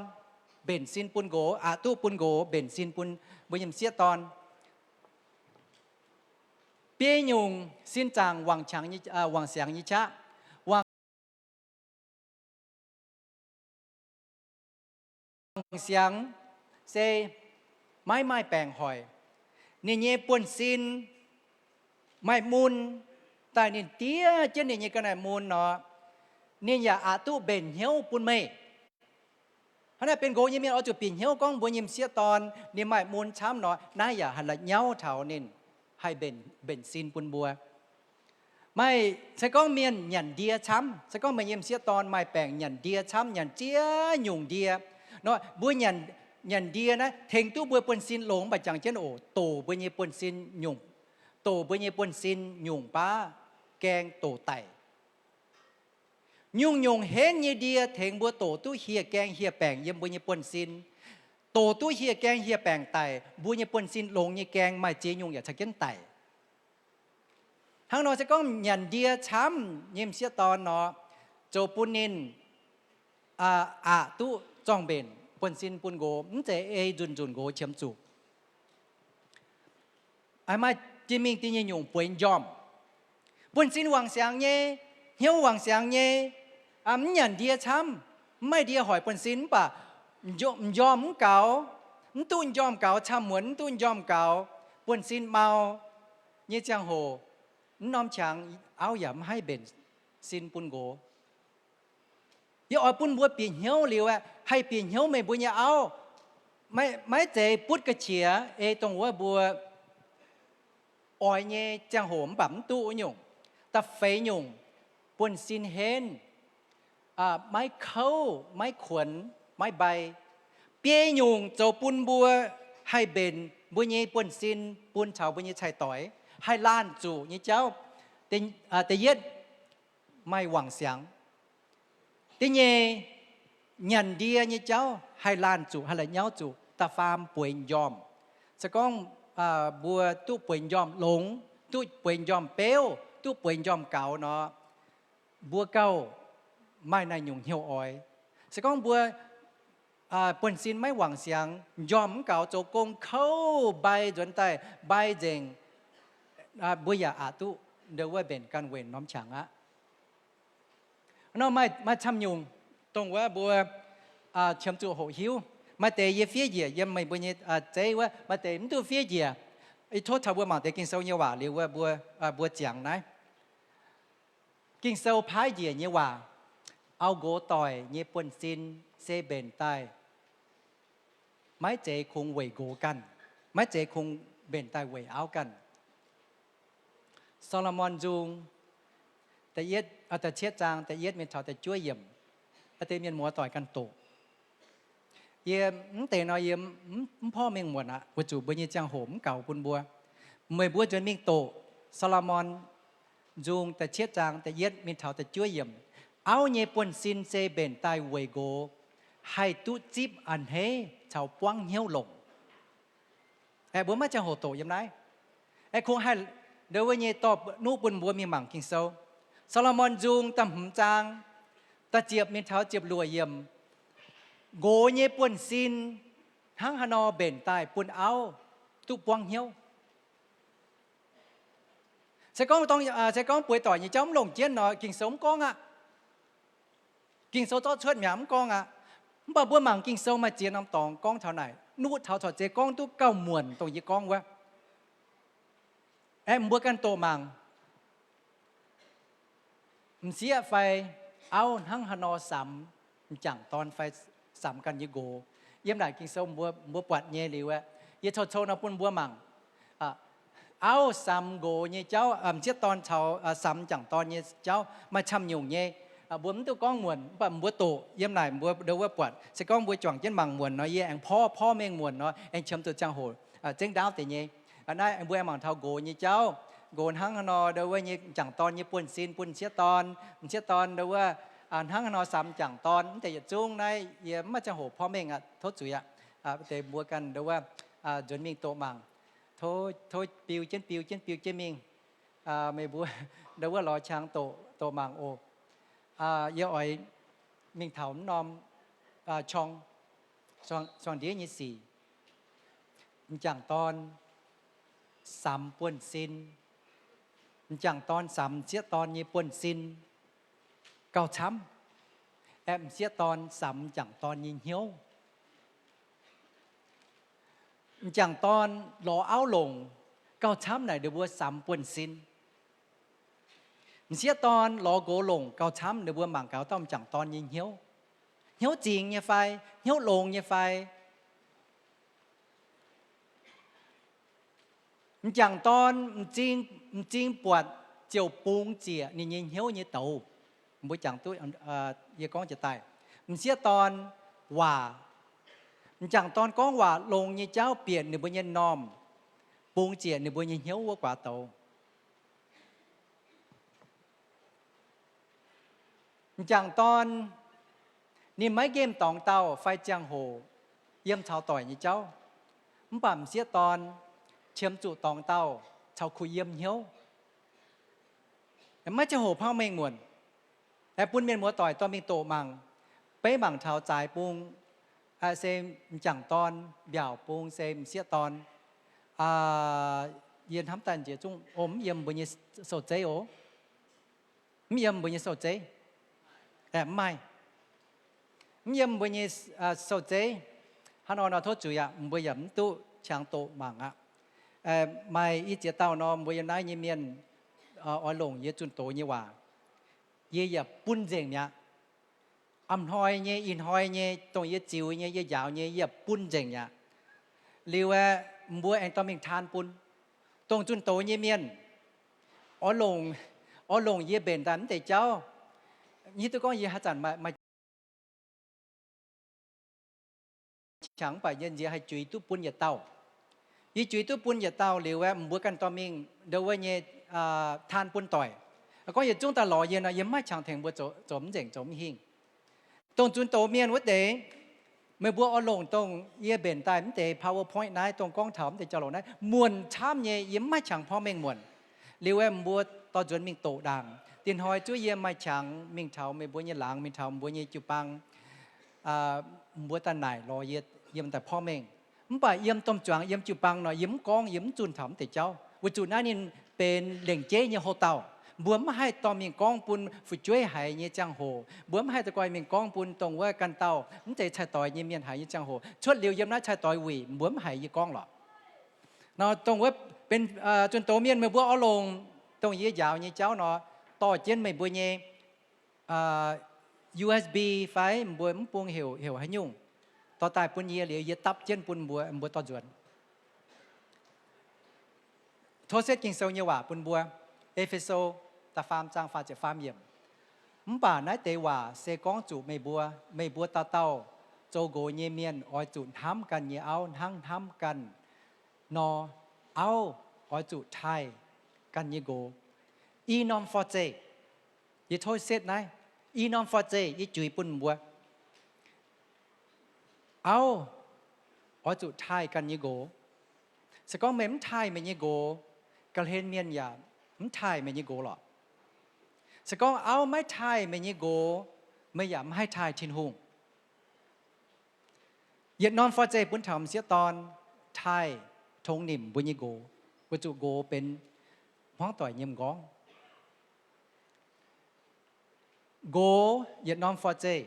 mbenc sin bun nqox, aqc duqv bun nqox mbenc sin bun mbuo nyei m'sieqv dorn. Biei nyungc sin zaangc wangc siangx nyei qaqv. Wangc siangx se maiv maaih baengc hoic. Ninh nyei buonv-sin maaih mun daaih, ninh diev jienv ninh nyei ga'naaiv mun nor, ninh yaac aqc duqv mbenc hnyouv bun meih. Hnangv naaic benx nqox nyei mienh oix zuqc bieqc hnyouv gorngv mbuo nyei m'sieqv dorn ninh maaih mun camv nor, naaiv yaac haih la'nyauv taux ninh, haih mbenc sin bun mbuo. Maaih se gorngv mienh nyanc ndie camv, se gorngv meih nyei m'sieqv dorn maaih baengc nyanc ndie camv, nyanc ziex nyungc ndie nor, mbuo nyanc ndie naaiv tengx duqv mbuo buonv-sin longx, mv baac jangx jienv oc, doqc mbuo nyei buonv-sin nyungc, doqc mbuo nyei buonv-sin nyungc baav gaeng doqc daic. Nyungc-nyungc henv nyei ndie tengx mbuo doqc duqv hieh gaeng hieh baengc yiem mbuo nyei buonv-sin. Doqc duqv hieh gaeng hieh baengc daic, mbuo nyei buonv-sin longx nyei gaeng maaih ziex nyungc yaac caux jienv daic. Hnangv nor se gorngv nyanc ndie camv nyei m'sieqv dorn nor, zoux bun ninh aqc duqv zorng-mbenc buonv-sin bun nqox, mv zeiz ei nzunc nzunc nqox qiemx zuqc. Maaih jiex mingh da'nyeic nyungc bueix njormh. Buonv-sin wangc siangx nyei, hnyouv wangc siangx nyei, Mv nyanc ndie camv, mv maaih ndie hoic buonv-sin mv baac m'njormh mv gaux, mv duqv m'njormh gaux camv-muonz, mv duqv m'njormh gaux, buonv-sin mau nyei ziangh hoc, mv norm qangx auv yaac mv haih mbenc sin bun nqox. Yie oix bun mbuo bieqc hnyouv liuz aeqv, haih bieqc hnyouv meih mbuo nyei auv, maiv zeiz butv ga'qiex ei dongh wuov mbuo oix nyei ziangh hoc mv baac mv duqv wuov nyungc. Da'feix nyungc, buonv-sin henv, maiv kouv, maiv kuonx, maiv mbai. Biei nyungc zoux bun mbuo haih mbenc mbuo nyei buonv-sin bun taux mbuo nyei cai-doix, haih laanh zuqc nyei jauv. Da'yietv, maaih wangc siangx. Da'nyeic, nyanc ndie nyei jauv haih laanh zuqc, haih la'nyauv zuqc. Da'faam, bueix m'njormh. Se gorngv mbuo duqv bueix m'njormh longx, duqv bueix m'njormh beuv, duqv bueix m'njormh gaux nor, mbuo gauh maaih naaiv nyungc hnyouv oix. Se gorngv mbuo buonv-sin maiv wangc siangx, m'njormh mv gaux, zoux gong kouv, mbai nzuonx daaih, mbai nzengc, mbuo yaac aqc duqv ndo wuov mbenc ganh weic norm qangx aqv. Nor maaih camv nyungc dongh wuov mbuo qiemx zuqc hoqc hiuv. Maaih deix yie fiev njiec yiem meih mbuo nyei zeiv wuov, maaih deix mv duqv fiev njiec. Ih tov taux mbuo mangc deix Ging-Sou nyei waac liuz wuov mbuo, mbuo ziangx naaiv. Ging-Sou paaiv njiec nyei waac, auv-nqox doic nyei buonv-sin se mbenc daaih maiv zeiz kungx weic nqox ganh, maiv zeiz kungx mbenc daaih weic auv ganh. Saa^lo^morn Nzung da'cietv zaang da'yietv mingh taux da'juov yiemc, deix mienh muoz doic ganh doqc. Yie mv deix nor yie mv porv mengh muonc aqv, weic zuqc mbuo nyei ziangh hoc mv gaux bun mbuo. Meih mbuo nzuonx mingh doqc Saa^lo^morn Nzung da'cietv zaang da'yietv mingh taux da'juov yiemc. Auv nyei buonv-sin se mbenc daaih weic nqox, haih duqv zipv a'hneiv caux buangv hnyouv longc. Aeqv, mbuo maiv ziangh hoc doqc yiem naaiv. Aeqv, kungx haih ndo wuov nyei dorh nuqv bun mbuo mingh mangc Ging-Sou. Saa^lo^morn Nzung da'hmz zaang da'ziepc mingh taux ziepc luoqc yiemc. Nqox nyei buonv-sin hnangv haaix nor mbenc daaih bun auv duqv buangv hnyouv. Se gorngv, se gorngv bueix doic nyei jauv mv longc jienv nor, Ging-Sou mv gorngv aqv. Ging-Sou zorqv cuotv mi'aqv, mv gorngv aqv. Mv baac mbuo mangc Ging-Sou maaih ziex norm dorngx gorngv taux naaic, nuqv taux corc zeiz gorngv duqv gauh muonc dongh yie gorngv wuov. Aeqv, mbuo ganh doqc mangc. M'sieqv fai auv hnangv haaix nor samx m'jangc dorn fai samx ganh nyei nqox. Yiem naaic Ging-Sou mbuo, mbuo buatc nyei liuz aeqv, yie cou-cou nor bun mbuo mangc. Auv samx nqox nyei jauv, m'sieqv dorn caux samx m'jangc dorn nyei jauv maaih camv nyungc nyei. Mbuo mv duqv gorngv muonc, mv baac mbuo doqc yiem naaic mbuo ndo wuov buatc. Se gorngv mbuo juangc jienv mangc muonc nor, yie aengx porv, porv mengh muonc nor, aengx qiemx zuqc ziangh hoc zengv ndaauv deix nyei. Naaiv aengx mbuo aengx mangc taux nqox nyei jauv. Nqox hnangv haaix nor ndo wuov nyei m'jangc dorn nyei buonv-sin bun m'sieqv dorn, m'sieqv dorn ndo wuov hnangv haaix nor samx m'jangc dorn. Mv deix yietc zungv naaiv yie mv maaih ziangh hoc porv mengh aqv, tov zuiz aqv. Deix mbuo ganh ndo wuov nzuonx mingh doqc mangc. Tov, tov biu jienv, biu jienv, biu jienv mingh. Meih mbuo ndo wuov lorz qang doqc, doqc mangc oc. Yie oix mingh taux mv norm suang, suang ndiev nyei sic. M'jangc dorn samx buonv-sin. M'jangc dorn samx m'sieqv dorn nyei buonv-sin gauh camv. Aeqv, m'sieqv dorn samx m'jangc dorn nyei hnyouv. M'jangc dorn lorz auv longc gauh camv naaic ninh mbuo samx buonv-sin. M'sieqv dorn lorz nqox longc gauh camv, ninh mbuo mangc gaax dauh m'jangc dorn nyei hnyouv. Hnyouv zingx nyei fai, hnyouv longx nyei fai. M'jangc dorn m'zing, m'zing buatc ziouc bungx ziec ninh nyei hnyouv nyei douz. Mbuo jangx duqv, yie gorngv jiex daaih. M'sieqv dorn waac, m'jangc dorn gorngv waac longx nyei jauv bieqc ninh mbuo nyei m'normh, bungx ziec ninh mbuo nyei hnyouv wuov guaax douz. M'jangc dorn ninh maiv nqemh dorngx dauh fai ziangh hoc yiem caux doic nyei jauv, mv baac m'sieqv dorn qiemx zuqc dorngx dauh caux kuh yiem hnyouv. Maiv ziangh hoc porv mengh muonc. Bun mienh muoz doic dorh mingh doqc mangc. Beiv mangc taux zaaix bung se m'jangc dorn, mbiaauc bung se m'sieqv dorn. Yie hnamv daaih nziex zungv, o, mv yiem mbuo nyei sou-zeiv oc. Mv yiem mbuo nyei sou-zeiv. Aeqv, mv maaih. Mv yiem mbuo nyei sou-zeiv. Hnangv nor nor tov zuqc yaac mbuo yaac mv duqv qangx doqc mangc aqv. Maaih i ziex dauh nor mbuo yiem naaiv nyei mienh oix longc yie zunh doz nyei waac, yie yaac bun nzengc mi'aqv. A'hnoi nyei, ih hnoi nyei, dongh yie ziux nyei, yie njaaux nyei, yie yaac bun nzengc mi'aqv. Liuz aeqv, mbuo aengx dorh mingh taan bun dongh zunh doz nyei mienh oix longc, oix longc yie mbenc daaih mv deix jauv. Hiuv duqv gorngv yie haaix zanc maaih qangx, mv baac yie nziex haih juix duqv bun yietc dauh. Yie juix duqv bun yietc dauh liuz aeqv, mbuo ganh dorh mingh ndau wuov nyei taan bun doic. Gorngv yietc zungv daaih lorz yie nor, yie mv maaih qangx tengx mbuo zoux mv nzengc, zoux mv hingh. Dongh zunh doz mienh wuov deix, meih mbuo oix longc dongh yie mbenc daaih mv deix PowerPoint naaiv, dongh gorngv taux mv deix jauv-louc naaiv, muonc camv nyei, yie mv maaih qangx porv mengh muonc. Liuz aeqv, mbuo dorh nzuonx mingh doqc ndaangc. Dinh hnoi zuov yie maaih qangx mingh taux meih mbuo nyei laangz, mingh taux mbuo nyei jiu-baang, mbuo daaih naaic lorz yie yiem daaih porv mengh. Mv baac yiem domh zuangx yiem jiu-baang nor, yie mv gorngv, yie mv zunh taux mv deix jauv, weic zuqc naaiv ninh benx lengc jeiv nyei houx-dauh. Mbuo mv haih dorh mingh gorngv bun fu'jueiv haiz nyei ziangh hoc, mbuo mv haih da'goih mingh gorngv bun dongh wuov ganh dauh mv zeiz cai-doix nyei mienh haiz nyei ziangh hoc. Cuotv liuz yiem naaiv cai-doix wuic, mbuo mv haiz yie gorngv lorqc. Nor dongh wuov benx zunh doz mienh, meih mbuo oix longc dongh yie njaaux nyei jauv nor, dorh jienv meih mbuo nyei U S B fai mbuo mv bung heuc, heuc haaix nyungc, dorh daaih bun yie liuz, yie dapv jienv bun mbuo, mbuo dorh nzuonx. Tov setv Ging-Sou nyei waac bun mbuo. E^fe^so da'faam zaang faah ziepc faam yiemc. Mv baac naaiv deix waac se gorngv zuqc meih mbuo, meih mbuo dauh dauh zoux nqox nyei mienh oix zuqc hnamv ganh nyei auv hnangv hnamv ganh nor, auv oix zuqc taaih ganh nyei nqox. I norm forv-zeih, yie tov setv naaiv, i norm forv-zeih yie juix bun mbuo. Auv oix zuqc taaih ganh nyei nqox. Se gorngv meih mv taaih meih nyei nqox, ga'hlen mienh yaac mv taaih meih nyei nqox lorqc. Se gorngv auv maiv taaih meih nyei nqox, meih yaac mv haih taaih Tin-Hungh. Yietc norm forv-zeih bun taux m'sieqv dorn taaih tongx nimc mbuo nyei nqox, weic zuqc nqox benx hmuangv doic nyei m'nqorngv. Nqox yietc norm forv-zeih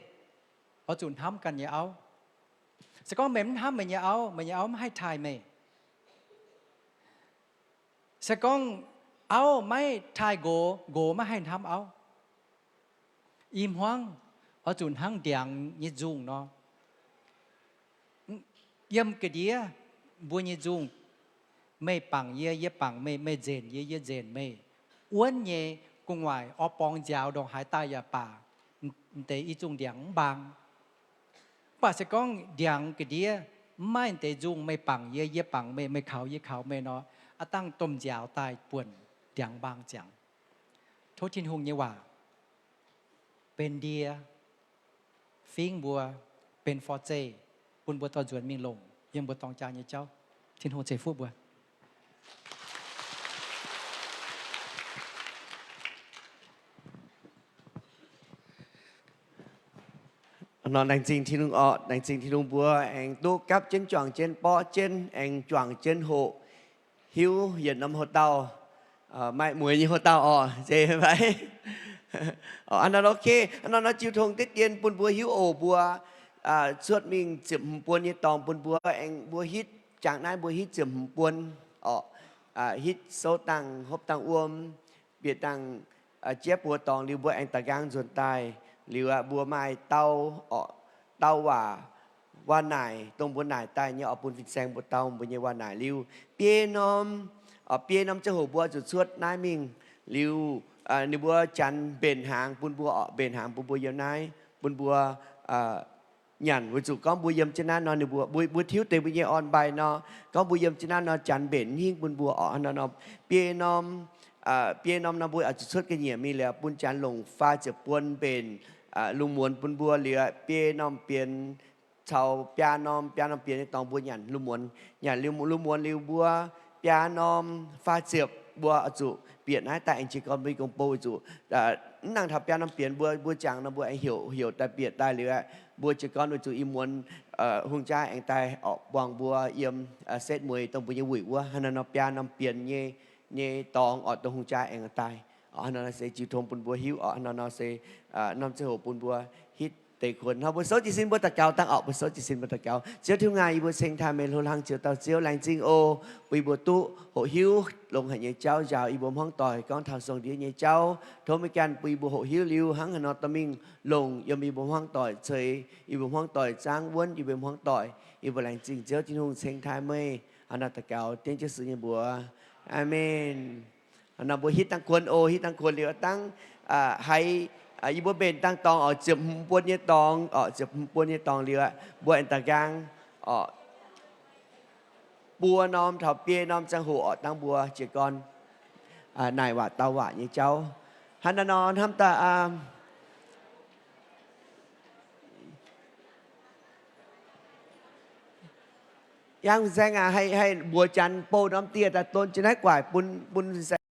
oix zuqc hnamv ganh nyei auv. Se gorngv meih mv hnamv meih nyei auv, meih nyei auv mv haih taaih meih. Se gorngv auv maiv taaih nqox, nqox maiv haih hnamv auv. I hmuangv oix zuqc hnangv ndiangx nyei nzungh nor. Yiem ga'ndiev mbuo nyei nzungh, meih bangc yie, yie bangc meih, meih nzenc yie, yie nzenc meih, wuonv nyei gu'nguaaic orv borngz nziaaux ndongc haaix daaih yaac baac, m'deix i zungh ndiangx mv mbaang. Mv baac se gorngv ndiangx ga'ndiev mv maaih m'deix nzungh, meih bangc yie, yie bangc meih, meih kaux yie, kaux meih nor, aav dangh domh nziaaux daaih buonc ndiangx mbaang ziangx. Tov Tin-Hungh nyei waac benx ndie fingv mbuo, benx forv-zeih bun mbuo dorh nzuonx mingh longc yiem mbuo dorng jaa nyei jauv. Tin-Hungh ceix fuqv mbuo. Nor laengz zingh Tin-Hungh orqc, laengz zingh Tin-Hungh mbuo aengx duqv gapv jienv juangc jienv borqv jienv aengx juangc jienv hoqc, hiuv yietc norm hoc-dauh, maaih mueiz nyei hoc-dauh orqc, zeiz fai? Hnangv nor, ok, hnangv nor nor jiu tong deix dien bun mbuo hiuv oc. Mbuo cuotv mingh ziepc hmz buon nyei dorngx bun mbuo aengx, mbuo hitv jangx naaiv mbuo hitv ziepc hmz buon orqc, hitv souv dangh hopv dangh wuom, bieqc dangh jieqv buoz dorngx liuz mbuo aengx da'nqaang nzuonx daaih. Liuz aqv, mbuo maaih dau, dau waac, waac-naaic dongh mbuo naaic daaih nyei oix bun fin-saeng mbuo dau mbuo nyei waac-naaic liuz, biei norm, biei norm ziangh hoc mbuo zuqc cuotv naaiv mingh liuz, ninh mbuo janx mbenc hnaangx bun mbuo orqc, mbenc hnaangx bun mbuo yiem naaiv, bun mbuo nyanc. Weic zuqc gorngv mbuo yiem jienv naaiv nor, ninh mbuo, mbuo, mbuo tiuv deix mbuo nyei orn-mbaih nor, gorngv mbuo yiem jienv naaiv nor, janx mbenc mv hingv bun mbuo orqc. Hnangv nor, biei norm, biei norm nor mbuo oix zuqc cuotv ga'nyiec mingh liuz bun janx longc faah ziepc buon mbenc lungh muonz bun mbuo liuz, biei norm bienx caux biaa norm, biaa norm bienx nyei dorngx mbuo nyanc lungh muonz. Nyanc lungh muonz liuz mbuo biaa norm faah ziepc mbuo oix zuqc bieqc naaiv daaih aengx jiez gorn mbuo nyei gong-bou weic zuqc mv nangc taux biaa norm bienx mbuo, mbuo jangx nor mbuo aengx heuc, heuc daaih bieqc daaih liuz, mbuo jiez gorn weic zuqc ih muonz hungh jaa aengx daaih orqc buangh mbuo yiem setv mueiz dongh mbuo nyei wuic wuov. Hnangv naaiv nor biaa norm bienx nyei, nyei dorngx orqc dongh hungh jaa aengx daaih Orqc, hnangv nor se jiu tong bun mbuo hiuv. Orqc, hnangv nor se norm ziangh hoc bun mbuo hitv deix kuonx. Hnangv mbuo souv jiez sin mbuo daux gaux dangh. Orqc, mbuo souv jiez sin mbuo daux gaux. Ziouv Tin-Hungh aac, yie mbuo ceng taaih meih hlo hlang ziouc dauh Ziouv. Laengz zingh oc, bun yie mbuo duqv hoqc hiuv longx haic nyei jauv njaaux yie mbuo hmuangv doic gorngv taux song ndiev nyei jauv. Tov meih ganh bun yie mbuo hoqc hiuv liuz hnangv haaix nor dorh mingh longc yiem yie mbuo hmuangv doic, ceix yie mbuo hmuangv doic, zaangv wuonv yie mbuo hmuangv doic. Yie mbuo laengz zingh Ziouv Tin-Hungh, ceng taaih meih. Hnangv nor daux gaux dengv Ziouv Yesu nyei mbuox. Aamen. Hnangv nor mbuo hitv dangh kuonx oc. Hitv dangh kuonx liuz dangv haiz yie mbuo mbenc dangh dorngx orqc, ziepc hmz buon nyei dorngx orqc, ziepc hmz buon nyei dorngx liuz aqv, mbuo aengx daaih nqaang orqc, buo norm taux biei norm ziangh hoc orqc, dangv mbuo jiez gorn naaic waac dau waac nyei jauv. Hnangv naaiv nor hnamv daaih Yangh Fin-Saeng aac, haih mbuox Janx bou norm dieh daaih don jienv naaiv guaaic bun, bun Fin-Saeng.